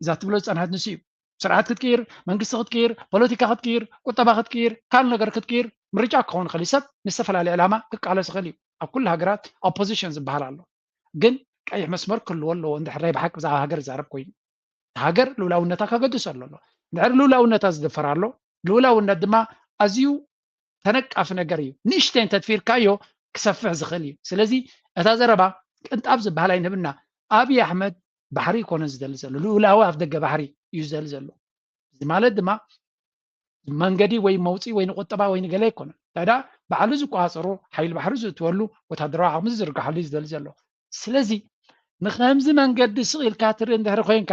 እዛ ትብሎ ዝጸንሐት ንሱ እዩ። ስርዓት ክትቅይር፣ መንግስቲ ክትቅይር፣ ፖለቲካ ክትቅይር፣ ቁጠባ ክትቅይር፣ ካልእ ነገር ክትቅይር ምርጫ ክኸውን ይኽእል እዩ። ሰብ ንዝተፈላለየ ዕላማ ክቃለስ ይኽእል እዩ። ኣብ ኩሉ ሃገራት ኦፖዚሽን ዝበሃል ኣሎ። ግን ቀይሕ መስመር ክህልዎ ኣለዎ እንድሕር ናይ ብሓቂ ብዛዕባ ሃገር ዝዛረብ ኮይኑ። ሃገር ልኡላውነታ ከገድስ ኣለዎ። እንድሕር ልኡላውነታ ዝድፈር ኣሎ፣ ልኡላውነት ድማ ኣዝዩ ተነቃፊ ነገር እዩ። ንእሽተይ እንተድፊርካዮ ክሰፍሕ ዝኽእል እዩ። ስለዚ እታ ዘረባ ቅንጣብ ዝበሃል ኣይንህብና። ኣብይ ኣሕመድ ባሕሪ ኣይኮነን ዝደሊ ዘሎ፣ ልኡላዊ ኣፍ ደገ ባሕሪ እዩ ዝደሊ ዘሎ። እዚ ማለት ድማ መንገዲ ወይ መውፅኢ ወይ ንቁጠባ ወይ ንገለ ኣይኮነን። እንታይ ደኣ ባዕሉ ዝቆፃፀሮ ሓይሊ ባሕሪ ዝእትወሉ ወታደራዊ ዓቕሚ ዝዝርግሓሉ እዩ ዝደሊ ዘሎ። ስለዚ ንከምዚ መንገዲ ስቕ ኢልካ ትርኢ እንድሕር ኮይንካ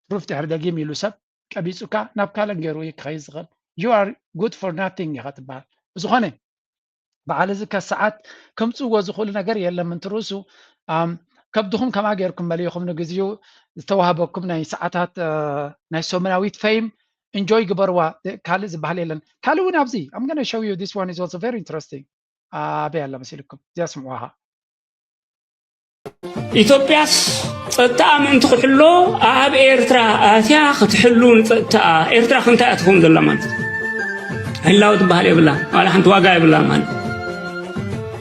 ትሩፍ ድሕሪ ደጊም ኢሉ ሰብ ቀቢፁካ ናብ ካልእ ገይሩ እዩ ክኸይድ ዝኽእል። You are good for nothing ኢኻ ትበሃል። ብዝኾነ በዓል እዚ ከሰዓት ከምፅዎ ዝኽእሉ ነገር የለን ምንቲ ርእሱ ከብድኹም ከምኣ ገይርኩም መሊእኹም ንግዚኡ ዝተዋህበኩም ናይ ሰዓታት ናይ ሰሙናዊት ፈይም ኢንጆይ ግበርዋ። ካልእ ዝበሃል የለን። ካልእ እውን ኣብዚ I'm gonna show you this one is also very interesting ኣበይ ኣላ መሲልኩም እዚኣ ስምዑሃ። ኢትዮጵያስ ጸጥታኣ ምእንቲ ክሕሎ ኣብ ኤርትራ ኣትያ ክትሕሉ ንጸጥታኣ ኤርትራ ክንታይ እያ ትኸውን ዘላ ማለት እዩ? ህላወ ትበሃል የብላ ዋላ ሓንቲ ዋጋ የብላ ማለት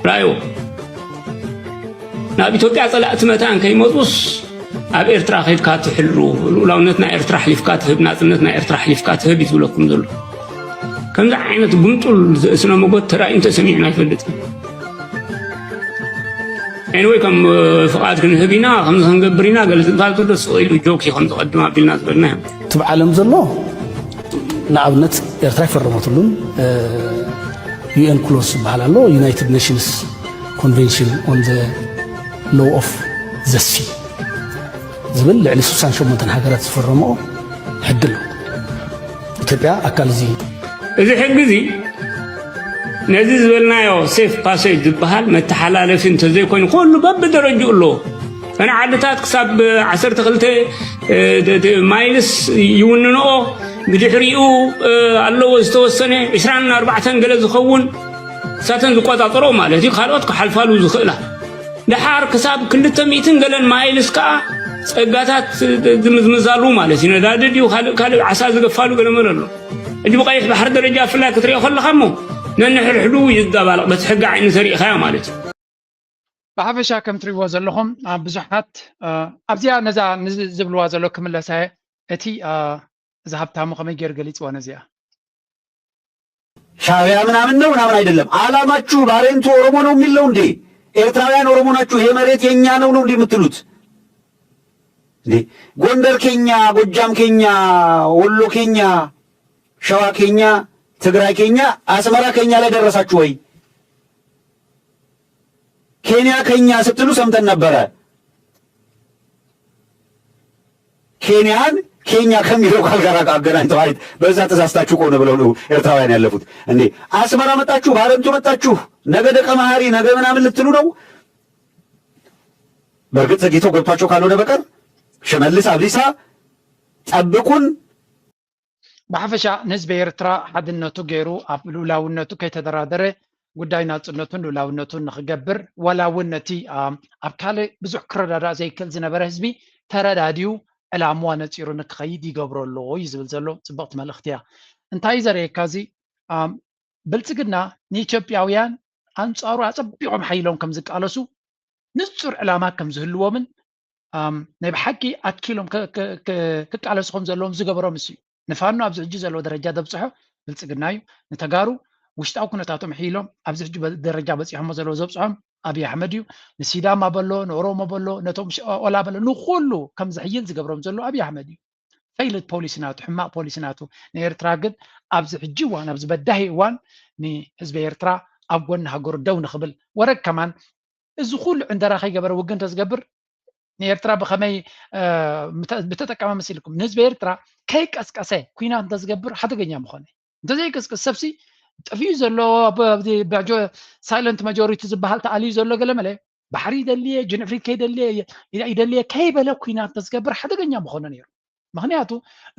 ራእይዎ ናብ ኢትዮጵያ ጸላእቲ መታን ከይመጹስ ኣብ ኤርትራ ከይድካ ትሕሉ ልኡላውነት ናይ ኤርትራ ሕሊፍካ ትህብ ናጽነት ናይ ኤርትራ ሕሊፍካ ትህብ እዩ ዝብለኩም ዘሎ ከምዚ ዓይነት ጉምጡል ስነ መጎት ተራእዩ እንተሰሚዕና ኣይፈልጥን Anyway ከም ፍቓድ ክንህብ ኢና ከምዚ ክንገብር ኢና ገለ ዝባል ዘሎ ስቕ ኢሉ ጆክ እዩ ከም ዝቐድም ኣቢልና ዝበልና እዮም እቲ ብዓለም ዘሎ ንኣብነት ኤርትራ ይፈረመትሉን ዩኤን ክሎዝ ዝበሃል ኣሎ United Nations Convention on the Law of the Sea ዝብል ልዕሊ ስሳን ሸሞንተን ሃገራት ዝፈረመኦ ሕጊ ኣሎ ኢትዮጵያ ኣካል እዚ እዚ ሕጊ እዚ ነዚ ዝበልናዮ safe passage ዝበሃል መተሓላለፊ እንተዘይኮይኑ ኩሉ በብደረጅኡ ኣለዎ እተን ዓድታት ክሳብ ዓሰርተ ክልተ ማይልስ ይውንንኦ ብድሕሪኡ ኣለዎ ዝተወሰነ ዕስራን ኣርባዕተን ገለ ዝኸውን እሳተን ዝቆፃፀሮ ማለት እዩ ካልኦት ክሓልፋሉ ዝኽእላ ደሓር ክሳብ ክልተ ሚእትን ገለን ማይልስ ከዓ ፀጋታት ዝምዝምዛሉ ማለት እዩ ነዳዲ ድዩ ካልእ ካልእ ዓሳ ዝገፋሉ ገለመለ ኣሎ ሕጂ ብቀይሕ ባሕሪ ደረጃ ብፍላይ ክትሪኦ ከለካ እሞ ነንሕድሕዱ ይዳባለቕ በቲ ሕጊ ዓይኒ ተሪኢኻዮ ማለት እዩ ብሓፈሻ ከም ትሪእዎ ዘለኹም ብዙሓት ኣብዚኣ ነዛ ዝብልዋ ዘሎ ክምለሳ እቲ እዚ ሃብታሙ ከመይ ገይሩ ገሊፅዎ ነዚኣ ሻዕቢያ ምናምን ነው ምናምን አይደለም። አላማችሁ ባሬንቱ ኦሮሞ ነው የሚል ነው እንዴ? ኤርትራውያን ኦሮሞ ናችሁ፣ ይሄ መሬት የኛ ነው ነው እንዴ የምትሉት? እንዴ ጎንደር ከኛ፣ ጎጃም ከኛ፣ ወሎ ከኛ፣ ሸዋ ከኛ፣ ትግራይ ከኛ፣ አስመራ ከኛ ላይ ደረሳችሁ ወይ? ኬንያ ከኛ ስትሉ ሰምተን ነበረ። ኬንያን ኬኛ ከሚለው ካልጋራ አገናኝተው አይት በዛ ተሳስታችሁ ከሆነ ብለው ነው ኤርትራውያን ያለፉት። እንዴ አስመራ መጣችሁ፣ ባረንቱ መጣችሁ፣ ነገ ደቀ መሐሪ ነገ ምናምን ልትሉ ነው። በእርግጥ ዘግይተው ገብቷቸው ካልሆነ በቀር ሽመልስ አብዲሳ ጠብቁን። ብሓፈሻ ንህዝቢ ኤርትራ ሓድነቱ ገይሩ ኣብ ልኡላውነቱ ከይተደራደረ ጉዳይ ናጽነቱን ልኡላውነቱን ንኽገብር ዋላ እውን ነቲ ኣብ ካልእ ብዙሕ ክረዳዳእ ዘይክእል ዝነበረ ህዝቢ ተረዳድዩ ዕላምዋ ነጺሩ ንክኸይድ ይገብሮ ኣሎ እዩ ዝብል ዘሎ ጽብቕቲ መልእኽቲ እያ። እንታይ እዩ ዘርእየካ እዚ? ብልጽግና ንኢትዮጵያውያን ኣንጻሩ ኣጸቢቖም ሓይሎም ከም ዝቃለሱ ንጹር ዕላማ ከም ዝህልዎምን ናይ ብሓቂ ኣትኪሎም ክቃለሱ ከም ዘለዎም ዝገበሮም እሱ እዩ። ንፋኖ ኣብዚ ሕጂ ዘለዎ ደረጃ ዘብፅሖ ብልፅግና እዩ። ንተጋሩ ውሽጣዊ ኩነታቶም ሕይሎም ኣብዚ ሕጂ ደረጃ በፂሖሞ ዘለዎ ዘብፅሖም ኣብይ ኣሕመድ እዩ። ንሲዳማ በሎ፣ ንኦሮሞ በሎ፣ ነቶም ኦላ በሎ፣ ንኩሉ ከም ዝሕይል ዝገብሮም ዘሎ ኣብይ ኣሕመድ እዩ። ፈይልድ ፖሊሲ ናቱ፣ ሕማቕ ፖሊሲ ናቱ ንኤርትራ ግን ኣብዚ ሕጂ እዋን ኣብዚ በዳሂ እዋን ንህዝቢ ኤርትራ ኣብ ጎኒ ሃገሩ ደው ንኽብል ወረግ ከማን እዚ ኩሉ ዕንደራ ከይገበረ ውግእ እንተዝገብር ንኤርትራ ብኸመይ ብተጠቀመ መሲልኩም ንህዝቢ ኤርትራ ከይቀስቀሰ ኩናት እንተዝገብር ሓደገኛ ምኾነ እንተዘይቀስቀስ ሰብሲ ጠፊኡ ዘሎ ሳይለንት ማጆሪቲ ዝበሃል ተኣልዩ ዘሎ ገለመለ ባሕሪ ይደልየ ጅንፍሪ ከይደልየ ይደልየ ከይበለ ኩናት እንተዝገብር ሓደገኛ ምኾነ ነይሩ ምክንያቱ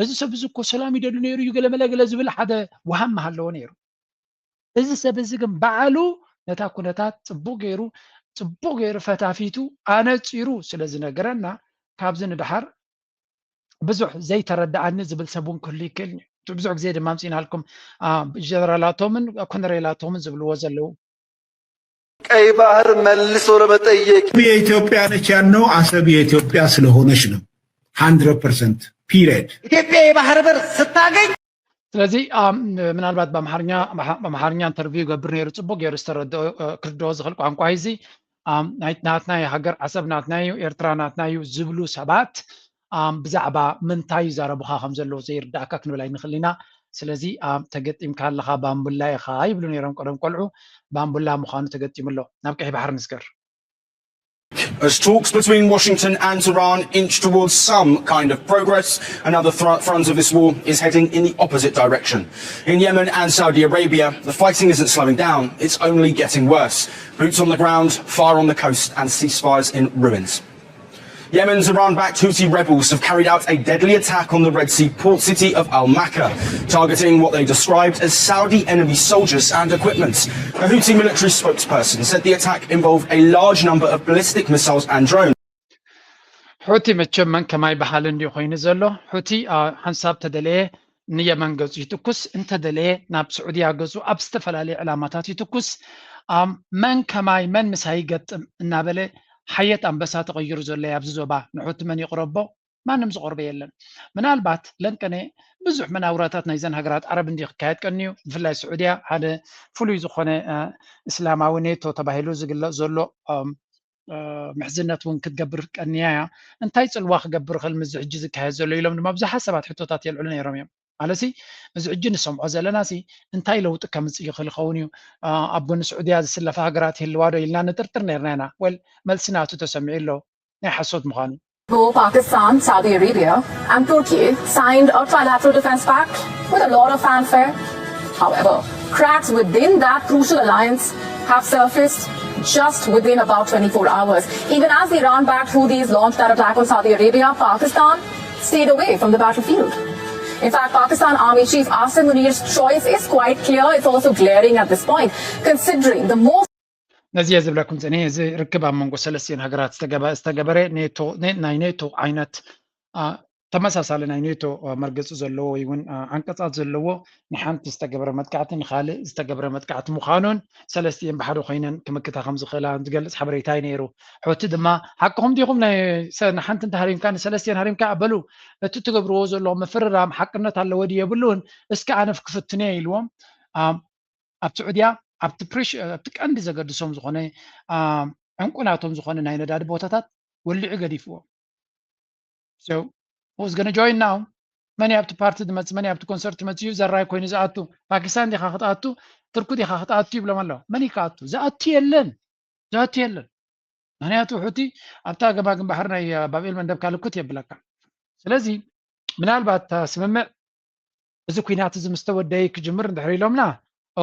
እዚ ሰብ እዚ እኮ ሰላም ይደሉ ነይሩ እዩ ገለመለ ገለ ዝብል ሓደ ውሃም መሃለዎ ነይሩ እዚ ሰብ እዚ ግን ባዕሉ ነታ ኩነታት ጽቡቕ ገይሩ ጽቡቕ ገይሩ ፈታፊቱ ኣነጺሩ ስለ ዝነገረና ካብዚ ንድሓር ብዙሕ ዘይተረድኣኒ ዝብል ሰብ እውን ክህሉ ይክእል እዩ። ብዙሕ ግዜ ድማ ኣምፂእናልኩም ጀነራላቶምን ኮነሬላቶምን ዝብልዎ ዘለዉ። ቀይ ባህር መልሶ ለመጠየቅ የኢትዮጵያ ነች ያልነው አሰብ የኢትዮጵያ ስለሆነች ነው። ሀንድረድ ፐርሰንት ፒሪየድ። ኢትዮጵያ የባህር በር ስታገኝ ስለዚ ምናልባት ብኣምሓርኛ ብኣምሓርኛ ኢንተርቪው ይገብር ነይሩ ፅቡቅ ገይሩ ዝተረድኦ ክርድኦ ዝኽእል ቋንቋ እዚ ናትና ሃገር ዓሰብ ናትና እዩ ኤርትራ ናትና እዩ ዝብሉ ሰባት ብዛዕባ ምንታይ ይዛረቡኻ ከም ዘለዉ ዘይርዳእካ ክንብል ኣይንኽእል ኢና ስለዚ ተገጢምካ ኣለኻ ባምቡላ ኢኻ ይብሉ ነይሮም ቀደም ቆልዑ። ባምቡላ ምዃኑ ተገጢሙ ኣሎ። ናብ ቀይሕ ባሕሪ ንስገር። As talks between Washington and Tehran inch towards some kind of progress, another front of this war is heading in the opposite direction. In Yemen and Saudi Arabia, the fighting isn't slowing down, it's only getting worse. Boots on the ground, fire on the coast, and ceasefires in ruins. Yemen's Iran backed Houthi rebels have carried out a deadly attack on the Red Sea port city of Al Makka, targeting what they described as Saudi enemy soldiers and equipment. A Houthi military spokesperson said the attack involved a large number of ballistic missiles and drones. ሑቲ መቸም መን ከማይ በሃል እንዲዩ ኮይኑ ዘሎ። ሑቲ ሓንሳብ ተደለየ ንየመን ገጹ ይትኩስ፣ እንተደለየ ናብ ስዑድያ ገጹ ኣብ ዝተፈላለየ ዕላማታት ይትኩስ። መን ከማይ መን ምሳይ ይገጥም እናበለ ሓየት ኣንበሳ ተቐይሩ ዘሎ ኣብዚ ዞባ። ንሑቲ መን ይቕረቦ? ማንም ዝቐርቦ የለን። ምናልባት ለንቀነ ብዙሕ መናውራታት ናይዘን ሃገራት ዓረብ እንዲ ክካየድ ቀንዩ፣ ብፍላይ ስዑድያ ሓደ ፍሉይ ዝኾነ እስላማዊ ኔቶ ተባሂሉ ዝግለጽ ዘሎ ምሕዝነት እውን ክትገብር ቀንያ እያ። እንታይ ጽልዋ ክገብር ይኽእል ምስዚ ሕጂ ዝካየድ ዘሎ ኢሎም ድማ ብዙሓት ሰባት ሕቶታት የልዕሉ ነይሮም እዮም። ማለትሲ እዚ ሕጂ ንሰምዖ ዘለናሲ እንታይ ለውጢ ከምጽእ ይኽእል ይኸውን እዩ? ኣብ ጎኒ ስዑድያ ዝስለፋ ሃገራት ይህልዋ ዶ ኢልና ንጥርጥር ነይርና ኢና። ወል መልሲ ናቱ ተሰሚዑ ኣሎ፣ ናይ ሓሶት ምዃኑ። Pakistan, Saudi Arabia, and Turkey signed a trilateral defense pact with a lot of fanfare. However, cracks within that crucial alliance have surfaced just within about twenty-four hours. Even as the Iran-backed Houthis launched that attack on Saudi Arabia, Pakistan stayed away from the battlefield. In fact, Pakistan Army Chief Asim Munir's choice is quite clear. It's also glaring at this point, considering the most ነዚ እየ ዝብለኩም ጽኒሐ። እዚ ርክብ ኣብ መንጎ ሰለስቲኤን ሃገራት ዝተገበረ ኔቶ ናይ ኔቶ ዓይነት ተመሳሳሊ ናይ ኔቶ መርገጺ ዘለዎ ወይ እውን ዓንቀጻት ዘለዎ ንሓንቲ ዝተገበረ መጥቃዕቲ ንኻልእ ዝተገበረ መጥቃዕቲ ምዃኑን ሰለስቲኤን ብሓደ ኮይነን ክምክታ ከም ዝኽእላ ዝገልጽ ሓበሬታ እዩ ነይሩ። ሑቲ ድማ ሓቅኹም ዲኹም ንሓንቲ እንተ ሃሪምካ ንሰለስቲኤን ሃሪምካ በሉ እቲ ትገብርዎ ዘለኹም ምፍርራም ሓቅነት ኣለዎ ድዩ የብሉን እስኪ ኣነ ክፍትንዮ ኢልዎም። ኣብ ስዑድያ ኣብቲ ፕሪሽ ኣብቲ ቀንዲ ዘገድሶም ዝኾነ ዕንቁ ናቶም ዝኾነ ናይ ነዳዲ ቦታታት ወሊዑ ገዲፍዎ። So who's gonna join now? መን ኣብቲ ፓርቲ ዝመጽእ መን ኣብቲ ኮንሰርት ዝመጽእ እዩ ዘራይ ኮይኑ ዝኣቱ? ፓኪስታን ዲኻ ክትኣቱ? ትርኩ ዲኻ ክትኣቱ ይብሎም ኣለዉ። መን እዩ ክኣቱ? ዝኣቱ የለን። ዝኣቱ የለን። ምክንያቱ ሑቲ ኣብታ ገማግም ባሕሪ ናይ ባብኤል መንደብ ካልኩት የብለካ። ስለዚ ምናልባት ስምምዕ እዚ ኩናት እዚ ምስ ተወደየ ክጅምር እንድሕር ኢሎምና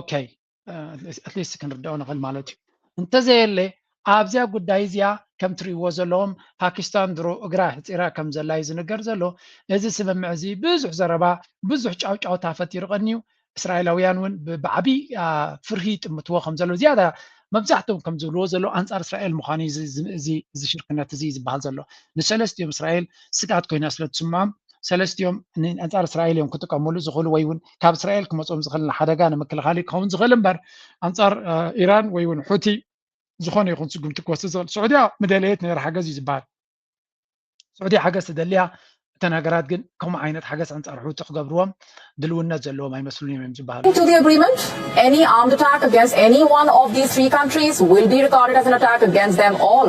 okay at least ክንርዳኦ ንኽእል ማለት እዩ። እንተዘየለ ኣብዚኣ ጉዳይ እዚኣ ከም ትርእይዎ ዘለዎም ፓኪስታን ድሮ እግራ ሕፂራ ከም ዘላ እዩ ዝንገር ዘሎ። እዚ ስምምዕ እዚ ብዙሕ ዘረባ ብዙሕ ጫውጫውታ ፈጢሩ ቀንዩ። እስራኤላውያን እውን ብዓብዪ ፍርሂ ይጥምትዎ ከም ዘሎ ዝያዳ መብዛሕትኦም ከም ዝብልዎ ዘሎ ኣንፃር እስራኤል ምዃኑ እዚ ሽርክነት እዚ ዝበሃል ዘሎ። ንሰለስቲኦም እስራኤል ስግኣት ኮይና ስለ ትስምዖም ሰለስቲኦም ኣንፃር እስራኤል እዮም ክጥቀምሉ ዝኽእሉ ወይ እውን ካብ እስራኤል ክመፅኦም ዝኽእል ሓደጋ ንምክልኻል ክኸውን ዝኽእል እምበር ኣንፃር ኢራን ወይ እውን ሑቲ ዝኾነ ይኹን ስጉምቲ ክወስድ ዝኽእል። ስዑድያ ምደለየት ነይራ ሓገዝ እዩ ዝበሃል። ስዑድያ ሓገዝ ትደልያ እተን ሃገራት ግን ከምኡ ዓይነት ሓገዝ ኣንፃር ሑቲ ክገብርዎም ድልውነት ዘለዎም ኣይመስሉን እዮም ዝበሃሉ። To the agreement, any armed attack against any one of these three countries will be regarded as an attack against them all.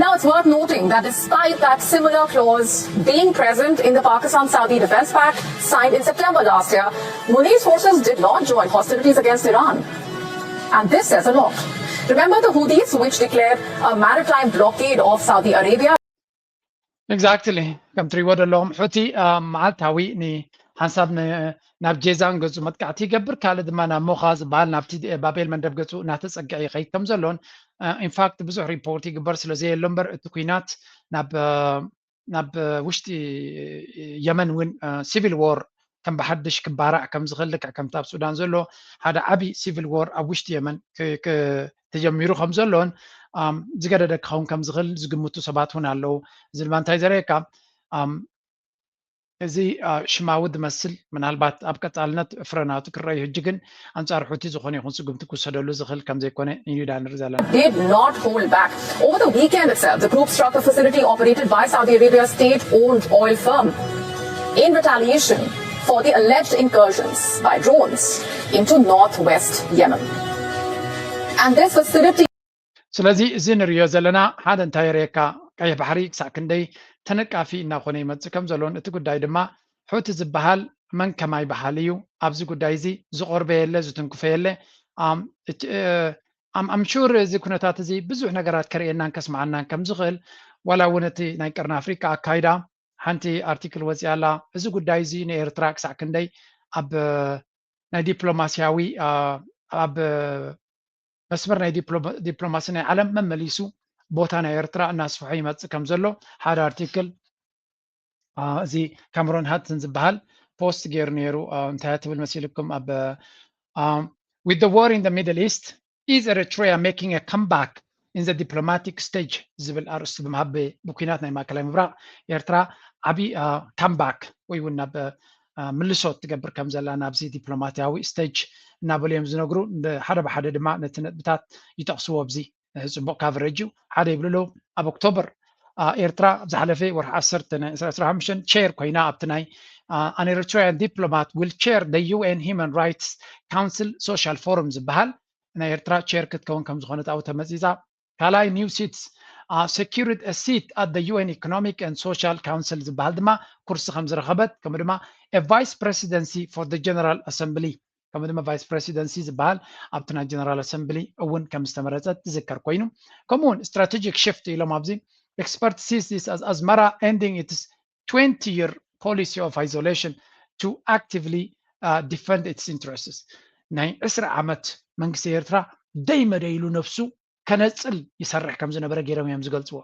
Now, it's worth noting that despite that similar clause being present in the Pakistan Saudi Defense Pact signed in September last year, Munir's forces did not join hostilities against Iran. And this says a lot. Remember the Houthis, which declared a maritime blockade of Saudi Arabia? Exactly. ከም ትሪእዎ ዘለኹም ሑቲ መዓልታዊ ንሓንሳብ ናብ ጄዛን ገጹ መጥቃዕቲ ይገብር፣ ካልእ ድማ ናብ ሞኻ ዝበሃል ናብቲ ባቤል መንደብ ገጹ እናተጸግዐ ይኸይድ ከም ዘሎን ኢንፋክት ብዙሕ ሪፖርት ይግበር ስለ ዘየሎ እምበር እቲ ኩናት ናብ ናብ ውሽጢ የመን እውን ሲቪል ዎር ከም ብሓድሽ ክባራዕ ከም ዝኽእል ልክዕ ከምቲ ኣብ ሱዳን ዘሎ ሓደ ዓብዪ ሲቪል ዎር ኣብ ውሽጢ የመን ተጀሚሩ ከም ዘሎን ዝገደደ ክኸውን ከም ዝኽእል ዝግምቱ ሰባት እውን ኣለዉ። እዚ ድማ እንታይ ዘርእየካ እዚ ሽማዊ ዝመስል ምናልባት ኣብ ቀጻልነት ፍረናቱ ክረኣዩ ሕጂ ግን ኣንጻር ሑቲ ዝኾነ ይኹን ስጉምቲ ክውሰደሉ ዝኽእል ከም ዘይኮነ እዩ ዳ ንርኢ ዘለና። Did not hold back. Over the weekend itself, the group struck a facility operated by Saudi Arabia's state-owned oil firm in retaliation for the alleged incursions by drones into northwest Yemen. And this facility ስለዚ እዚ ንሪኦ ዘለና ሓደ እንታይ የርእየካ ቀይሕ ባሕሪ ክሳዕ ክንደይ ተነቃፊ እናኾነ ይመፅእ ከም ዘሎን እቲ ጉዳይ ድማ ሑቲ ዝበሃል መን ከማይ በሃሊ እዩ። ኣብዚ ጉዳይ እዚ ዝቆርበ የለ፣ ዝትንክፈ የለ። ኣም፣ እት-፣ እ፣ ኣም፣ ኣም ሹር እዚ ኩነታት እዚ ብዙሕ ነገራት ከርእየናን ከስምዓናን ከም ዝኽእል፣ ዋላ እውን እቲ ናይ ቀርኒ ኣፍሪቃ ኣካይዳ ሓንቲ ኣርቲክል ወፂኣ ኣላ። እዚ ጉዳይ እዚ ንኤርትራ ክሳዕ ክንደይ ኣብ ናይ ዲፕሎማስያዊ፣ አ፣ ኣብ መስመር ናይ ዲፕሎ-፣ ዲፕሎማሲ ናይ ዓለም መመሊሱ ቦታ ናይ ኤርትራ እናስፍሖ ይመጽእ ከም ዘሎ ሓደ ኣርቲክል፣ አ፣ እዚ ካምሮን ሃትን ዝበሃል ፖስት ገይሩ ነይሩ። አ፣ እንታይ ትብል መሲልኩም? ኣብ፣ አ፣ With the war in the Middle East, is Eritrea making a comeback in the diplomatic stage ዝብል ኣርእስቲ ብምሃብ፣ ብኩናት ናይ ማእከላይ ምብራቕ ኤርትራ ዓቢ፣ አ፣ ካምባክ ወይ እውን ናብ፣ አ፣ ምልሶ ትገብር ከም ዘላ ናብዚ ዲፕሎማትያዊ ስቴጅ እናበሉ እዮም ዝነግሩ። ሓደ ብሓደ ድማ ነቲ ነጥብታት ይጠቕስዎ። ኣብዚ፣ እ፣ ጽቡቕ ካቨሬጅ እዩ። ሓደ ይብሉ ኣለዉ፣ ኣብ ኦክቶበር፣ አ፣ ኤርትራ ኣብ ዝሓለፈ ወርሒ ዓሰርተ ናይ ዕስራን ሓሙሽተን ቸር ኮይና ኣብቲ ናይ፣ አ፣ An Eritrean diplomat will chair the U N Human Rights Council Social Forum ዝበሃል ናይ ኤርትራ ቸር ክትከውን ከም ዝኾነት ኣብኡ ተመጺጻ። ካልኣይ፣ new seats, uh, secured a seat at the U N Economic and Social Council ዝበሃል ድማ ኩርሲ ከም ዝረኸበት፣ ከምኡ ድማ a vice presidency for the General Assembly፣ ከምኡ ድማ ቫይስ ፕሬሲደንሲ ዝበሃል ኣብቲ ናይ ጀነራል ኣሰምብሊ እውን ከም ዝተመረጸት ዝዝከር ኮይኑ፣ ከምኡ እውን strategic shift ኢሎም ኣብዚ፣ expert sees this as Asmara ending its twenty year policy of isolation to actively, uh, defend its interests። ናይ ዕስራ ዓመት መንግስቲ ኤርትራ ደይ መደይ ኢሉ ነፍሱ ከነጽል ይሰርሕ ከም ዝነበረ ገይሮም እዮም ዝገልጽዎ።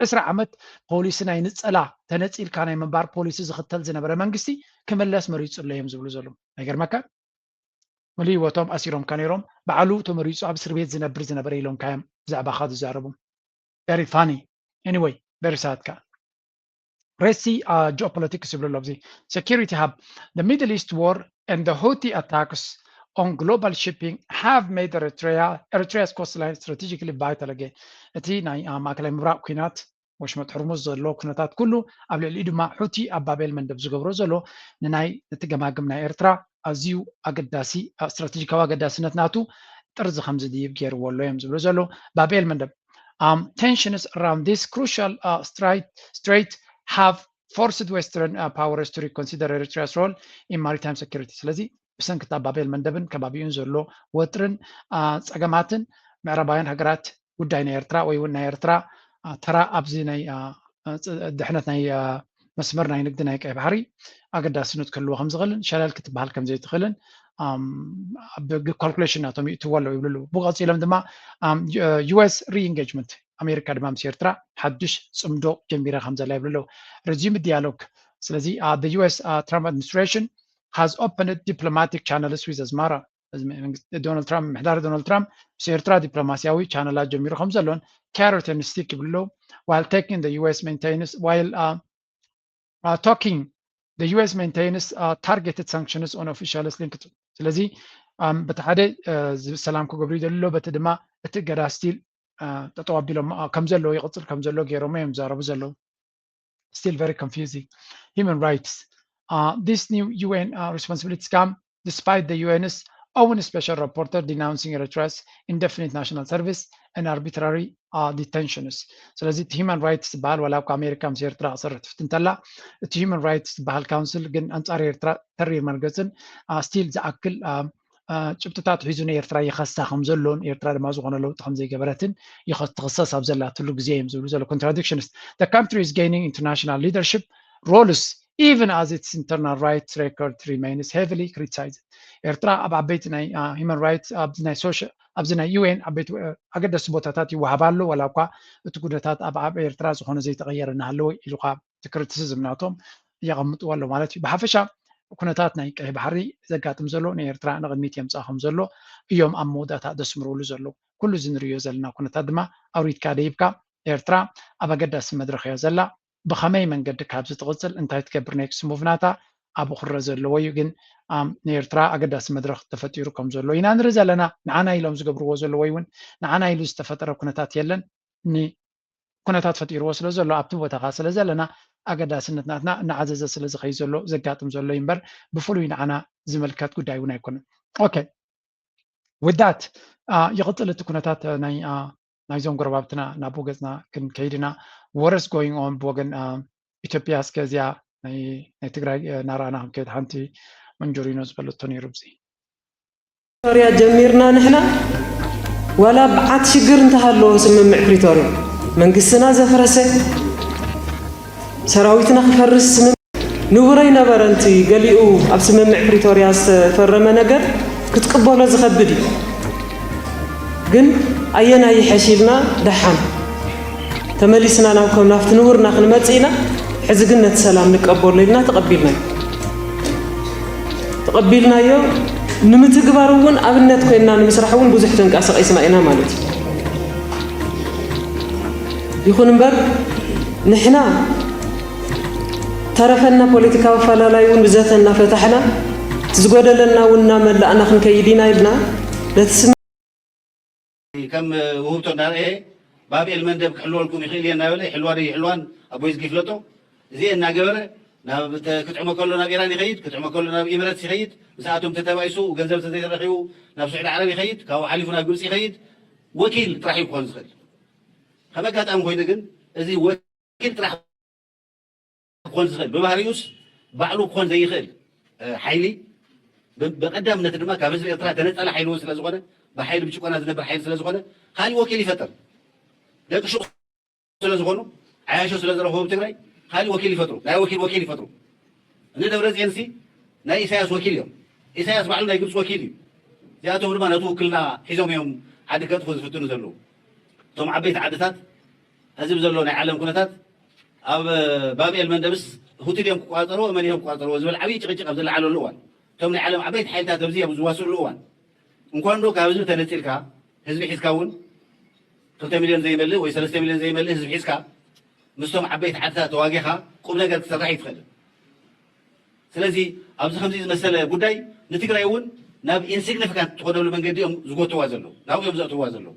ዕስራ ዓመት ፖሊሲ ናይ ንጸላ፣ ተነጺልካ ናይ ምንባር ፖሊሲ ዝኽተል ዝነበረ መንግስቲ ክምለስ መሪጹ ኣሎ እዮም ዝብሉ ዘለዉ። ኣይገርመካ? ሙሉእ ህይወቶም ኣሲሮምካ ነይሮም፣ ባዕሉ ተመሪጹ ኣብ እስር ቤት ዝነብር ዝነበረ ኢሎምካ እዮም ብዛዕባኻ ዝዛረቡ። Very funny. Anyway, very sad ከኣ። Red Sea, uh, geopolitics ይብሉ ኣሎ ኣብዚ። Security hub. The Middle East war and the Houthi attacks on global shipping have made Eritrea, Eritrea's coastline strategically vital again. እቲ ናይ፣ አ፣ ማእከላይ ምብራቕ ኲናት ወሽመጥ ሕርሙዝ ዘሎ ኩነታት ኩሉ፣ ኣብ ልዕሊኡ ድማ ሑቲ ኣብ ባቤል መንደብ ዝገብሮ ዘሎ ንናይ፣ እቲ ገማግም ናይ ኤርትራ ኣዝዩ ኣገዳሲ፣ አ፣ ስትራቴጂካዊ ኣገዳስነት ናቱ ጥርዚ ከም ዝድይብ ገይርዎ ኣሎ እዮም ዝብሉ ዘለዉ። ባቤል መንደብ፣ um, tensions around this crucial, uh, strait, strait have forced Western, uh, powers to reconsider Eritrea's role in maritime security። ስለዚ ብሰንኪ እታ ባቤል መንደብን ከባቢኡን ዘሎ ወጥርን፣ አ፣ ጸገማትን ምዕራባውያን ሃገራት ጉዳይ ናይ ኤርትራ ወይ እውን ናይ ኤርትራ፣ አ፣ ተራ ኣብዚ ናይ፣ አ፣ አ፣ ጽ-፣ ድሕነት ናይ፣ አ፣ መስመር ናይ ንግዲ ናይ ቀይ ባሕሪ ኣገዳስነት ክህልዎ ከም ዝኽእልን ሸለል ክትበሃል ከም ዘይትኽእልን፣ ኣም፣ ኣብ ግ-፣ ካልኩሌሽን ናቶም ይእትዎ ኣለዉ ይብሉ ኣለዉ። ብቐጺሎም ድማ፣ ኣም፣ ዩ-፣ ዩ ኤስ ሪኢንጌጅመንት፣ ኣሜሪካ ድማ ምስ ኤርትራ ሓድሽ ጽምዶ ጀሚራ ከም ዘላ ይብሉ ኣለዉ። Resume dialogue። ስለዚ፣ አ፣ the U S, አ፣ Trump administration has opened diplomatic channels with Asmara። እዚ መንግስቲ ዶናልድ ትራምፕ፣ ምሕዳር ዶናልድ ትራምፕ ምስ ኤርትራ ዲፕሎማስያዊ ቻነላት ጀሚሩ ከም ዘሎን፣ carrot and stick ይብሉ ኣለዉ፣ while taking the U S maintains, while, uh, uh, talking, the U S maintains, uh, targeted sanctions on officials linked to። ስለዚ፣ um፣ በቲ ሓደ፣ እ፣ ዝ-፣ ሰላም ክገብሩ ይደልዩ ኣለዉ፣ በቲ ድማ እቲ እገዳ ስቲል፣ እ፣ ጠጠው ኣቢሎም፣ እ፣ ከም ዘለዉ፣ ይቕጽል ከም ዘሎ ገይሮም እዮም ዝዛረቡ ዘለዉ። Still very confusing. Human rights. Uh, this new U N, uh, responsibilities come despite the U N's own special rapporteur denouncing Eritrea's indefinite national service and arbitrary, uh, detentions. ስለዚ እቲ ሂማን ራይትስ ዝበሃል ዋላ እኳ ኣሜሪካ ምስ ኤርትራ ክሰርሕ ትፍትን እንተላ፣ እቲ ሂማን ራይትስ ዝበሃል ካውንስል ግን ኣንጻር ኤርትራ ተሪር መርገጽን፣ አ፣ ስቲል ዝኣክል፣ አ፣ አ፣ ጭብጥታት ሒዙ ንኤርትራ ይኸሳ ከም ዘሎን ኤርትራ ድማ ዝኾነ ለውጢ ከም ዘይገበረትን ይኸ-፣ ትኽሰስ ኣብ ዘላትሉ ግዜ እዮም ዝብሉ ዘለዉ። Contradictions. The country is gaining international leadership roles even as its internal rights record remains heavily criticized. ኤርትራ ኣብ ዓበይቲ ናይ፣ አ፣ ሂማን ራይትስ፣ ኣብዚ ናይ ሶሻ-፣ ኣብዚ ናይ ዩ ኤን ዓበይቲ፣ አ፣ ኣገደስቲ ቦታታት ይወሃባ ኣሎ፣ ዋላ እኳ እቲ ኩነታት ኣብ፣ ኣብ ኤርትራ ዝኾነ ዘይተቐየረ እናሃለወ ኢሉ ከኣ እቲ ክሪቲሲዝም ናቶም የቐምጥዎ ኣሎ ማለት እዩ። ብሓፈሻ ኩነታት ናይ ቀይሕ ባሕሪ ዘጋጥም ዘሎ ንኤርትራ ንቕድሚት የምጽኣ ከም ዘሎ እዮም ኣብ መወዳእታ ዘስምርሉ ዘለዉ። ኩሉ እዚ ንርእዮ ዘለና ኩነታት ድማ ኣውሪድካ ደይብካ ኤርትራ ኣብ ኣገዳሲ መድረኽ እያ ዘላ። ብኸመይ መንገዲ ካብዚ ትቕጽል፣ እንታይ ትገብር፣ ኔክስት ሙቭ ናታ ኣብኡ ክረአ ዘለዎ እዩ። ግን፣ ኣም፣ ንኤርትራ ኣገዳሲ መድረኽ ተፈጢሩ ከም ዘሎ ኢና ንርኢ ዘለና። ንዓና ኢሎም ዝገብርዎ ዘለዉ ወይ እውን ንዓና ኢሉ ዝተፈጠረ ኩነታት የለን። ን-፣ ኩነታት ፈጢርዎ ስለ ዘሎ ኣብቲ ቦታ ከኣ ስለ ዘለና ኣገዳስነት ናትና እናዓዘዘ ስለ ዝኸይድ ዘሎ ዘጋጥም ዘሎ እዩ እምበር ብፍሉይ ንዓና ዝምልከት ጉዳይ እውን ኣይኮነን። ኦኬ። With that, አ፣ ይቕጽል እቲ ኩነታት፣ አ፣ ናይ፣ አ፣ ናይዞም ጎረባብትና ናብ ገጽና ክንከይድ ኢና። What is going on ብወገን፣ አ፣ ኢትዮጵያ እስከ እዚኣ ናይ ትግራይ እናረኣና ክንከይድ ሓንቲ መንጆሪኖ ዝበለቶ ነይሩ። ብዚ ፕሪቶርያ ጀሚርና ንሕና ዋላ በዓት ሽግር እንተሃለዎ ስምምዕ ፕሪቶርያ መንግስትና ዘፍረሰ ሰራዊትና ክፈርስ ስምምዕ ንቡር ኣይነበረን። እቲ ገሊኡ ኣብ ስምምዕ ፕሪቶርያ ዝተፈረመ ነገር ክትቅበሎ ዝኸብድ እዩ። ግን ኣየናይ ይሐሽ ኢልና ደሓን ተመሊስና ናብ ከም ናብቲ ንቡርና ክንመጽእ ኢና። ሕዚ ግን ነቲ ሰላም ንቀበሎ ኢልና ተቐቢልናዮ። ተቐቢልናዮ ንምትግባር እውን ኣብነት ኮይንና ንምስራሕ እውን ብዙሕ ተንቀሳቒስና ኢና ማለት እዩ። ይኹን እምበር ንሕና ተረፈና ፖለቲካዊ ኣፈላላይ እውን ብዘተ እናፈታሕና እቲ ዝጎደለና እውን እናመላእና ክንከይድ ኢና ኢልና ነቲ ስም ከም ውህብቶ እናረኣየ ባብኤል መንደብ ክሕልወልኩም ይኽእል እየ እናበለ ይሕልዋ ዶ ይሕልዋን ኣቦይ ዝጊ ይፍለጦ እዚኤ እናገበረ ናብ ተ- ክጥዕሞ ከሎ ናብ ኢራን ይኸይድ፣ ክጥዕሞ ከሎ ናብ ኢምረትስ ይኸይድ፣ ምስኣቶም ተተባኢሱ ገንዘብ ተዘይተረኺቡ ናብ ስዑዲ ዓረብ ይኸይድ፣ ካብኡ ሓሊፉ ናብ ግብፂ ይኸይድ። ወኪል ጥራሕ እዩ ክኾን ዝኽእል። ከም ኣጋጣሚ ኮይኑ ግን እዚ ወኪል ጥራሕ ክኾን ዝኽእል ብባህሪኡስ ባዕሉ ክኾን ዘይኽእል እ፣ ሓይሊ ብ- ብቀዳምነት ድማ ካብ ህዝቢ ኤርትራ ተነጸለ ሓይሊ እውን ስለ ዝኾነ ብሓይሊ ብጭቆና ዝነብር ሓይሊ ስለ ዝኾነ ካሊእ ወኪል ይፈጥር። ደቂ ሹቕ ስለ ዝኾኑ ዓያሾ ስለ ዝረኸቡ ኣብ ትግራይ ካሊእ ወኪል ይፈጥሩ። ናይ ወኪል ወኪል ይፈጥሩ። እነ ደብረፅዮንሲ ናይ ኢሳያስ ወኪል እዮም። ኢሳያስ ባዕሉ ናይ ግብፂ ወኪል እዩ። እዚኣቶም ድማ ነቲ ውክልና ሒዞም እዮም ዓዲ ከጥፉ ዝፍትኑ ዘለዉ። እቶም ዓበይቲ ዓድታት ሕዚ ብዘሎ ናይ ዓለም ኩነታት ኣብ ባብኤል መንደብስ ሁቲ ድዮም ክቋፀርዎ መን እዮም ክቋፀርዎ ዝብል ዓብዪ ጭቅጭቅ ኣብ ዝለዓለሉ እዋን እቶም ናይ ዓለም ዓበይቲ ሓይልታት ኣብዚ ኣብ ዝዋስእሉ እዋን እንኳን ዶ ካብ ህዝቢ ተነፂልካ ህዝቢ ሒዝካ እውን ክልተ ሚልዮን ዘይመልእ ወይ ሰለስተ ሚልዮን ዘይመልእ ህዝቢ ሒዝካ ምስቶም ዓበይቲ ዓድታት ተዋጊኻ ቁም ነገር ክትሰርሕ ይትኽእል። ስለዚ ኣብዚ ከምዚ ዝመሰለ ጉዳይ ንትግራይ እውን ናብ ኢንሲግኒፊካንት ትኾነሉ መንገዲ እዮም ዝጎትዋ ዘለዉ ናብኡ እዮም ዘእትዋ ዘለዉ።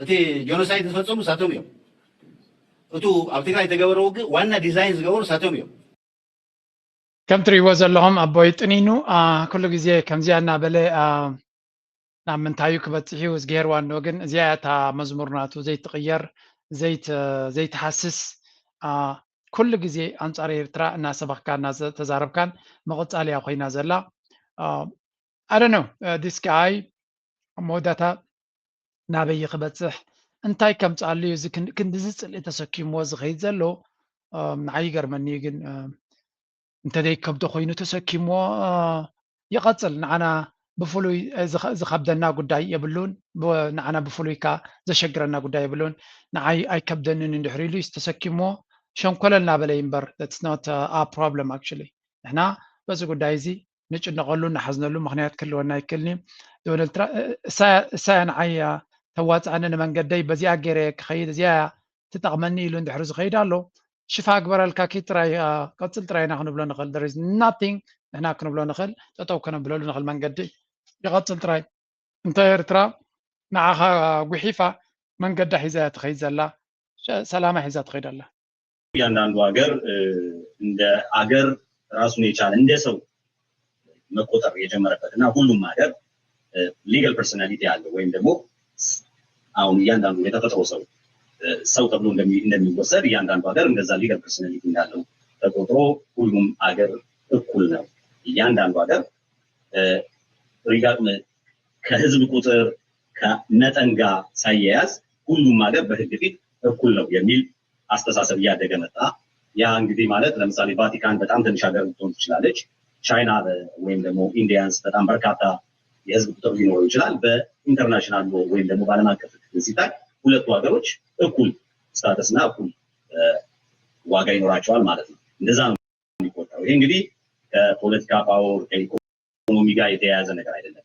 እቲ ጀኖሳይድ ዝፈፀሙ እሳቶም እዮም። እቱ ኣብ ትግራይ ተገበረ ውግእ ዋና ዲዛይን ዝገበሩ እሳቶም እዮም። ከም ትርእይዎ ዘለኹም ኣቦይ ጥኒኑ አ፣ ኩሉ ግዜ ከምዚኣ እናበለ አ፣ ናብ ምንታዩ ክበፅሕ እዩ ዝገርዋ እንዶ ግን እዚኣ እያ እታ መዝሙር ናቱ ዘይትቕየር ዘይት- ዘይትሃስስ አ፣ ኩሉ ግዜ ኣንፃር ኤርትራ እናሰበኽካ እናተዛረብካን ምቕፃል እያ ኮይና ዘላ። I don't know this guy ኣብ መወዳእታ ናበይ ክበፅሕ እንታይ ከምፅኣሉ እዩ እዚ ክንድዚ ፅልኢ ተሰኪምዎ ዝኸይድ ዘሎ። ንዓይ ይገርመኒ እዩ ግን እንተደይ ከብዶ ኮይኑ ተሰኪምዎ ይቐፅል። ንዓና ብፍሉይ ዝኸብደና ጉዳይ የብሉን። ንዓና ብፍሉይ ከ ዘሸግረና ጉዳይ የብሉን። ንዓይ ኣይከብደንን እንድሕር ኢሉ ተሰኪምዎ ሸንኮለል እናበለ እዩ እምበር it's not our problem actually። ንሕና በዚ ጉዳይ እዚ ንጭነቐሉ ንሓዝነሉ ምኽንያት ክህልወና ኣይክእልን እዩ። ዶናልድ ትራምፕ እሳያ ንዓይ ተዋፅኣኒ ንመንገደይ በዚኣ ገይረ ክኸይድ እዚኣ ትጠቕመኒ ኢሉ እንድሕር ዝኸይድ ኣሎ ሽፋ ግበረልካ ኪድ ጥራይ ቀፅል ጥራይ ኢና ክንብሎ ንኽእል there is nothing ንሕና ክንብሎ ንኽእል ጠጠው ከነብለሉ ንኽእል መንገዲ ይቐፅል ጥራይ እንተ ኤርትራ ንዓኻ ጉሒፋ መንገዳ ሒዛ እያ ትኸይድ ዘላ ሰላማ ሒዛ ትኸይድ ኣላ። እያንዳንዱ ሀገር እንደ አገር ራሱን የቻለ እንደ ሰው መቆጠር የጀመረበት እና ሁሉም ሀገር legal personality ያለው ወይም ደግሞ አሁን እያንዳንዱ የተፈጥሮ ሰው ሰው ተብሎ እንደሚወሰድ እያንዳንዱ ሀገር እንደዛ legal personality እንዳለው ተቆጥሮ ሁሉም ሀገር እኩል ነው። እያንዳንዱ ሀገር regard ከህዝብ ቁጥር ከመጠን ጋር ሳያያዝ ሁሉም ሀገር በህግ ፊት እኩል ነው የሚል አስተሳሰብ እያደገ መጣ። ያ እንግዲህ ማለት ለምሳሌ ቫቲካን በጣም ትንሽ ሀገር ልትሆን ትችላለች። ቻይና ወይም ደግሞ ኢንዲያንስ በጣም በርካታ የህዝብ ቁጥር ሊኖረው ይችላል። በ international law ወይም ደግሞ በዓለም አቀፍ ህግ ሲታይ ሁለቱ ሀገሮች እኩል status እና እኩል ዋጋ ይኖራቸዋል ማለት ነው። እንደዛ ነው የሚቆጠረው። ይሄ እንግዲህ ከፖለቲካ power ከኢኮኖሚ ጋር የተያያዘ ነገር አይደለም።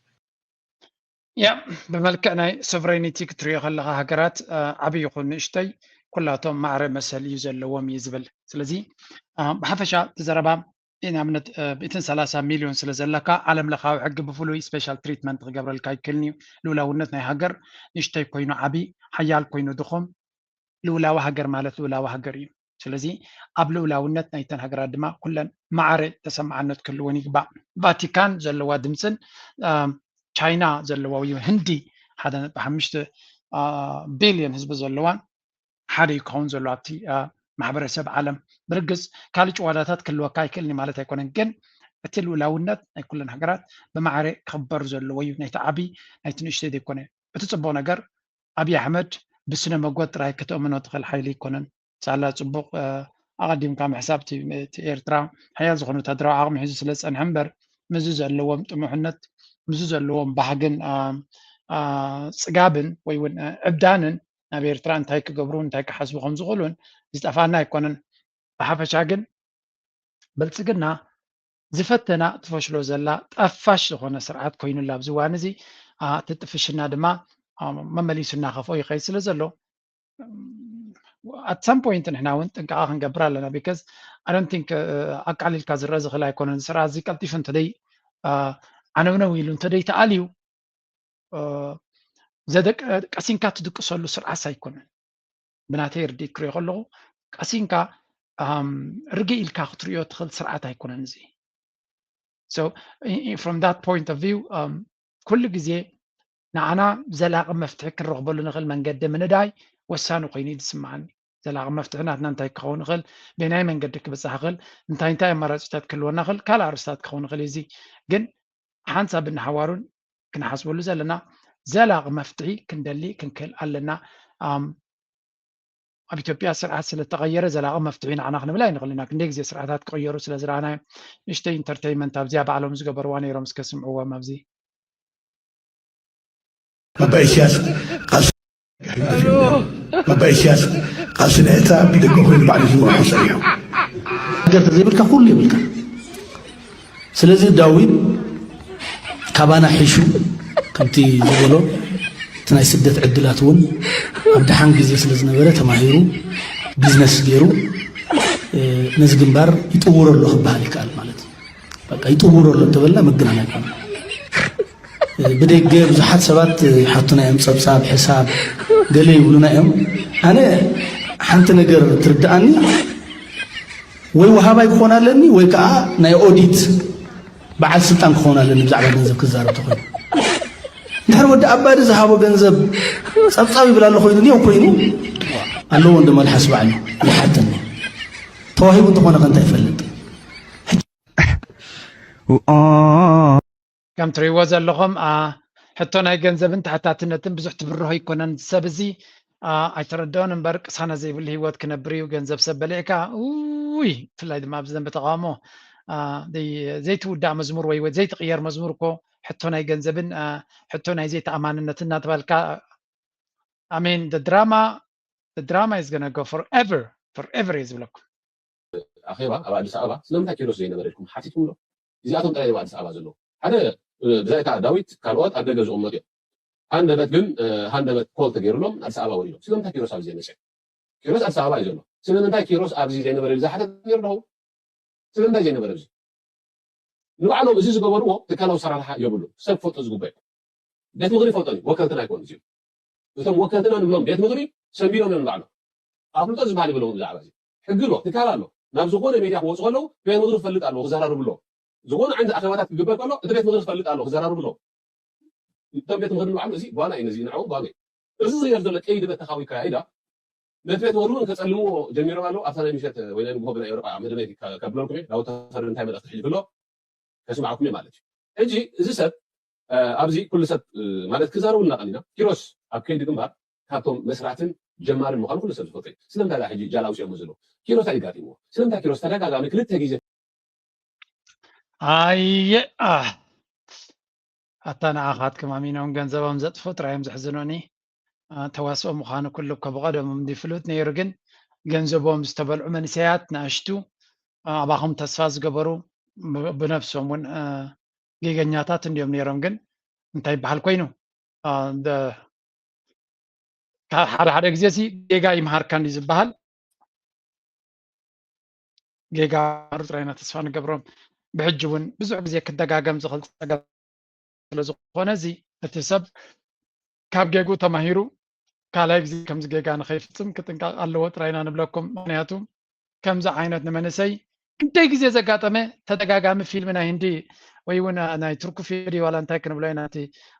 ያ ብመልክዕ ናይ sovereignty ክትሪኦ ከለኻ ሃገራት ዓብዪ ይኹን ንእሽተይ ኩላቶም ማዕረ መሰል እዩ ዘለዎም እዩ ዝብል። ስለዚ ብሓፈሻ እቲ ዘረባ ንኣብነት ብእትን ሰላሳ ሚልዮን ስለ ዘለካ ዓለም ለኻዊ ሕጊ ብፍሉይ special treatment ክገብረልካ ኣይክእልን እዩ። ልኡላውነት ናይ ሃገር ንእሽተይ ኮይኑ ዓቢ ሓያል ኮይኑ ድኹም ልኡላዊ ሃገር ማለት ልኡላዊ ሃገር እዩ። ስለዚ ኣብ ልኡላውነት ናይተን ሃገራት ድማ ኩለን ማዕረ ተሰማዓነት ክህልወን ይግባእ። ቫቲካን ዘለዋ ድምፅን ቻይና ዘለዋ ወይ ህንዲ ሓደ ነጥቢ ሓሙሽተ ቢልዮን ህዝቢ ዘለዋን ሓደ እዩ ክኸውን ዘሎ ኣብቲ ማሕበረሰብ ዓለም። ብርግፅ ካልእ ጭዋዳታት ክህልወካ ኣይክእልን ማለት ኣይኮነን፣ ግን እቲ ልኡላውነት ናይ ኩለን ሃገራት ብማዕረ ክኽበር ዘለዎ እዩ። ናይቲ ዓቢ ናይቲ ንእሽተይ ዘይኮነ። እቲ ፅቡቕ ነገር ኣብይ ኣሕመድ ብስነ መጎት ጥራይ ከተእምኖ ትኽእል ሓይሊ ኣይኮነን። ሳላ ፅቡቕ ኣቐዲምካ ምሕሳብ እቲ ኤርትራ ሓያል ዝኾነ ወታደራዊ ዓቕሚ ሒዙ ስለ ዝፀንሐ እምበር ምስዚ ዘለዎም ጥሙሕነት ምስዚ ዘለዎም ባህግን ፅጋብን ወይ እውን ዕብዳንን ናብ ኤርትራ እንታይ ክገብሩ እንታይ ክሓስቡ ከም ዝኽእሉን ዝጠፋና ኣይኮነን። ብሓፈሻ ግን ብልፅግና ዝፈተና ትፈሽሎ ዘላ ጠፋሽ ዝኾነ ስርዓት ኮይኑላ ኣብዚ እዋን እዚ። እቲ ጥፍሽና ድማ መመሊሱ እናኸፍኦ ይኸይድ ስለ ዘሎ at some point ንሕና እውን ጥንቃቐ ክንገብር ኣለና። Because I don't think ኣቃሊልካ ዝረአ ዝኽእል ኣይኮነን። ስርዓት እዚ ቀልጢፉ እንተደይ ዓነውነው ኢሉ እንተደይ ተኣልዩ ቀሲንካ ትድቅሰሉ ስርዓት ኣይኮነን። ብናተይ ርድኢት ክሪኦ ከለኹ ቀሲንካ ርግእ ኢልካ ክትሪኦ ትኽእል ስርዓት ኣይኮነን እዚ። So from that point of view ኩሉ ግዜ ንዓና ዘላቒ መፍትሒ ክንረኽበሉ ንኽእል መንገዲ ምንዳይ ወሳኒ ኮይኑ እዩ ዝስምዓኒ። ዘላቒ መፍትሒ ናትና እንታይ ክኸውን ይኽእል፣ በየናይ መንገዲ ክብፃሕ ይኽእል፣ እንታይ እንታይ ኣማራፂታት ክህልወና ይኽእል፣ ካልእ ኣርእስታት ክኸውን ይኽእል እዩ። እዚ ግን ሓንሳብ ብንሓዋሩን ክንሓስበሉ ዘለና ዘላቒ መፍትሒ ክንደሊ ክንክእል ኣለና። ኣብ ኢትዮጵያ ስርዓት ስለተቐየረ ዘላቒ መፍትሒ ንዓና ክንብል ኣይንኽእልና። ክንደይ ግዜ ስርዓታት ክቕየሩ ስለ ዝረኣናዮም ንእሽተይ ኢንተርቴይመንት ኣብዚኣ ባዕሎም ዝገበርዋ ነይሮም። እስከ ስምዕዎም ኣብዚ። ኣባ ኢሳያስ ቃልሲ ኣባ ኢሳያስ ቃልሲ ናይ ኤርትራ ብደገ ኮይኑ ባዕሉ ዝመርሖ ሰሪሑ። ነገር ተዘይብልካ ኩሉ የብልካ። ስለዚ ዳዊት ካባና ሒሹ ከምቲ ዝበሎ እቲ ናይ ስደት ዕድላት እውን ኣብ ደሓን ግዜ ስለ ዝነበረ ተማሂሩ ቢዝነስ ገይሩ ነዚ ግንባር ይጥውሮ ኣሎ ክበሃል ይከኣል ማለት እዩ። በቃ ይጥውሮ ኣሎ እንተበልና ምግናን ኣይኮነ። ብደገ ብዙሓት ሰባት ይሓቱና እዮም፣ ጸብጻብ ሕሳብ ገለ ይብሉና እዮም። ኣነ ሓንቲ ነገር ትርድኣኒ፣ ወይ ወሃባይ ክኾን ኣለኒ ወይ ከዓ ናይ ኦዲት በዓል ስልጣን ክኸውን ኣለኒ ብዛዕባ ገንዘብ ክዛረብ ተኾይኑ። እንድሕር ወዲ ኣባዲ ዝሃቦ ገንዘብ ጸብጻብ ይብል ኣሎ ኮይኑ ድዮ ኮይኑ ኣለዎ እንዶ መልሓስ ባዕሉ ይሓተኒ። ተዋሂቡ እንተኾነ ከ እንታይ ይፈልጥ? ከም ትሪእዎ ዘለኹም ሕቶ ናይ ገንዘብን ተሓታትነትን ብዙሕ ትብርሆ ኣይኮነን። ሰብ እዚ ኣይተረድኦን እምበር ቅሳነት ዘይብሉ ህይወት ክነብር እዩ። ገንዘብ ሰብ በሊዕካ ውይ፣ ብፍላይ ድማ ኣብዚ ደንበ ተቃውሞ ዘይትውዳእ መዝሙር ወይ ዘይትቅየር መዝሙር እኮ ሕቶ ናይ ገንዘብን ሕቶ ናይ ዘይተኣማንነትን እናተባልካ I mean the drama the drama is gonna go forever forever እዩ ዝብለኩም። ኣኼባ ኣብ ኣዲስ ኣበባ ስለምንታይ ኪሮስ ዘይነበረ ኢልኩም ሓቲትኩምሎ? እዚኣቶም ጥራይ እዮም ኣዲስ ኣበባ ዘለዉ። ሓደ ብዛይካ ዳዊት ካልኦት ኣብ ደገ ዝቕመጡ እዮም። ሃንደበት ግን ሃንደበት ኮል ተገይሩሎም ኣዲስ ኣበባ ወሪዶም። ስለምንታይ ኪሮስ ኣብዚ ዘይመፅእ? ኪሮስ ኣዲስ ኣበባ እዩ ዘሎ። ስለምንታይ ኪሮስ ኣብዚ ዘይነበረ ኢሉ ዝሓተት ነይሩ ዶ? ስለምንታይ ዘይነበረ ኣብዚ? ንባዕሎም እዚ ዝገበርዎ ትካላዊ ኣሰራርሓ የብሉ። ሰብ ክፈልጦ ዝግበኦ። ቤት ምኽሪ ይፈልጦ እዩ። ወከልትና ኣይኮኑ እዚኦም። እቶም ወከልትና ንብሎም ቤት ምኽሪ ሰንቢዶም እዮም ንባዕሎም። ኣፍልጦ ዝበሃል የብለዎም ብዛዕባ እዚ። ሕጊ ኣሎ፣ ትካል ኣሎ። ናብ ዝኾነ ሜድያ ክወፁ ከለዉ ቤት ምኽሪ ክፈልጥ ኣለዎ፣ ክዘራረቡ ኣለዎ። ዝኾነ ዓይነት ኣኼባታት ክግበር ከሎ እቲ ቤት ምኽሪ ክፈልጥ ኣለዎ፣ ክዘራረቡ ኣለዎ። እቶም ቤት ምኽሪ ንባዕሉ እዚ ጓና እዩ፣ ነዚ ንዕኦም ጓና እዩ። እዚ ዝርየር ዘሎ ቀይዲ በተኻዊ ኣካያይዳ ነቲ ቤት ምኽሪ እውን ከፀልምዎ ጀሚሮም ኣለዉ። ኣብታ ናይ ምሸት ወይ ናይ ንግሆ ብናይ ኤውሮጳ መደበይቲ ከብለልኩም እየ። ዳዊት ተፈሪ እንታይ መልእኽቲ ሕሊፉ ኣሎ ከስምዓኩም እየ ማለት እዩ። ሕጂ እዚ ሰብ ኣብዚ ኩሉ ሰብ ማለት ክዛረቡ እናቐኒና ኪሮስ ኣብ ከይዲ ግንባር ካብቶም መስራትን ጀማርን ምዃኑ ኩሉ ሰብ ዝፈልጦ እዩ። ስለምንታይ ዳ ሕጂ ጃል ኣውፂኦሞ ዘለዉ? ኪሮስ እንታይ እዩ ጋጢምዎ? ስለምንታይ ኪሮስ ተደጋጋሚ ክልተ ግዜ ኣየ ኣታ ንዓኻትኩም ኣሚኖም ገንዘቦም ዘጥፍኡ ጥራይ እዮም ዘሕዝኑኒ። ተዋስኦ ምዃኑ ኩሉ እኮ ብቐደሞም እንዲ ፍሉጥ ነይሩ፣ ግን ገንዘቦም ዝተበልዑ መንእሰያት ንኣሽቱ ኣባኹም ተስፋ ዝገበሩ ብነብሶም እውን ጌገኛታት እንዲዮም ነይሮም። ግን እንታይ ይበሃል ኮይኑ ሓደ ሓደ ግዜ ሲ ጌጋ ይምሃርካ እንዲ ዝበሃል ጌጋ ጥራይና ተስፋ ንገብሮም። ብሕጂ እውን ብዙሕ ግዜ ክደጋገም ዝኽእል ፀገም ስለዝኾነ እዚ እቲ ሰብ ካብ ጌግኡ ተማሂሩ ካልኣይ ግዜ ከምዚ ጌጋ ንኸይፍፅም ክጥንቀቕ ኣለዎ ጥራይና ንብለኩም። ምክንያቱ ከምዚ ዓይነት ንመንእሰይ ክንደይ ግዜ ዘጋጠመ ተደጋጋሚ ፊልም ናይ ህንዲ ወይ እውን ናይ ቱርኩ ፊልም ዋላ እንታይ ክንብሎ ኢና እቲ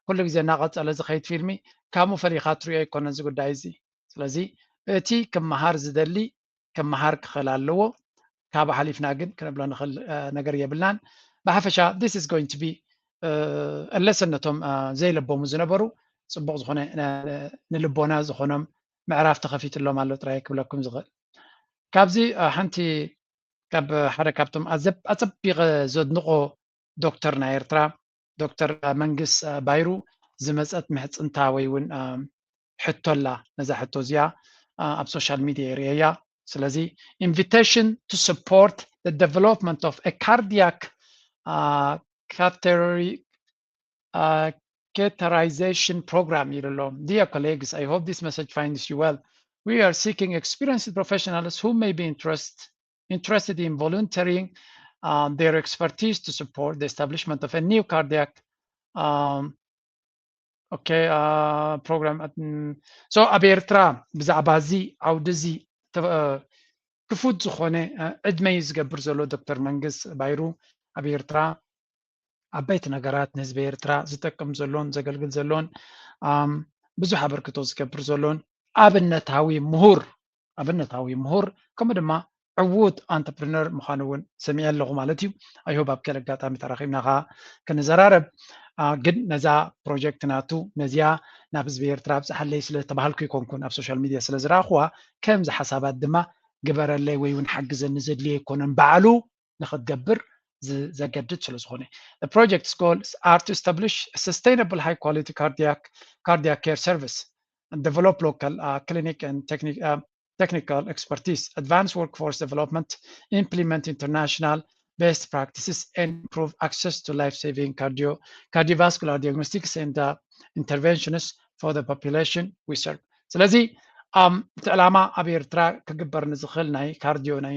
ኩሉ ግዜ እናቐፀለ ዝኸይድ ፊልሚ ካብኡ ፈሊኻ ትሪኦ ኣይኮነን እዚ ጉዳይ እዚ። ስለዚ እቲ ክመሃር ዝደሊ ከመሃር ክኽእል ኣለዎ። ካብ ሓሊፍና ግን ክነብሎ ንኽእል ነገር የብልናን። ብሓፈሻ this is going to be lesson ነቶም ዘይለበሙ ዝነበሩ ፅቡቕ ዝኾነ ንልቦና ዝኾኖም ምዕራፍ ተኸፊትሎም ኣሎ ጥራይ ክብለኩም ዝኽእል። ካብዚ ሓንቲ ካብ ሓደ ካብቶም ኣጸቢቐ ዘድንቖ ዶክተር ናይ ኤርትራ ዶክተር መንግስ ባይሩ ዝመጸት ምሕጽንታ ወይ እውን ሕቶ ኣላ። ነዛ ሕቶ እዚኣ ኣብ social media እየ ርእየያ። ስለዚ invitation to support the development of a cardiac catheterization program ይብሎ ኣሎ። Dear colleagues, I hope this message finds you well. We are seeking experienced professionals who may be interest, interested in volunteering their expertise to support the establishment of a new cardiac okay program. So ኣብ ኤርትራ ብዛዕባ እዚ ዓውዲ እዚ ክፉት ዝኾነ ዕድመ እዩ ዝገብር ዘሎ ዶክተር መንግስ ባይሩ። ኣብ ኤርትራ ዓበይቲ ነገራት ንህዝቢ ኤርትራ ዝጠቅም ዘሎን ዘገልግል ዘሎን ብዙሕ ኣበርክቶ ዝገብር ዘሎን ኣብነታዊ ምሁር ኣብነታዊ ምሁር ከምኡ ድማ ዕዉት entrepreneur ምዃኑ እውን ሰሚዐ ኣለኹ ማለት እዩ። I hope ኣብ ገለ ኣጋጣሚ ተራኺብና ከዓ ክንዘራረብ። ግን ነዛ ፕሮጀክት ናቱ ነዚኣ ናብ ህዝቢ ኤርትራ ኣብፅሓለይ ስለተባሃልኩ ይኮንኩን ኣብ social media ስለዝረኣኹዋ ከምዚ ሓሳባት ድማ ግበረለይ ወይ እውን ሓግዘኒ ዘድልዮ ኣይኮነን ባዕሉ ንክትገብር ዘገድድ ስለዝኾነ። The project's goals are to establish a sustainable high quality cardiac, cardiac care service and develop local uh, clinic and technic, uh, technical expertise, advance workforce development, implement international best practices, and improve access to life-saving cardio, cardiovascular diagnostics and uh, interventions for the population we serve. ስለዚ እቲ ዕላማ ኣብ ኤርትራ ክግበር ንዝኽእል ናይ ካርዲዮ ናይ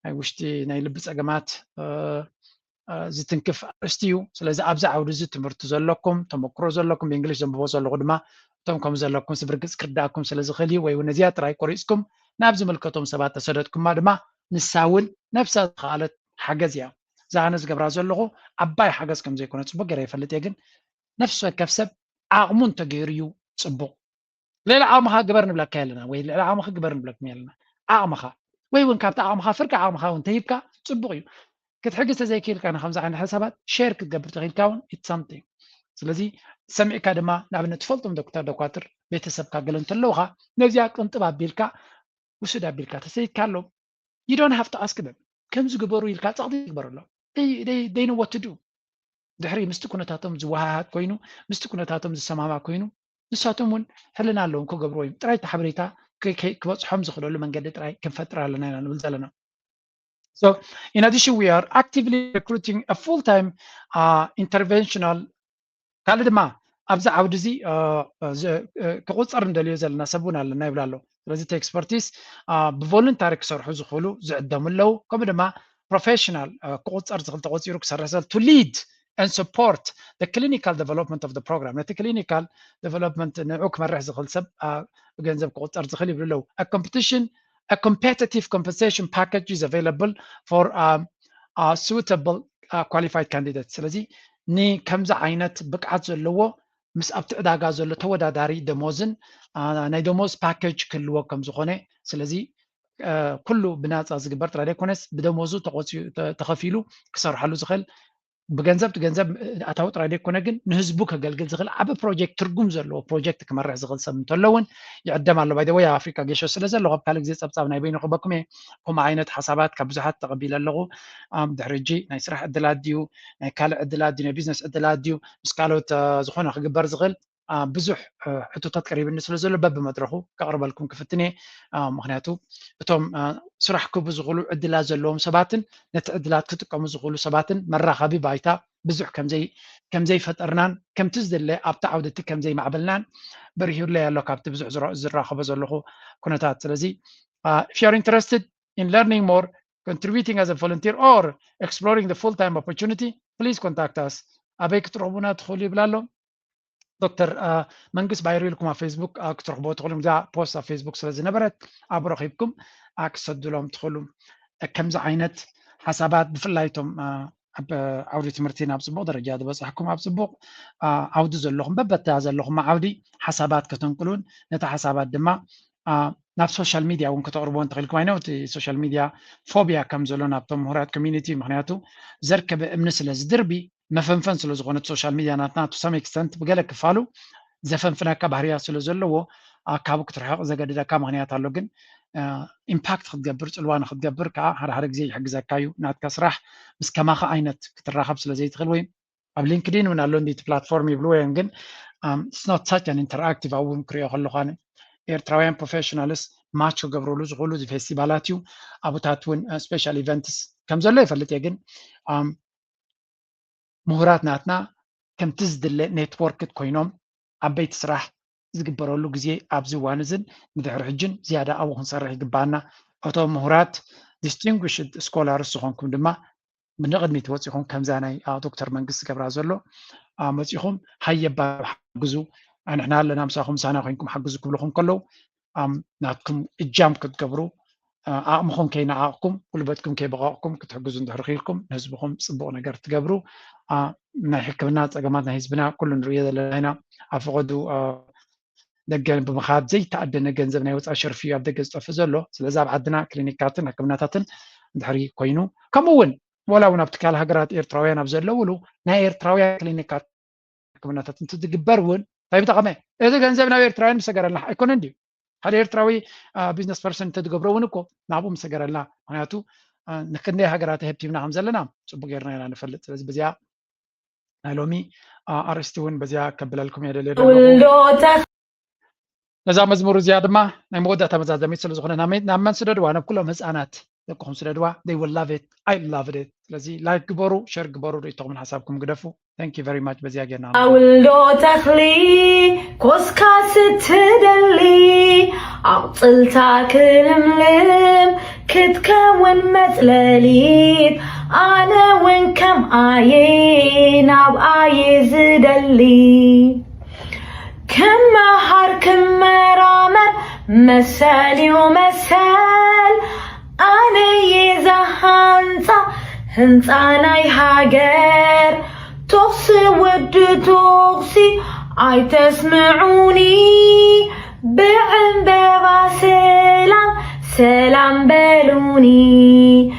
ናይ ውሽጢ ናይ ልቢ ጸገማት ዝትንክፍ ኣርእስቲ እዩ። ስለዚ ኣብዚ ዓውዲ እዚ ትምህርቲ ዘለኩም ተመክሮ ዘለኩም ብእንግሊሽ ዘንብቦ ዘለኹ ድማ እቶም ከም ዘለኩም ብርግጽ ክርዳእኩም ስለ ዝኽእል እዩ። ወይ እውን ነዚኣ ጥራይ ቆሪጽኩም ናብ ዝምልከቶም ሰባት ተሰደድኩማ ድማ ንሳ እውን ነብሳ ዝኸኣለት ሓገዝ እያ። እዛ ኣነ ዝገብራ ዘለኹ ዓባይ ሓገዝ ከም ዘይኮነ ጽቡቅ ገይረ ይፈልጥ እየ፣ ግን ነፍሲ ወከፍ ሰብ ዓቕሙ እንተገይሩ እዩ ጽቡቕ። ልዕሊ ዓቕምኻ ግበር ንብለካ የለና ወይ ልዕሊ ዓቕምኻ ግበር ንብለኩም የለና። ዓቕምኻ ወይ እውን ካብቲ ዓቕምኻ ፍርቂ ዓቕምኻ እውን ተሂብካ ጽቡቕ እዩ። ክትሕግዝ ተዘይክኢልካ ንከምዚ ዓይነት ሓሳባት ሼር ክትገብር ተኽኢልካ እውን it's something። ስለዚ ሰሚዕካ ድማ ንኣብነት ትፈልጦም ዶክተር ደኳትር ቤተሰብካ ገለ እንተለውኻ ነዚኣ ቅንጥብ ኣቢልካ ውስድ ኣቢልካ ተሰይድካ ኣለዉ you don't have to ask them ከምዚ ግበሩ ኢልካ ጸቕጢ ትግበረሎም። They know what to do። ድሕሪ ምስቲ ኩነታቶም ዝወሃሃድ ኮይኑ ምስቲ ኩነታቶም ዝሰማማ ኮይኑ ንሳቶም እውን ሕልና ኣለዎም ክገብርዎ እዮም። ጥራይ እቲ ሓበሬታ ክበፅሖም ዝኽእለሉ መንገዲ ጥራይ ክንፈጥር ኣለና ኢና ንብል ዘለና። So in addition we are actively recruiting a full time uh, interventional ካልእ ድማ ኣብዚ ዓውዲ እዚ ክቁፀር እንደልዮ ዘለና ሰብ እውን ኣለና ይብል ኣሎ። ስለዚ እቲ expertise ብቮሉንታሪ ክሰርሑ ዝኽእሉ ዝዕደሙ ኣለዉ። ከምኡ ድማ ፕሮፌሽናል ክቁፀር ዝኽእል ተቆፂሩ ክሰርሕ ዘል to lead and support the clinical development of the program ነቲ clinical development ንዑ ክመርሕ ዝኽእል ሰብ ብገንዘብ ክቁፀር ዝኽእል ይብሉ ኣለዉ። A competition a competitive compensation package is available for um, uh, suitable uh, qualified candidate ስለዚ ንከምዚ ዓይነት ብቅዓት ዘለዎ ምስ ኣብቲ ዕዳጋ ዘሎ ተወዳዳሪ ደሞዝን ናይ ደሞዝ ፓኬጅ ክህልዎ ከም ዝኾነ ስለዚ ኩሉ ብናፃ ዝግበር ጥራይ ዘይኮነስ ብደሞዙ ተቆፂ ተኸፊሉ ክሰርሓሉ ዝኽእል ብገንዘብ ገንዘብ ኣታዊ ጥራይ ዘይኮነ ግን ንህዝቡ ከገልግል ዝኽእል ዓቢ ፕሮጀክት ትርጉም ዘለዎ ፕሮጀክት ክመርሕ ዝኽእል ሰብ እንተሎ እውን ይዕደም ኣሎ። ባይደወይ ኣብ ኣፍሪካ ጌሾ ስለ ዘሎ ካብ ካልእ ግዜ ፀብፃብ ናይ በይኑ ክበኩም እየ። ከምኡ ዓይነት ሓሳባት ካብ ብዙሓት ተቐቢለ ኣለኹ። ድሕሪ ሕጂ ናይ ስራሕ ዕድላት ድዩ ናይ ካልእ ዕድላት ድዩ ናይ ቢዝነስ ዕድላት ድዩ ምስ ካልኦት ዝኾነ ክግበር ዝኽእል ብዙሕ ሕቶታት ቀሪብኒ ስለ ዘሎ በብመድረኹ ከቕርበልኩም ክፍትን እየ። ምክንያቱ እቶም ስራሕ ክህቡ ዝኽእሉ ዕድላት ዘለዎም ሰባትን ነቲ ዕድላት ክጥቀሙ ዝኽእሉ ሰባትን መራኸቢ ባይታ ብዙሕ ከም ዘይፈጠርናን ከምቲ ዝድለ ኣብቲ ዓውዲ እቲ ከም ዘይማዕበልናን በሪሁለይ ኣሎ ካብቲ ብዙሕ ዝራኸቦ ዘለኹ ኩነታት። ስለዚ if you are interested in learning more, contributing as a volunteer or exploring the full time opportunity, please contact us. ኣበይ ክትረኽቡና ትኽእሉ ይብል ኣሎ። ዶክተር መንግስት ባይሩ ኢልኩም ኣብ ፌስቡክ ክትረኽቦ ትኽእሉ። እዛ ፖስት ኣብ ፌስቡክ ስለ ዝነበረት ኣብኡ ረኺብኩም ክሰዱሎም ትኽእሉ። ከምዚ ዓይነት ሓሳባት ብፍላይ እቶም ኣብ ዓውዲ ትምህርቲ ናብ ፅቡቕ ደረጃ ዝበፃሕኩም ኣብ ፅቡቕ ዓውዲ ዘለኹም በበታ ዘለኹም ዓውዲ ሓሳባት ከተንቅሉን ነቲ ሓሳባት ድማ ናብ social media እውን ከተቕርቦ እንተኽኢልኩም ኣይነው እቲ social media phobia ከም ዘሎ ናብቶም ምሁራት community ምክንያቱ ዘርከበ እምኒ ስለ ዝድርቢ መፈንፈን ስለ ዝኾነት social media ናትና to some extent ብገለ ክፋሉ ዘፈንፍነካ ባህርያ ስለ ዘለዎ ካብ ክትርሕቕ ዘገድደካ ምክንያት ኣሎ ግን impact ክትገብር ፅልዋ ንክትገብር ከዓ ሓደ ሓደ ግዜ ይሕግዘካ እዩ ናትካ ስራሕ ምስ ከማኻ ዓይነት ክትራኸብ ስለ ዘይትኽእል ወይ ኣብ LinkedIn እውን ኣሎ እንዲ platform ይብልዎ እዮም ግን it's not such an interactive ኣብውን ክሪኦ ከለኳን ኤርትራውያን professionals match ክገብርሉ ዝኽእሉ እዚ ፌስቲቫላት እዩ ኣብታት እውን special events ከም ዘሎ ይፈልጥ እየ ግን ምሁራት ናትና ከምቲ ዝድለ networked ኮይኖም ዓበይቲ ስራሕ ዝግበረሉ ግዜ ኣብዚ እዋን እዝን ንድሕሪ ሕጅን ዝያዳ ኣብኡ ክንሰርሕ ይግባና እቶም ምሁራት distinguished scholars ዝኾንኩም ድማ ንቕድሚት ወፂኹም ከምዛ ናይ ዶክተር መንግስቲ ገብራ ዘሎ መፂኹም ሃየባ ሓግዙ ንሕና ኣለና ምሳኹም ምሳና ኮይንኩም ሓግዙ ክብልኹም ከለዉ ናትኩም እጃም ክትገብሩ ዓቕምኹም ከይነዓቕኩም ጉልበትኩም ከይበቐቕኩም ክትሕግዙ እንድሕር ክኢልኩም ንህዝብኹም ፅቡቕ ነገር ትገብሩ ናይ ሕክምና ፀገማት ናይ ህዝብና ኩሉ ንሪኦ ዘለና ኢና ኣብ ፈቐዱ ደገ ብምኻድ ዘይተኣደነ ገንዘብ ናይ ወፃኢ ሸርፊ ኣብ ደገ ዝጠፍእ ዘሎ ስለዚ ኣብ ዓድና ክሊኒካትን ሕክምናታትን እንድሕሪ ኮይኑ ከምኡ እውን ወላ እውን ኣብ ትካል ሃገራት ኤርትራውያን ኣብ ዘለውሉ ናይ ኤርትራውያን ክሊኒካት ሕክምናታት እንትትግበር እውን እንታይ ምጠቐመ እዚ ገንዘብ ናብ ኤርትራውያን ምሰገረልና ኣይኮነን ድዩ ሓደ ኤርትራዊ business person እንተትገብሮ እውን እኮ ናብኡ ምሰገረልና ምክንያቱ ንክንደይ ሃገራት ሀብቲብና ከም ዘለና ፅቡቅ ጌርና ኢና ንፈልጥ ስለዚ በዚኣ ናይ ሎሚ ኣርእስቲ እውን በዚኣ ከብለልኩም እየ ደልየ ኣለኹ። ነዛ መዝሙር እዚኣ ድማ ናይ መወዳእታ መዛዘሚት ስለ ዝኾነ ናብ መን ስደድዋ ናብ ኩሎም ህፃናት ደቅኹም ስደድዋ they will love it I love it ስለዚ like ግበሩ share ግበሩ ርእይቶኹምን ሓሳብኩም ግደፉ thank you very much በዚኣ ጌርና ኣውልዶ ተኽሊ ኮስካ ስትደሊ ኣቕፅልታ ክልምልም ክትከውን መፅለሊት ኣነ እውን ከም ኣየ ናብ ኣየ ዝደሊ ክመሃር ክመራመር መሰል እዩ መሰል ኣነየ ዝሃንፃ ህንፃ ናይ ሃገር ቶኽሲ ውድ ቶኽሲ ኣይተስምዑኒ ብዕንበባ ሰላም ሰላም በሉኒ